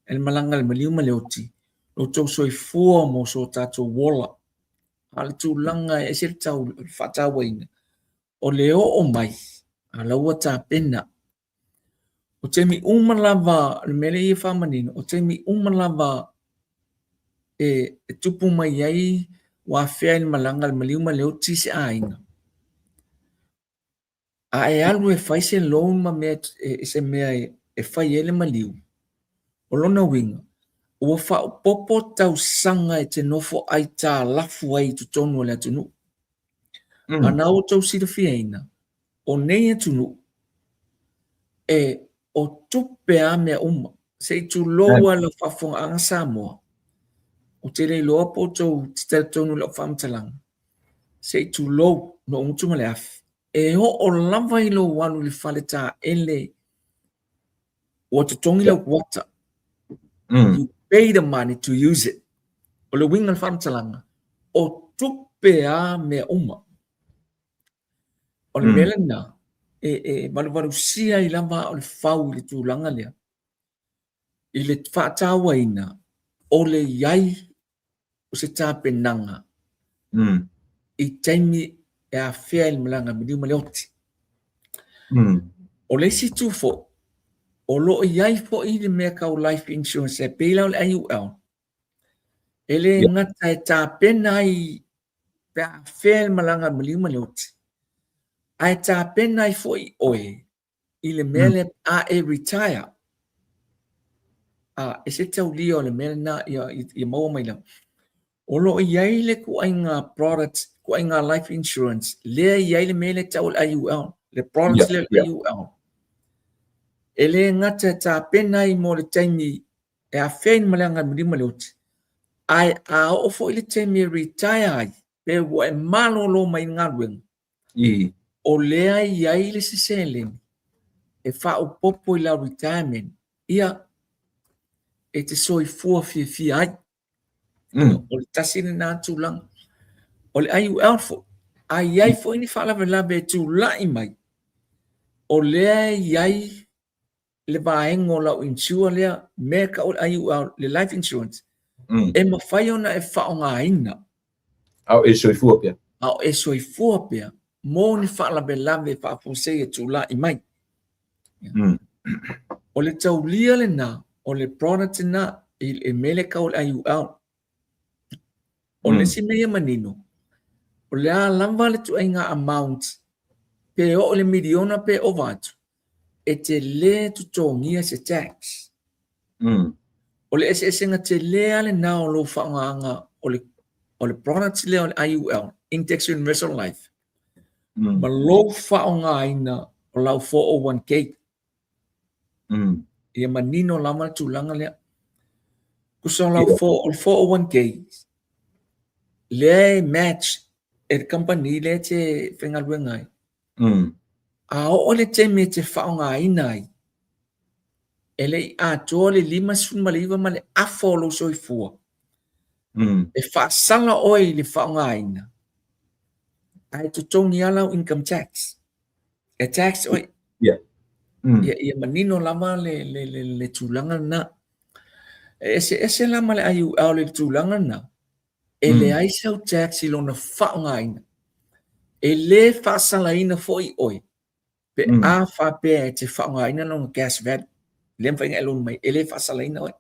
e le malaga a le maliu ma le oti lo outou soifua mo so tatou ola. A o le tulaga e ese le tau faatauaina, o le oo mai a la ua tapena. O taimi uma lava, o le mea lea e faamanino, o taimi uma lava e tupu mai ai ua afea i le malaga a le maliu ma le oti se aiga, a e alu e fai se loan ma mea, se mea e fai ai le maliu, o lona uiga, ua faaopoopo tausaga e te nofo aitalafu ai i totonu o le atunuu. A na ua outou silafiaina, o nei atunuu, e o tupe a mea uma. Se i tulou lava lau faafofogaaga Samoa, ou te le iloa po o outou te talitonu i lau faamatalaga, se i tulou na ou gutu ma le afi, e oo lava i lou alu i le fale taele ua totogi lau kuata. You pay the money to use it. O le uiga o le faamatalaga, o tupe a mea uma. O le mea lena, e valuvalusia ai lava o le fau i le tulaga lea, i le faatauaina o le i ai o se tapenaga i taimi e afea i le malaga maliu ma le oti. O le isi itu foi, o lo o i ai foi le mea tau life insurance e pei la o le IUL, e le gata e tapena ai pe a afea i le malaga maliu ma le oti, ae tapena ai foi oe i le mea lea a e retire, a e se taulia o le mea lena ia maua mai lava. O lo o i ai le ituaiga product, ituaiga life insurance, lea e i ai le mea lea e tau o le IUL, le product lea o le IUL. E le gata e tapena ai mo le taimi e afea i le malaga maliu ma le oti, ae a oo foi le taimi e retire ai, pe ua e malolo mai le galuega, o lea e i ai le isi seleni e faaopoopo i lau retirement, ia, e te soifua fiafia ai. O le tasi lena tulaga. O le IUL foi, a i ai foi ni faalavelave e tulai mai, o lea e i ai le vaega o lau insure lea, mea e tau o le IUL, le life insurance, e mafai ona e faaaogaina. A o e soifua pea. A o e soifua pea mo ni faalavelave faafuasei e tulai mai. O le taulia lena, o le product lena, i mea lea e tau o le IUL. O le isi mea ia manino, o le a lava le ituaiga amount, pe oo i le miliona pe ova atu, e te le totogia se tax. O le eseesega tele lava lena o lou faaaogaina o le product lea o le IUL, Index Universal Life, ma lou faaaogaina o lau 401k. Ia manino lava le tulaga lea. Tusa o lau 401k, lea e match e le kamupani lea e te faigaluega ai. A oo le taimi e te faaaogaina ai, e le i atoa le 59 ma le afa o lou soifua, e faasala oe i le faaaogaina, ae totogi lava lau income tax. E tax oe. Ia manino lava le tulaga lena. E eseese la ma le IUL i le tulaga lena, e leai sau tax i lona faaaogaina. E le faasalaina foi oe pe a faapea e te faaaogaina lona cash value. Le mafai ona e loan mai, e le faasalaina oe.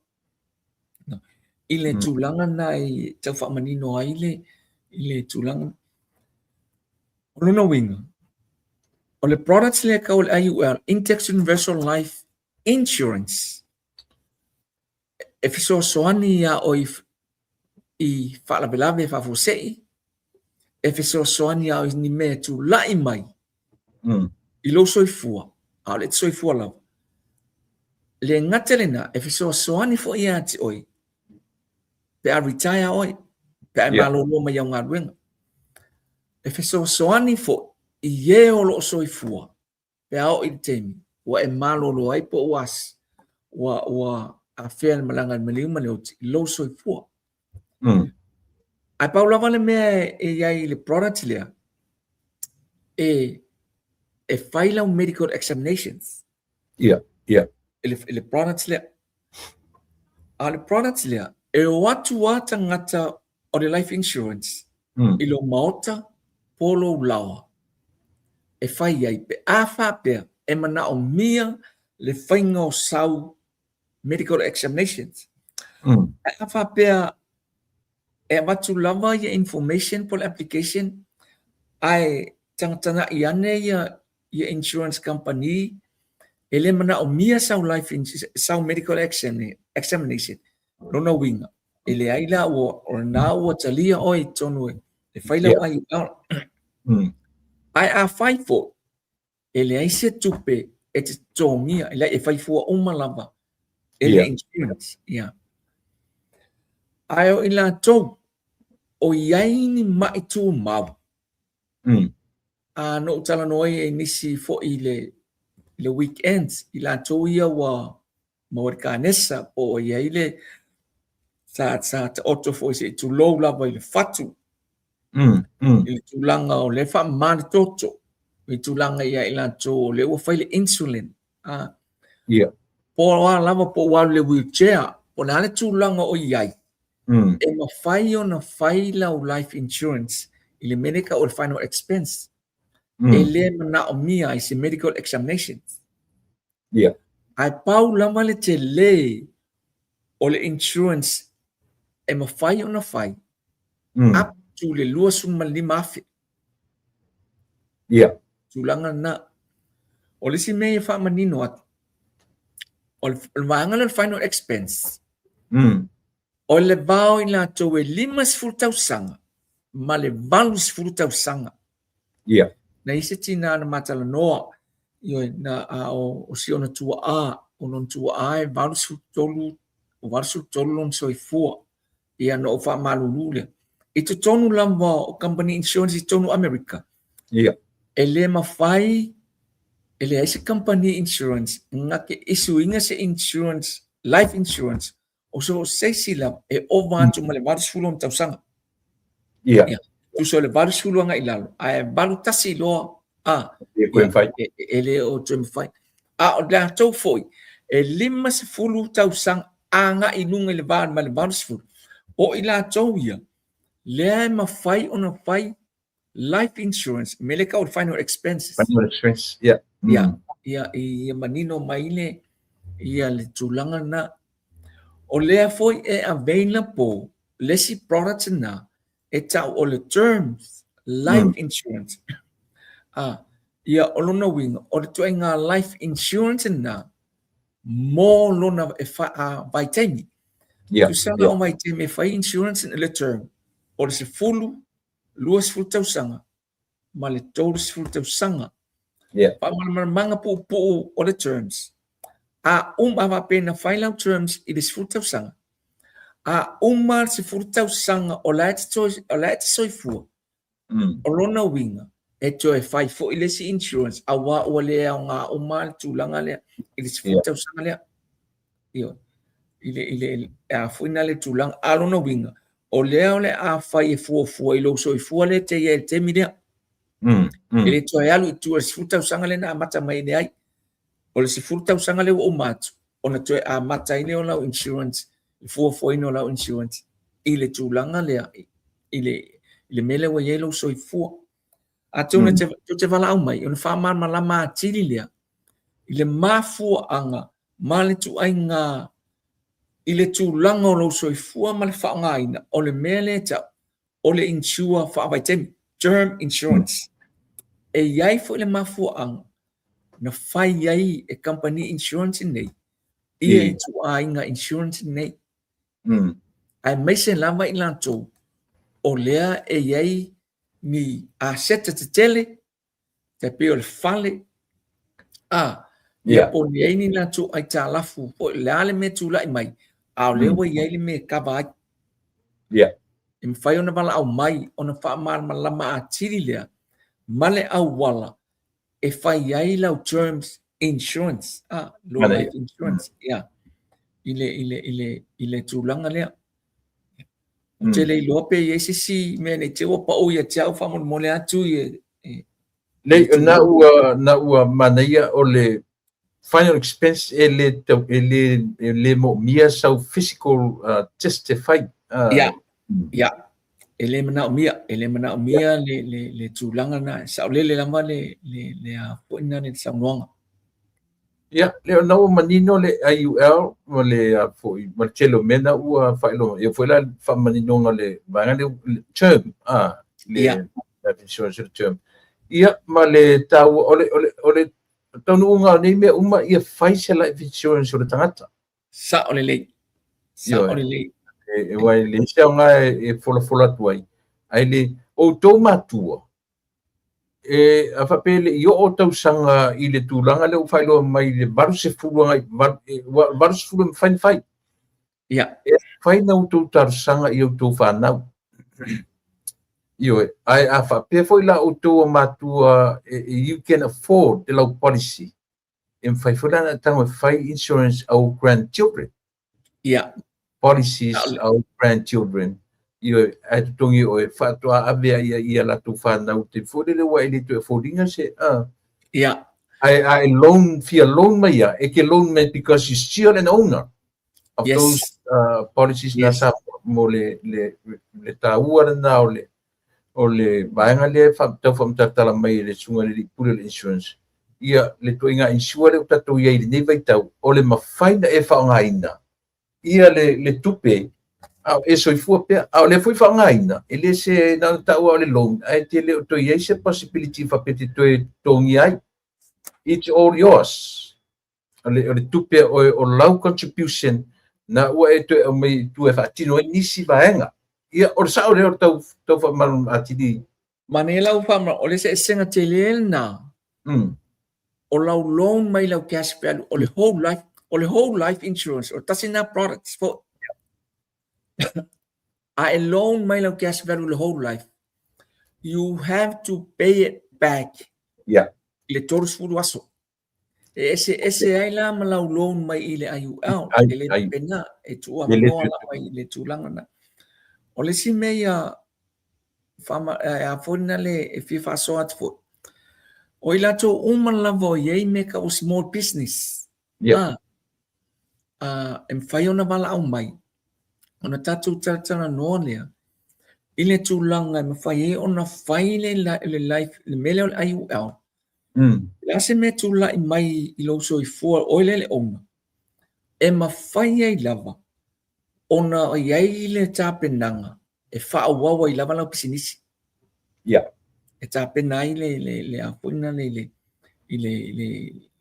I le tulaga lena e tau faamanino ai le tulaga. O lona uiga, o le products lea e tau o le IUL, Index Universal Life Insurance, e fesoasoani iā oe i faalavelave faafuasei, e fesoasoani iā oe i ni mea e tulai mai i lou soifua, a o lea e te soifua lava. le gata lena, e fesoasoani foi ia te oe, pe a retire oe, pe a e malolo mai au galuega. E fesoasoani foi i e o lo o soifua, pe a oo i le taimi ua e malolo ai po ua ua ua afea le malaga i le maliu ma le oti i lou soifua. Ae pau lava le mea e i ai i le product lea, e fai lau medical examinations. Ia. I le product lea. A o le product lea, e o atu lava tagata o le life insurance i lou maota po o lou laoa e fai ai pe a faapea e manaomia le faiga o sau medical examinations. Ae a faapea e avatu lava ia information po o le application ae tagatagai ane ia insurance company e le manaomia sau life sau medical examination, lona uiga e leai la ua o lena ua talia oe i totonu e fai lau IUL. Ae a fai foi e leai se tupe e te totogia, e leai e fai fua uma lava e le insurance. Ia. Ae o i latou o i ai ni mai tumau, a na ou talanoa ai i nisi foi i le weekend, i latou ia ua maua i le kanesa, po o i ai le sa taoto foi se i tulou lava i le fatu, i le tulaga o lea e faamama le toto, i le tulaga ia i latou o lea ua fai le insulin. Po o a lava po ua alu i le wheelchair, po o le a le tulaga o i ai, e mafai ona fai lau life insurance i le mea lea e tau o le final expense. E le manaomia ai se medical examination. Ae pau lava le tele o le insurance e mafai ona fai up to le $25,000. Tulaga lena. O le isi mea e faamanino atu, o le vaega lea o le final expense, o le va o i latou e 50 tausaga ma le 80 tausaga. Na i ai se tina na ma talanoa, ioe, na a o si ona tuaa, o lona tuaa e 83, o 83 lona soifua. Ia na ou faamalulu lea. I totonu lava o company insurance i totonu o Amerika, e le mafai, e leai se company insurance na te issue ina se insurance, life insurance, o so o se isi lava e ova atu ma le 80 ona tausaga. Ia. Tusa o le 80 agai i lalo, ae 81 loa, a, ia, e le o toe mafai. A o latou foi, e 50 tausaga agai i luga i le va ma le 80, o i latou ia, lea e mafai ona fai life insurance, mea lea e tau o le final expenses. Final expense, yeah. Ia, ia, ia manino mai le, ia le tulaga lena. O lea foi e available le isi product lena e tau o le terms life insurance. Ah, ia o lona uiga, o le ituaiga life insurance lena mo lona e fa, a, vaitaimi. Tusa la o vaitaimi e fai insurance le term, o le 10, 20 tausaga ma le 30 tausaga. Faamalamalamaga puupuu o le terms. A uma, a faapea na fai lau terms i le 10 tausaga, a uma le 10 tausaga o la e te soifua, o lona uiga, e toe fai foi le isi insurance, aua ua le aoga uma le tulaga lea i le 10 tausaga lea. Ioe. I le a foi na le tulaga. A lona uiga, o lea o le a fai e fuafua i lou soifua lea e te i ai i le taimi lea. E le toe alu i tua i le 10 tausaga lea na amata mai ai. O le 10 tausaga lea ua uma atu, ona toe amata ai lea o lau insurance, le fuafuaina o lau insurance i le tulaga lea, i le mea lea ua i ai lou soifua. Atonu tou te valaau mai, ona faamalamalama atili lea i le mafuaaga ma le ituaiga i le tulaga o lou soifua ma le faaaogaina o le mea lea e tau o le insure faavaitaimi, term insurance. E i ai foi le mafuaaga na fai ai e kamupani insurance nei ia ituaiga insurance nei. Aemaise lava i latou o lea e i ai ni aseta tetele, tai pei o le fale, a, Ia, po o i ai ni latou aitalafu foi, o le a le mea e tulai mai, a o lea ua i ai le mea e kava ai. E mafai ona valaau mai ona faamalamalama atili lea ma le auala e fai ai lau terms insurance, lo life insurance, ia, i le, i le, i le, i le tulaga lea. Ou te le iloa pe i ai se isi mea ne i te i ua pau ia te au faamolemole atu i e, Nei, na ua, na ua manaia o le final expense e le, tau, e le, e le moomia sau physical test e fai. Ia, ia. E le manaomia, e le manaomia le, le, le tulaga na. Saolele lava le, le, le a foi na le saunoaga. Ia, le ona ua manino le IUL ma le a foi, ma le tele o mea na ua faailoa. Ia foi la faamaninoga le vaega le term, le life insurance le term. Ia, ma le taua, o le, o le, o le taunuuga o nei mea uma, ia fai se life insurance o le tagata. Sao lelei. Sao lelei. E, aua e leai se aoga e folafola atu ai. Ae le, outou matua, e a faapea e le i oo tausaga i le tulaga lea ua faailoa mai i le 80 agai 80 e mafai ona fai. E fai na outou talosaga i outou fanau. Ioe, ae a faapea foi la outou o matua, you can afford the lau policy, e mafai foi la ona tago e fai insurance our grandchildren. Policies our grandchildren. Ioe, ae totogi oe, faatoa ave ai ia latou fanau te foi lele ua e le toe affordinga se, Ae a e loan, fia loan mai ia, e ke loan mai because you still an owner of those policies na sa mo le, le, le taua lena o le, o le vaega lea e tau faamatalatala mai e le susuga i le alii pule o le insurance. Ia, le ituaiga insure lea ua tatou i ai i lenei vaitau, o le mafai ona e faaaogaina ia le, le tupe a o e soifua pea, a o lea foi faaaogaina, e le se na ona taua o le loan, ae te le o toe i ai se possibility faapea te toe totogia ai. It's all yours. O le, o le tupe o, o lau contribution na ua e toe aumai i tua e faatino ai nisi vaega. Ia, o le sao lea o le tau, tau faamalamalama atili. Manaia lau faamalamalama, o le eseesega tele lena o lau loan mai lau cash value, o le whole life, o le whole life insurance, o tasi na products foi. A e loan mai lau cash value le whole life, you have to pay it back i le 30 aso. E eseese ai la ma lau loan mai i le IUL, e le faapena, e tuu avanoa lava i le tulaga lena. O le isi mea ia, a foi lena le e fia faasoa atu foi, o i latou uma lava o i ai mea tau o small business, e mafai ona valaau mai, ona tatou talatalanoa lea i le tulaga e mafai ai ona fai le life, le mea lea o le IUL. O le a se mea e tulai mai i lou soifua oe lea le owner, e mafai ai lava ona i ai le tapenaga e faaauau ai lava lau pisinisi. E tapena ai le, le, le a foi lena le, le, i le, le,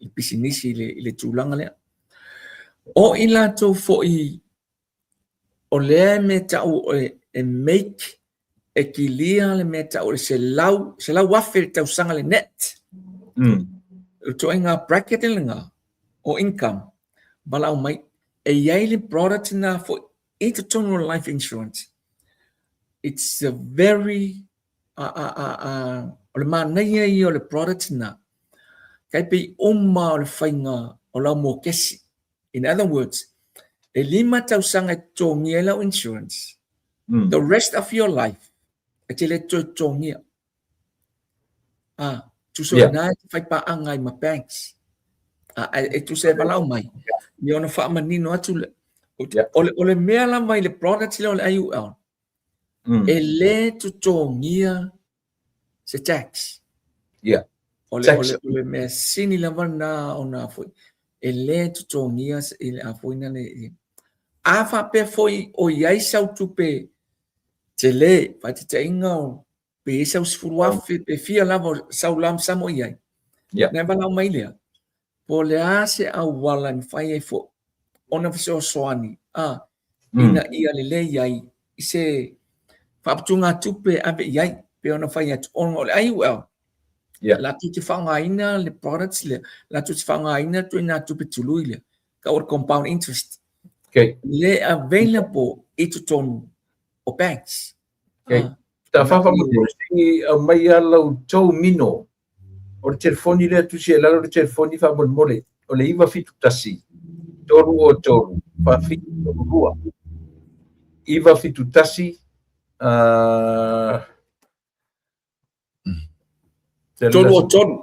le pisinisi i le, i le tulaga lea. O i latou foi o lea e mea tau e, e make, e kilia le mea tau o le 100, 100,000 le tausaga le net. O le ituaiga bracket lena o income, valaau mai, e i ai le product lena foi i totonu o le life insurance. It's a very, o le manaia ia o le product lena, kai pei uma o le faiga o lau mokesi. In other words, e 5 tausaga e totogia ai lau insurance. The rest of your life, e te le toe totogia. Tusa o ina e te whai pāanga ai ma banks. E tusa e valaau mai. Ia ona faamanino atu le, o le mea lava i le product lea o le IUL, e le totogia se tax. O le, o le, o le mea sini lava na ona foi, e le totogia i le a foi na le, a faapea foi o i ai sau tupe tele, faataitaiga o pe i ai sau 10,000, pe fia lava o sau lump sum o i ai. Na e valaau mai lea, po o le a se auala e mafai ai foi ona fesoasoani ina ia lelei ai i se faaputugatupe e ave i ai, pei ona fai atu, ona o le IUL, Yeah. Latou te faaaogaina le products lea, latou te faaaogaina ituaiga tupe tului lea, tau o le compound interest. Okay. Le available i totonu o banks. Okay. Ah, Ta fafa mo sigi aumai a lau tou mino. O le telefoni lea tusi e lalo le telefoni faamolemole. O le 971 303 4732. 971 303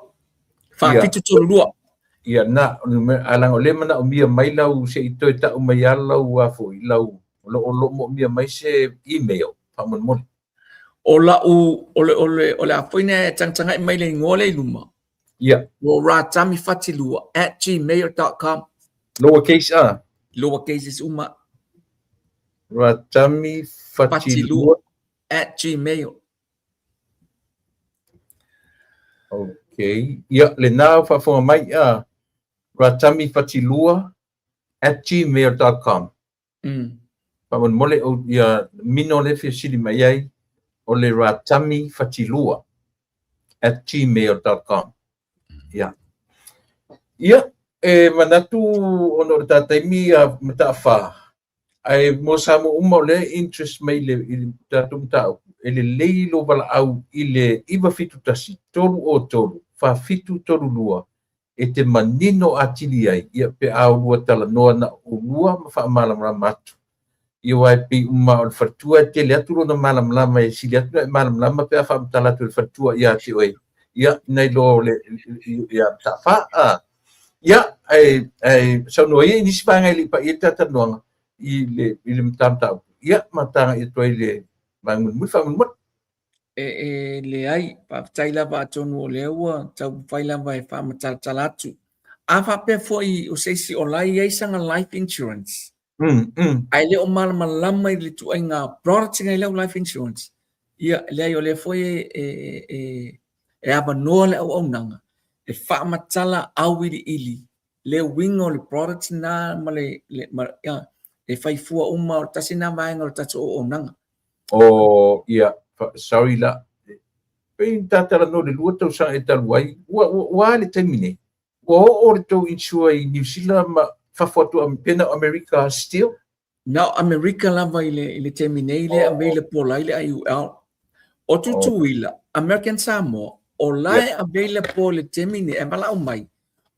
4732. Ia na, a leaga o lea e manaomia mai lau se i toe tau mai lava lau a foi lau o lo o lo o moomia mai se email faamolemole. O lau o le o le o le a foi na e tagatagai mai le igoa lea i luma. Ia. O ratamifatilua@gmail.com. Lowercase a. Lowercases uma. Ratamifatilua at gmail. Okay. Ia, lena ua faafofoga mai a ratamifatilua@gmail.com. Faamolemole o ia mino lea e fia sili mai ai o le ratamifatilua@gmail.com. Ia. Ia, e manatu ona o le ta taimi a Mataafa, ae mo Samoa uma o lea e interest mai i le, i le tatou mataupu, e lelei lou valaau i le 971 303 4732 e te manino atili ai, ia, pe a olua talanoa na olua ma faamalamalama atu. Ia, aua e pei uma o le faletua e tele atu lona malamalama e sili atu ona e malamalama pe a faamatala atu e le faletua ia te oe, ia, nai lo le, ia, Mataafa, a. Ia, ae, ae saunoa ia i nisi vaega e le i paia le talatalanoaga i le, i le mataupu, ia, ma tagai atu ai i le vaega mulimuli faamolemole. E, e leai, faafetai lava atonu o lea ua taumafai lava e faamatalatala atu. A faapea foi o se isi o la e i ai sana life insurance, ae le o malamalama i le ituaiga product na i lau life insurance, ia, leai o lea foi e, e, e, e avanoa le auaunaga e faamatala auiliili le uiga o le product na ma le, le ma, ia, e fai fua uma, o le tasi na vaega o le tatou auaunaga. O, ia, sorry la, pei na ta talanoa i le 2 tausaga e talu ai, ua, ua, ua a le taimi nei? Ua oo le tou insure i Niu Sila ma fafo atu pe na o Amerika still? Na o Amerika lava i le, i le taimi nei lea e available ai le IUL. O Tutuila, American Samoa, o la e available i le taimi nei, e valaau mai,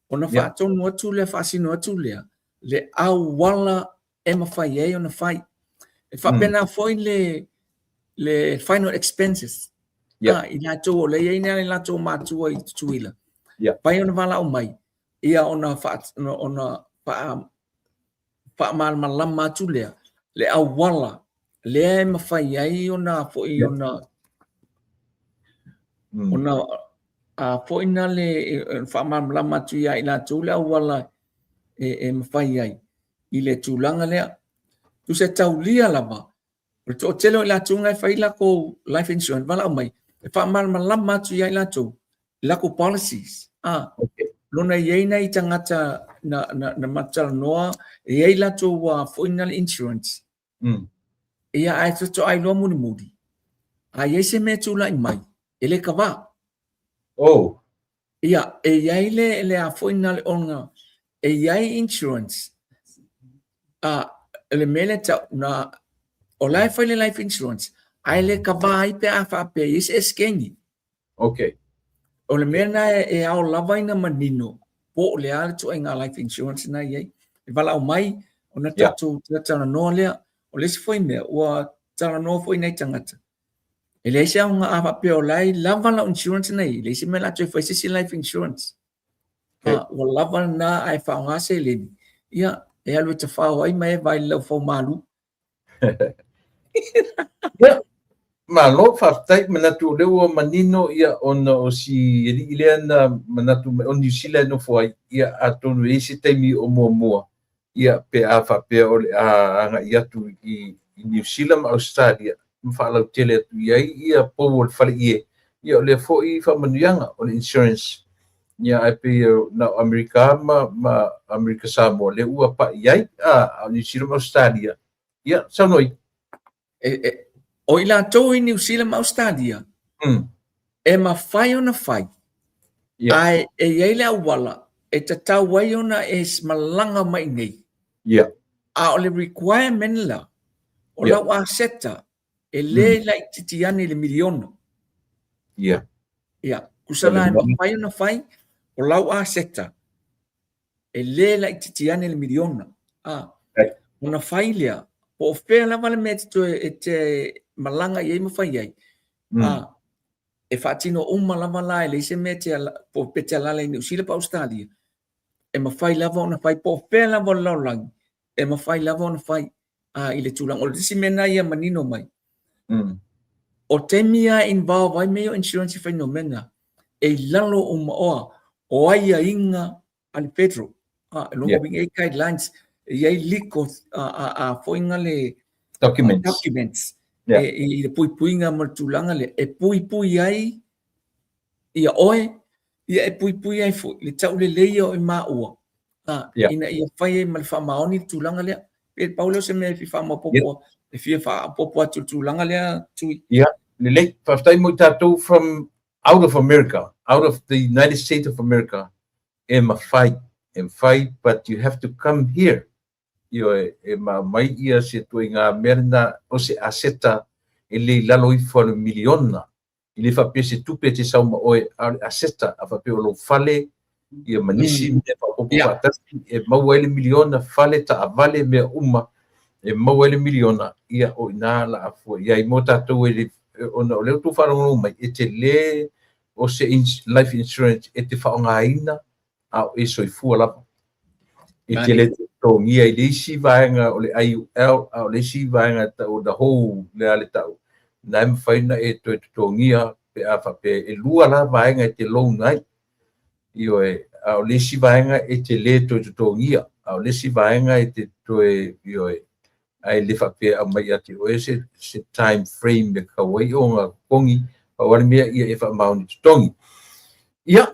ona faatonu atu lea, faasino atu lea, le auala e mafai ai ona fai. E faapena foi le, le final expenses. Ah, i latou o lea e i ai nai latou matua i Tutuila. Fai ona valaau mai, ia ona, fa, ona fa, faamalamalama atu lea, le auala lea e mafai ai ona foi ona ona a foi na le faamalamalama atu ia i latou le auala e, e mafai ai i le tulaga lea. Tusa e taulia lava, o le toatele o i latou na e fai lakou life insurance, valaau mai, e faamalamalama atu ia i latou, lakou policies. Ah, okay. Lona i ai nai tagata na, na, na matalanoa, e i ai latou foi na le insurance. Ia, ae faatoa iloa mulimuli, a i ai se mea e tulai mai, e le kava. Oh. Ia, e i ai le, le a foi na le ona, e i ai insurance, a, le mea lea tau, na, o la e fai le life insurance, ae le kava ai pe a faapea e i ai se esekeni. Okay. O le mea lena e, e ao lava ina manino po o le a le ituaiga life insurance na i ai. E valaau mai ona tatou talanoa lea. O le isi foi mea, ua talanoa foi nai tagata. E leai se aoga a faapea o la e lava lau insurance na i ai, e leai se mea o le a toe fai se isi life insurance. Okay. A, ua lava lena ae faaaoga seleni, ia, e alu e tafao ai ma e vaai i le laufau malu. Ia, malo, faafetai, manatu o lea ua manino, ia, ona o si alii lea na manatu mai, o Niu Sila e nofo ai, ia, atonu e i ai se taimi o muamua, ia, pe a faapea o le a agai atu i, i Niu Sila ma Ausetalia, ma faalautele atu i ai ia pou o le faleie, ia, o lea foi faamanuiaga o le insurance, ia, ae pei na o Amerika ma, ma Amerika Samoa lea ua pai i ai, a, a o Niu Sila ma Ausetalia, ia, saunoa ia. E, e, o i latou i Niu Sila ma Ausetalia, e mafai ona fai. Ae e i ai le auala e tatau ai ona e malaga mai nei. A o le requirement la, o lau aseta e le laitiiti ane i le miliona. Ia, tusa la e mafai ona fai, o lau aseta e le laitiiti ane i le miliona. Ona fai lea, po o fea lava le mea e te malaga i ai ma fai ai, e faatino uma lava la, e leai se mea e te, pe te alaala i Niu Sila po o Ausetalia, e mafai lava ona fai, po o fea lava o le lalolagi, e mafai lava ona fai i le tulaga. O le isi mea lena ia manino mai. O taimi lava e involve ai mea ia o insurance i fuainumera, e i lalo uma oa o aiaiga a le federal. Lona uiga e i ai guidelines, e i ai legal foi na le documents, documents i le puipuiga ma le tulaga lea e puipui ai ia oe, ia e puipui ai foi le tauleleia o i maua, ina ia fai ai ma le faamaoni le tulaga lea. Pe pau lea o se mea e fia faamaopoopo, e fia faaopoopo atu i le tulaga lea, Tui. Ia, lelei. Faafetai mo i tatou from out of America, out of the United States of America, e mafai, e mafai, but you have to come here. Ioe, e aumai ia se ituaiga mea lena o se aseta e le i lalo ifo o le miliona. E le faapea se tupe e te sau ma oe, a o le aseta, a faapea o lou fale, ia ma nisi mea faaopoopo faatasi, e maua ai le miliona, fale, taavale, mea uma, e maua ai le miliona, ia o i ina la a fua i ai mo tatou e le, ona o lea ua outou faalogologo mai, e tele o se life insurance e te faaaogaina a o e soifua lava. E te le totogia i le isi vaega o le IUL, a o le isi vaega e tau o the whole, le a le tau, na e mafai ona e toe totogia pe a faapea e lua la vaega e te loan ai. Ioe, a o le isi vaega e te le toe totogia, a o le isi vaega e te toe, ioe, ae le faapea e aumai ia te oe se, se time frame e tatau ai ona totogi, pau lava le mea ia e faamaoni totogi. Ia,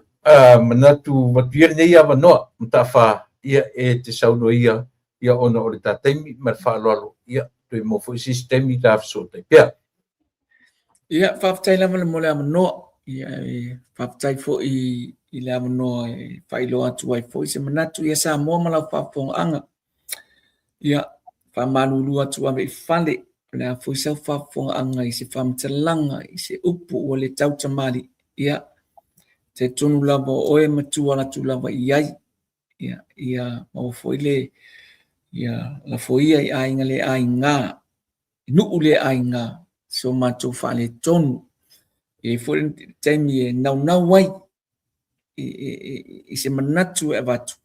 manatu atu ia lenei avanoa, Mataafa, ia e te saunoa ia, ia ona o le ta taimi ma le faaaloalo, ia toe maua foi se isi taimi ta fesootai pea. Ia, faafetai lava mo le avanoa. Ia, e faafetai foi i le avanoa e faailoa atu ai foi se manatu ia Samoa ma lau faafofogaaga. Ia, faamalulu atu ave i fale, o le a foi sau faafofogaaga i se faamatalaga, i se upu ua le tautamalii. Ia, talitonu lava o oe e matua atu lava i ai. Ia, ia maua foi le, ia lafoia i aiga le aiga, i nuu le aiga, so matou faaletonu. E i ai foi le taimi e naunau ai i se manatu e avatu,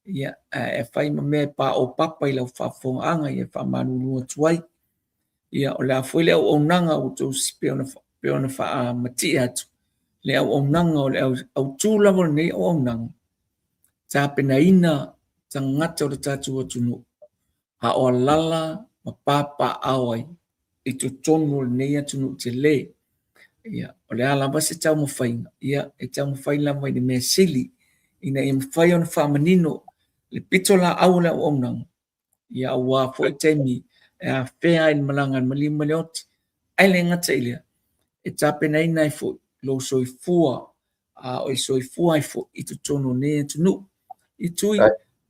ia, ae fai ma mea e paopapa i lau faafofogaaga, ia faamalulu atu ai. Ia, o le a foi le auaunaga ua outou pei ona faamatie atu, le auaunaga o le autu lava o lenei auaunaga, tapenaina tagata o le tatou atunuu a o alaala ma papaaao ai i totonu o lenei atunuu tele. Ia, o le a lava se taumafaiga, ia, e taumafai lava i le mea sili ina ia mafai ona faamanino le pitolaau o le auaunaga, ia aua foi taimi e afea ai le malaga a le maliu ma le oti. Ae le gata i lea, e tapenaina ai foi lou soifua a o e soifua ai foi i totonu o lenei atunuu. I Tui,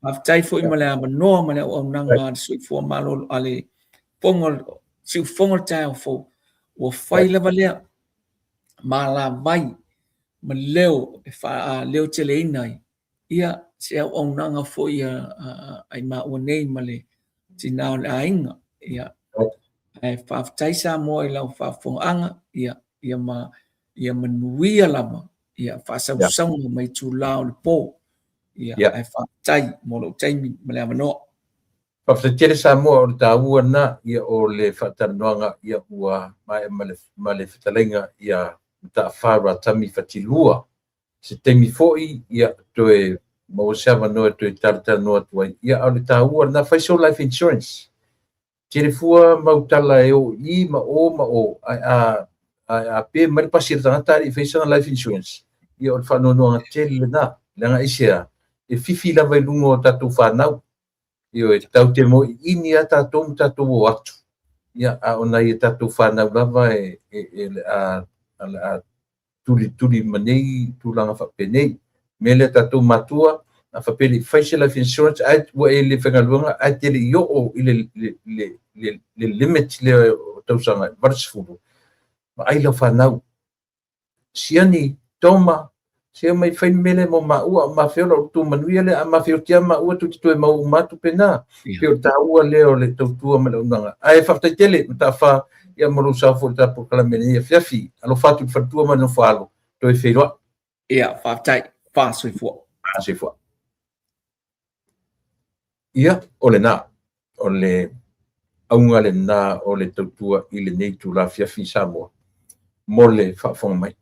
faafetai foi ma le avanoa ma le auaunaga a le soifua malolo a le fono, siufofoga o le taeao fou. Ua fai lava lea malavai ma leo e faaleoteleina ai ia se auaunaga foi a i maua nei ma le tina o le aiga. Ia, ae faafetai Samoa i lau faafofogaaga, ia, ia, ma, ia manuia lava, ia faasausauga mai itula o le po. Ia, ae faafetai mo lou taimi ma le avanoa. Faafetai tele Samoa, o le taua lena, ia o le faatalanoaga, ia ua maea ma le fetalaiga ia Mataafa Ratami Fatilua. Se taimi foi, ia toe maua se avanoa e toe talatalanoa atu ai. Ia, a o le taua lena, fai sou life insurance. Tele fua mau tala e o i ma o ma o, ae a, ae a pe mai le pasi a le tagata a le i faia sana life insurance, ia o le faanoanoaga tele lena. Leaga aisea? E fifi lava i luga o tatou fanau. Ioe, tatou te moiini lava tatou ma tatou o atu, ia, a o nai a tatou fanau lava e, e, e, le a, a, le a tulituli ma nei tulaga faapenei. Mea lea tatou matua, a faapea e le i fai se life insurance ae ua e le faigaluega ae te le i oo i le limit lea o tausaga 80, vaai lau fanau, Siani, Toma, se omai fai le mea lea mo maua, a ma feola o le manuia lea, a ma feoti lava maua tou te toe maua uma atu pe na. Pei o le taua lea o le tautua ma le auaunaga. Ae faafetai tele Mataafa ia mo lou sao foi i le tatou polokalame i lenei afiafi. Alofa atu i le faletua ma le nofo a alo, toe feiloai. Ia, faafetai. Faasoifua. Faasoifua. Ia, o lena, o le auga lena o le tautua i lenei itula afiafi i Samoa mo le faafofoga mai.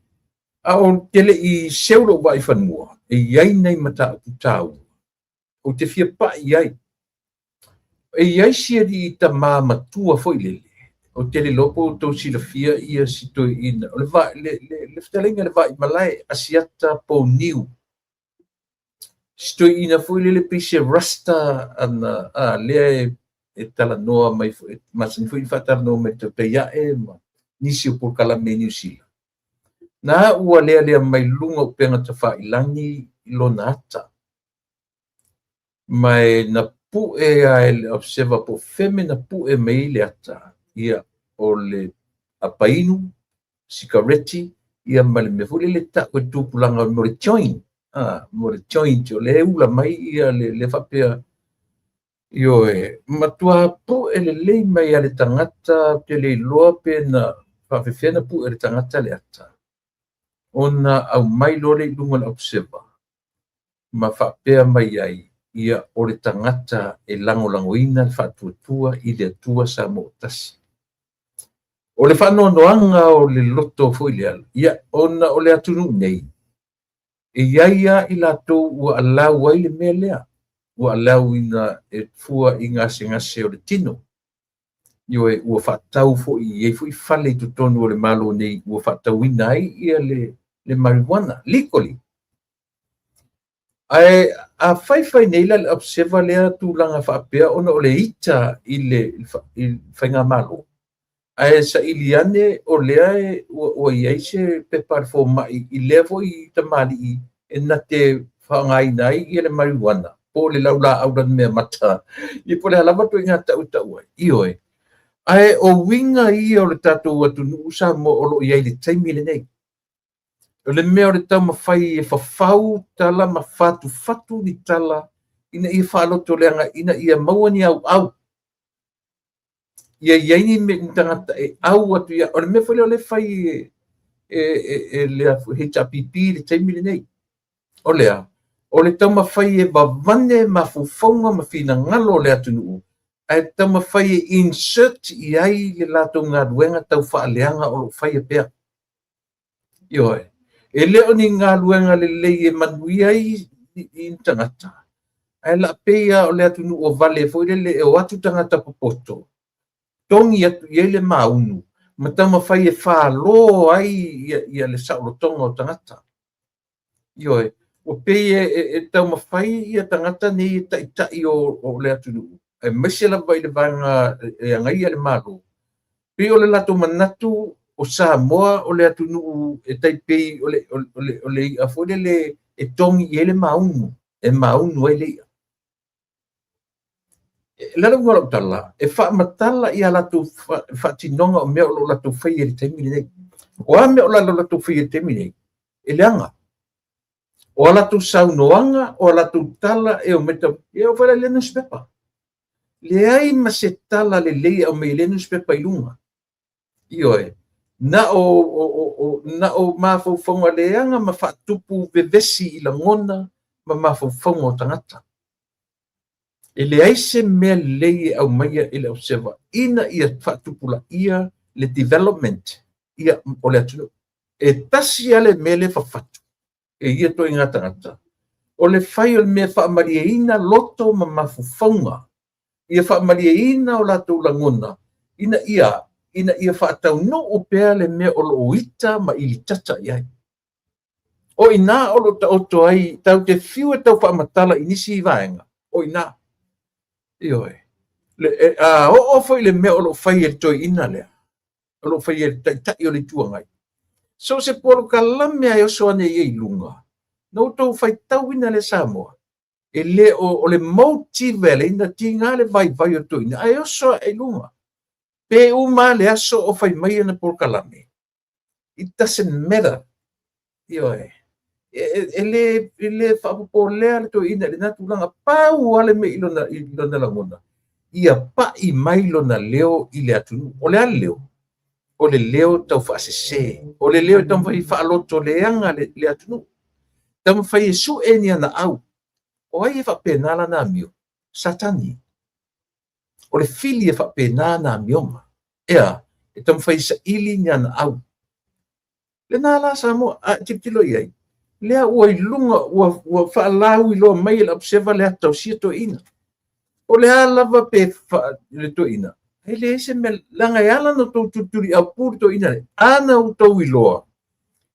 A ou te le i seu lou vaa i fanua, e i ai nai mataupu taua ou te fia pai i ai. E i ai si alii tama matua foi lele, ou te le iloa po o outou silafia ia si toeaina, o le, le, le, le fetalaiga i le Vaimalae, Asiata Pouniu. Si toeaina foi lele pei se rasta ana, a, lea e talanoa mai foi, masani foi ona faatalanoa mai i le tautai ae ma nisi o polokalame i Niu Sila. Na ua lealea mai luga o upega tafailagi i lona ata. Ma e na pue lava e le Observer po o fea mea na pue mai ai le ata, ia, o le apainu, sikareti, ia ma le mea foi lele e tau e le tupulaga mo le joint, mo le joint, o lea e ula mai ia le faapea, ioe, matua pue lelei mai lava e le tagata, ou te le iloa pe na faapefea ona pue e le tagata le ata, ona aumai loa lea i luga o le Observer, ma faapea mai ai, ia, o le tagata e lagolagoina le faatuatua i le Atua Samoa Tasi. O le faanoanoaga o le loto foi lea, ia, ona o le atunuu nei, e i ai lava i latou ua allow ai le mea lea, ua allow ina e fua i gasegase o le tino. Ioe, ua faatau foi, e i ai foi fale i totonu o le Malo nei ua faatauina ai ia le marijuana, legally. Ae a fai fai nei la le Observer lea tulaga faapea ona o le ita i le faigamalo, ae saili ane o lea ua i ai se pepa a le fomai i lea foi tamalii e na te faaaogaina ai ia le marijuana po o le laulaau lanumeamata, ia po o le a lava ituaiga tau e tau ai. Ioe. Ae o uiga ia o le tatou atunuu Samoa o lo o i ai i le taimi lenei. O le mea o le taumafai e fafau tala ma fatufatu ni tala ina ia faalotoleaga, ina ia maua ni auau. Ia i ai ni tagata e au atu ia. O le mea foi lea o lea e fai e le HRPP i le taimi lenei. O lea, o le taumafai e vavane mafaufauga ma finagalo o le atunuu, ae taumafai e insert i ai le latou galuega tau faaleaga o lo o faia pea. Ioe. E le o ni galuega lelei e manuia ai ni tagata, ae la pei lava o le atunuu ua vale foi lele e o atu tagata popoto, togi atu i ai le maunu ma taumafai e falo ai le saolotoga o tagata. Ioe, ua pei e taumafai ia tagata nei e taitai o le atunuu, aemaise lava i le vaega e agaia le Malo, pei o le latou manatu o Samoa o le atunuu e tai pei o le i'a foi lele e togi i ai le maunu, e maunu ai le i'a. O le a le uiga o lau tala? E faamatala i a latou faatinoga o mea o lo o latou faia i le taimi lenei. O a mea o lo o latou faia i le taimi lenei? E leaga. O a latou saunoaga, o a latou tala e omai tau, e oo foi la i lea newspaper. Leai ma se tala lelei e aumai e lea newspaper i luga. Ioe, na o, o, o, o, na o mafaufauga leaga ma faatupu vevesi i lagona ma mafaufauga o tagata. E leai se mea lelei e aumaia e le Observer ina ia faatupulaia le development ia, o le atunuu. E tasi lava le mea lea e fafatu e ia ituaiga tagata, o le fai o le mea e faamalieina loto ma mafaufauga, ia faamalieina o latou lagona ina ia faataunuu pea le mea o lo o ita ma ilitata i ai. O i ina o lo o taoto ai, tatou te fiu e tau faamatala i nisi vaega, o i ina. Ioe. A oo foi i le mea o lo o fai e le toeaina lea, o lo o fai e le Taitai o le Itu Agai, So o se polokalame a e oso ane ia i luga, na outou faitauina lea Samoa, e le o le motive e ina tiga le vaivai o toeaiina, ae oso ae i luga. Pe uma le aso o fai mai ana polokalame, it doesn't matter. Ioe. E le faapopolea le toeaina i lena tulaga, pau lava le mea i lona lagona, ia pai mai lona leo i le atunuu. O le a le leo? O le leo tau faasese, o le leo e taumafai e faalotoleaga le atunuu, taumafai e sue ni ana au. O ai e faapena lana amio? Satani. O le fili e faapena ana amioga. Ea, e taumafai e saili ni ana au. Lena la Samoa, a tilotilo i ai, lea ua i luga, ua faalauiloa mai e le Observer le ata o sia toeaina. O le a lava pe le toeaina, e leai se mea, leaga e ala ona outou tulituliaupu le toeaina lea, ana outou iloa,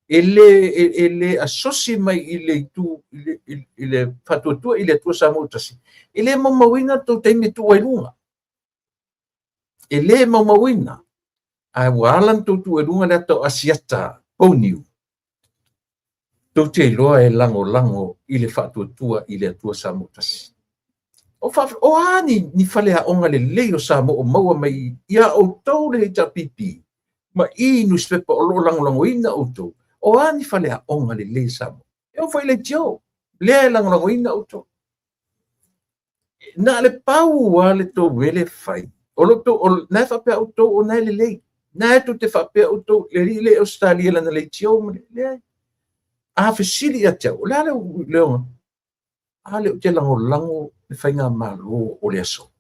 e le asosi mai i le itu, i le faatuatua i le Atua Samoa ua tasi, e le maumauina le tou taimi e tuu ai luga. E le maumauina. Ae ua ala ona outou tuu ai luga le ata o Asiata Pouniu, tou te iloa e lagolago i le faatuatua i le Atua Samoa tasi. O a ni faleaoga lelei o Samoa o maua mai ia outou le HRPP ma i newspaper o lo o lagolagoina outou, o a ni faleaoga lelei o Samoa? E oo foi i leitio, lea e lagolagoina outou. Na le pau lava le tou mea lea e fai, o lo tou, na e faapea outou o na e lelei, na e tou te faapea outou, le alii le Ausetalia lana leitio ma le, leai. A fesili ia te au, o le a le leoga? A lea ou te lagolago le faigamalo o le aso.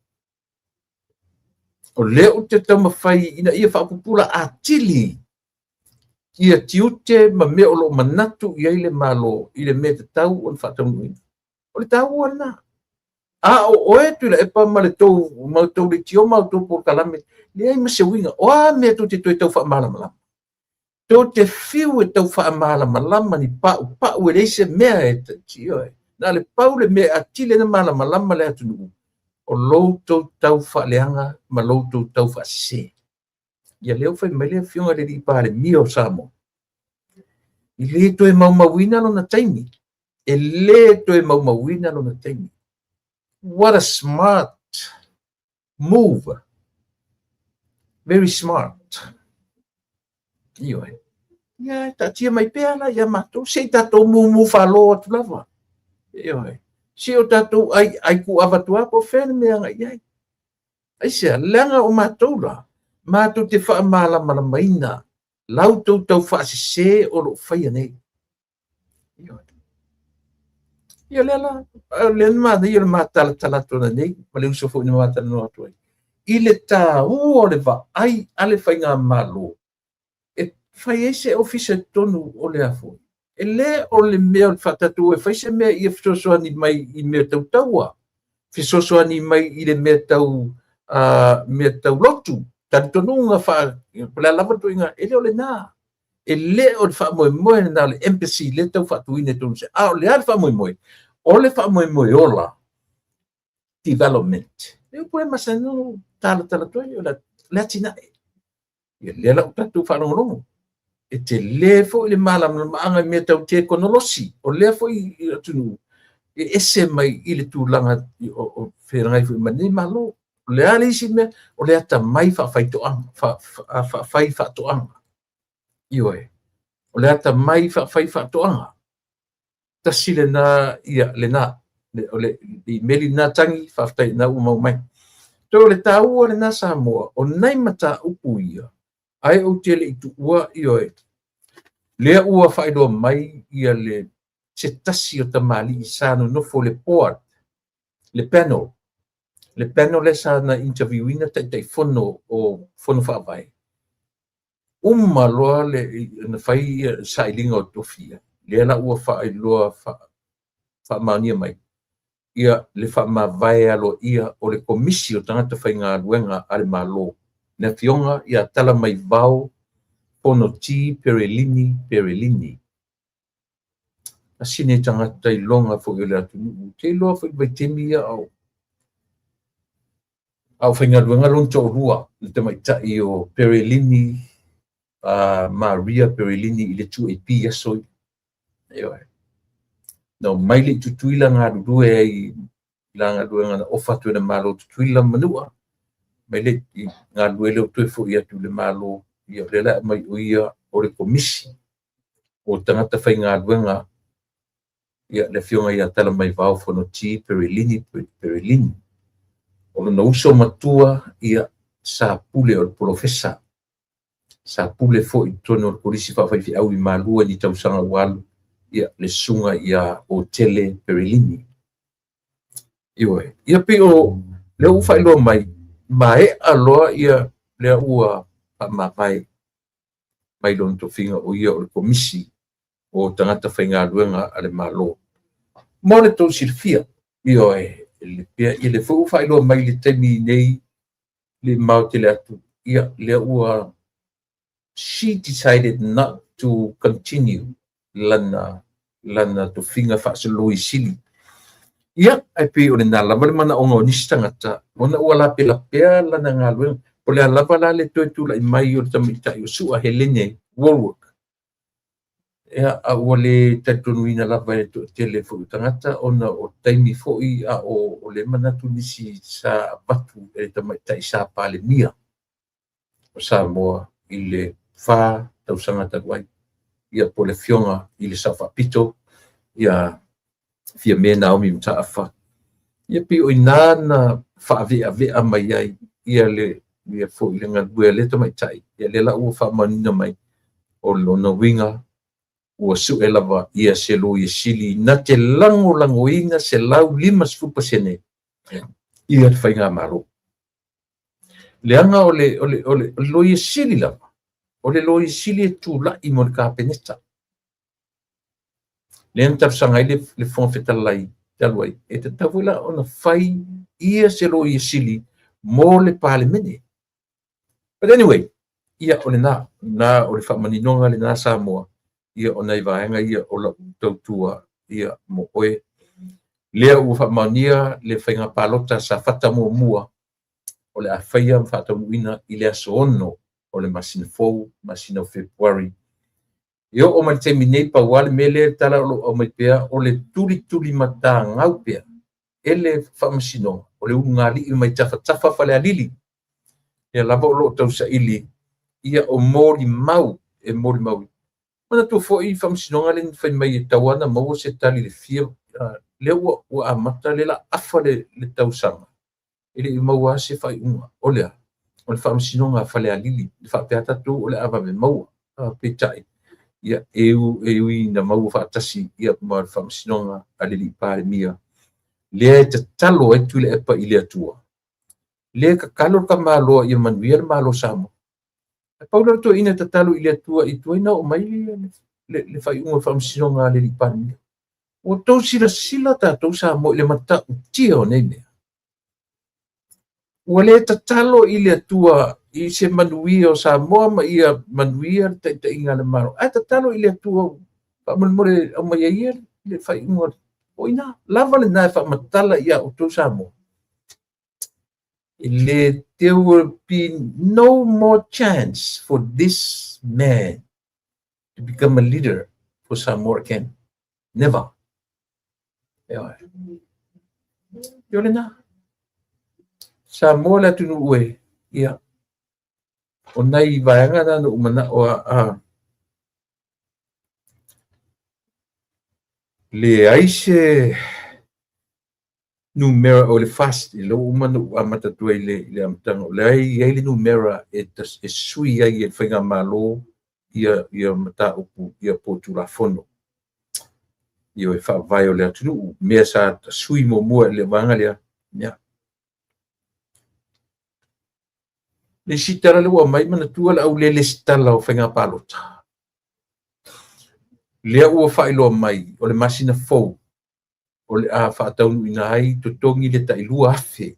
O lea ou te taumafai ina ia faapupula atili ia tiute ma mea o lo o manatu i ai le Malo i le mea tatau ona faataunuuina. O le taua lena. A o oe Tuilaepa ma le tou ma tou leitio ma outou polokalame, leai ma se uiga. O a mea tou te toe tau faamalamalama? Tou te fiu e tau faamalamalama ni paupau e leai se mea e tio e. Na o le pau le mea e atili ai ona malamalama le atunuu, o lo outou tau faaleaga ma lo outou tau faasese. Ia lea ua fai mai le afioga i le Palemia o Samoa, e le toe maumauina lona taimi. E le toe maumauina lona taimi. What a smart move. Very smart. Ioe. Ia, taatia mai pea la ia matou, se i tatou mumu falo atu lava. Ioe. Se o tatou ai ku avatua po fea le mea agai i ai. Aisea, leaga o matou la, matou te faamalamalamaina lau tou tau faasese o lo o faia nei. Ia lea la, lea na manaia o le matalatala atu nei, ma le uso foi na matalanoa atu ai, i le taua o le vaai a le faigamalo, e fai ai se ofisa i totonu o le afo. E le o le mea o le faatatou e fai se mea ia fesoasoani mai i mea tau taua, fesoasoani mai i le mea tau, mea tau lotu, talitonuga fa, po le a lava le tuiga, e le o lena. E le o le faamoemoe lena o le embassy le tau faatuina i totonu se. A o le a le faamoemoe? O le faamoemoe ola, development. E upu e masani ona talatala atu ai, o le atinae. Ia lea la ua tatou faalogologo. E tele foi le malamalamaaga i mea tau tekonolosi. O lea foi atunuu e ese mai i le tulaga o feagai foi ma lenei Malo. O le a le isi mea, o le atamai faafaitoaga, faafai faatoaga. Ioe. O le atamai faafai faatoaga. Tasi lena, ia, lena. O le imeli lena tangi, faafetai na ua mau mai. Toe o le taua lena Samoa, o nai mataupu ia, ai ou te le i tuua, ioe, lea ua faailoa mai ia le se tasi o tamalii sa nonofo le board, le panel, le panel lea sa na interviewina Taitaifono o Fono Faavae. Uma loa le na fai sailiga o tofia, lea la ua faailoa faamaonia mai ia le faamavae aloaia o le komisi o tagata faigaluega a le Malo, le afioga ia Talamaivao Fonoti Perelini Perelini. Tasi nei tagata iloga foi o le atunuu, te iloa foi vaitaimi ia ao faigaluega lona toalua, le tamaitai o Perelini Maria Perelini i le 2AP i aso ia. Ioe. Na omai lea i Tutuila galulue ai i la galuega na ofa atu e le Malo Tutuila ma Manua, mai lea i galulue lea ua toe foi atu i le Malo, ia o lea la e aumai o ia o le Komisi o tagata faigaluega, ia le Afioga ia Talamaivao Fonoti Perelini Perelini. O lona uso matua, ia, sa pule o le polofesa, sa pule foi i totonu o le Kolisi Faafaifeau i Malua i ni tausaga ua alu, ia, le susuga ia Otele Perelini. Ioe. Ia pei o lea ua faailoa mai, maea loa ia lea ua faamavae mai lona tofiga o ia o le Komisi o Tagata Faigaluega a le Malo. Mo le tou silafia, ioe, ia lea foi ua faailoa mai i le taimi nei le mamao tele atu, ia lea ua she decided not to continue lana tofiga faa-Loia Sili. Ia, ae pei o lena lava le manaoga o nisi tagata, ona ua lapelapea lana galuega. Po o le a lava la le toe tulai mai o le tamaitai o Sua Helene Wallwork, ia, a ua le talitonuina lava e le toatele foi o tagata, ona o taimi foi a o le manatu nisi sa avatu e le tamaitai sa Palemia o Samoa i le 4 tausaga talu ai, ia po o le Afioga i le Sao Faapito ia Fiame Naomi Mataafa. Ia pei o i ina na faaveavea mai ai ia le ia foi le galue a lea tamaitai, ia lea la ua faamaoniga mai o lona uiga ua sue lava ia se Loia Sili na te lagolagoina 150% ia le faigamalo. Leaga o le Loia Sili lava, o le Loia Sili e tulai mo le Kapeneta. Lea na talosaga ai le Fofoga Fetalai talu ai, e tatau foi la ona fai ia se Loia Sili mo le Palemene. But anyway, ia o lena, na o le faamaninoga lena Samoa, ia o nai vaega ia o lau tautua ia mo oe. Lea ua faamaonia le faiga palota Safata muamua o le a faia ma faataunuuina i le aso 6 o le masina fou, masina o Fepuari. E oo mai le taimi nei, pau lava le mea lea le tala o lo o aumai pea, o le tulitulimatagau pea e le Faamasinoga o le ulugalii mai tafatafa Falealili, lea lava o lo o tausaili ia o molimau e molimau. Manatua foi Faamasinoga lea na fai mai e tatau lava ona maua se tali i le fia, lea ua amata lea la afa le tausaga e le i maua lava se faaiuga. O le a? O le Faamasinoga a Falealili, e faapea tatou o le a vave maua, peitai ia e ui ina maua faatasi ia ma le Faamasinoga a le alii Palemia, lea e tatalo ai Tuilaepa i le Atua, lea e tatalo le tamaloa ia manuia le Malo o Samoa. Ae pau lea o le toeaina e tatalo i le Atua i tuai na oo mai le faaiuga o le Faamasinoga a le alii Palemia. Ua outou silasila tatou Samoa i le matautia o nei mea. Ua le tatalo i le Atua i se manuia o Samoa ma ia manuia le taitaiga a le Malo, ae tatalo i le Atua faamolemole aumai ai ia le faaiuga. O ina lava lena e faamatala ia outou Samoa. E le, there will be no more chance for this man to become a leader for Samoa again. Never. Ioe. O lena. Samoa le atunuu e, ia, o nai vaega na na ou manao a leai se numera o le fast, i lau uma na ou amata atu ai i le amataga, o lea e i ai le numera e sui ai e le faigamalo ia mataupu ia po o Tulafono ia e faavae o le atunuu, mea sa sui muamua i le vaega lea. Ia. Le isi tala lea ua aumai, manatua le au le lesitala o faiga palota. Lea ua faailoa mai o le masina fou o le a faataunuuina ai totogi le tai 2,000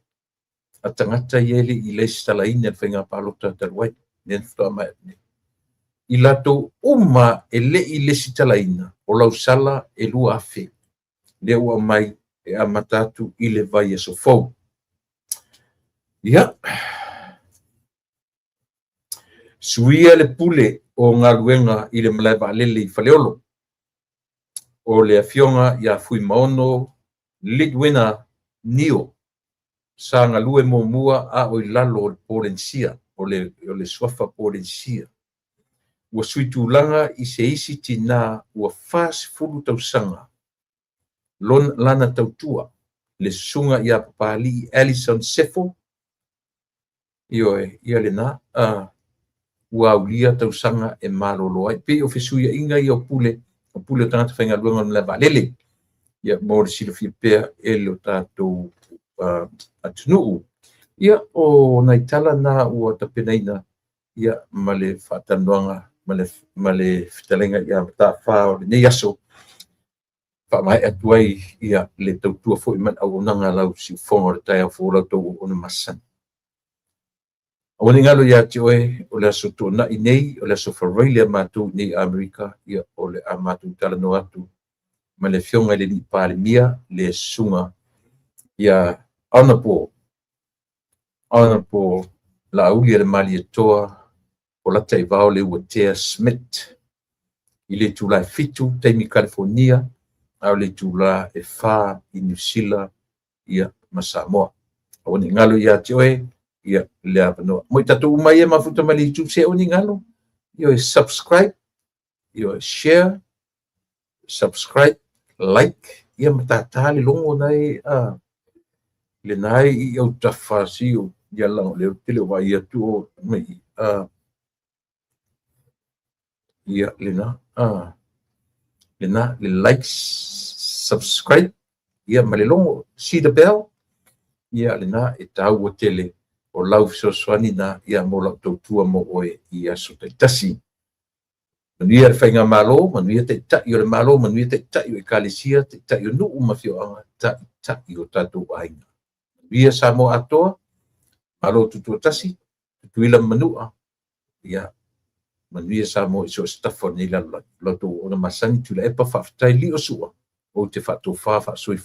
a tagata ia e le i lesitalaina le faiga palota talu ai, lea na faatoa maea nei. I latou uma e le i lesitalaina, o lausala e 2,000, lea ua aumai e amata atu i le vaiaso fou. Ia, Suia le pule o galuega i le malae vaalele i Faleolo. O le afioga ia Fuimaono Lidwina Nio sa galue muamua a o i lalo o le Polenisia, o le suafa Polenisia. Ua sui tulaga i se isi tinā ua 40 tausaga lana tautua, le susuga ia Papalii Alison Sefo. Ioe, ia lena, ua aulia tausaga e malolo ai. Pei o fesuiaiga ia o pule, o pule o tagata faigaluega o le malae vaalele. Ia mo le silafia pea e lo tatou atunuu. Ia, o nai tala na ua tapenaina ia ma le faatalanoaga ma le fetalaiga ia Mataafa o lenei aso. Faamaea atu ai ia le tautua foi ma le auaunaga a lau siufofoga o le taeao fou o la outou auauna masani. Aua ne i galo ia te oe, o le aso Toonai nei, o le aso Faraile a matou nei i Amerika, ia o le a matou talanoa atu ma le afioga i le Palemia, le susuga ia Honorable Laaulialemalietoa Polataivao Leuatea Smith i le itula e 7 taimi Kalifonia, a o le itula e 4 i Niu Sila ia ma Samoa. Aua ne i galo ia te oe ia le avanoa. Mo i tatou uma ia mafuta mai le YouTube, se aua ne i galo, ioe, subscribe, ioe, share, subscribe, like, ia ma tātā le logo na e lena e i autafa si o ia laga o lea ou te le o vaai atu o mai ia lena lena le like, subscribe ia ma le logo, see the bell, ia lena e taua tele o lau fesoasoani na ia mo lau tautua mo oe i aso taitasi. Manuia le faigamalo, manuia taitai o le Malo, manuia taitai o ekalesia, taitai o nuu ma afioaga, taitai o tatou aiga. Manuia Samoa atoa, Malo tutoatasi, Tutuila ma Manua, ia manuia Samoa i so o se tafa o lenei lalolagi. O la outou auauna masani Tuilaepa, faafetai Liosua, ou te faatofa faasoifua.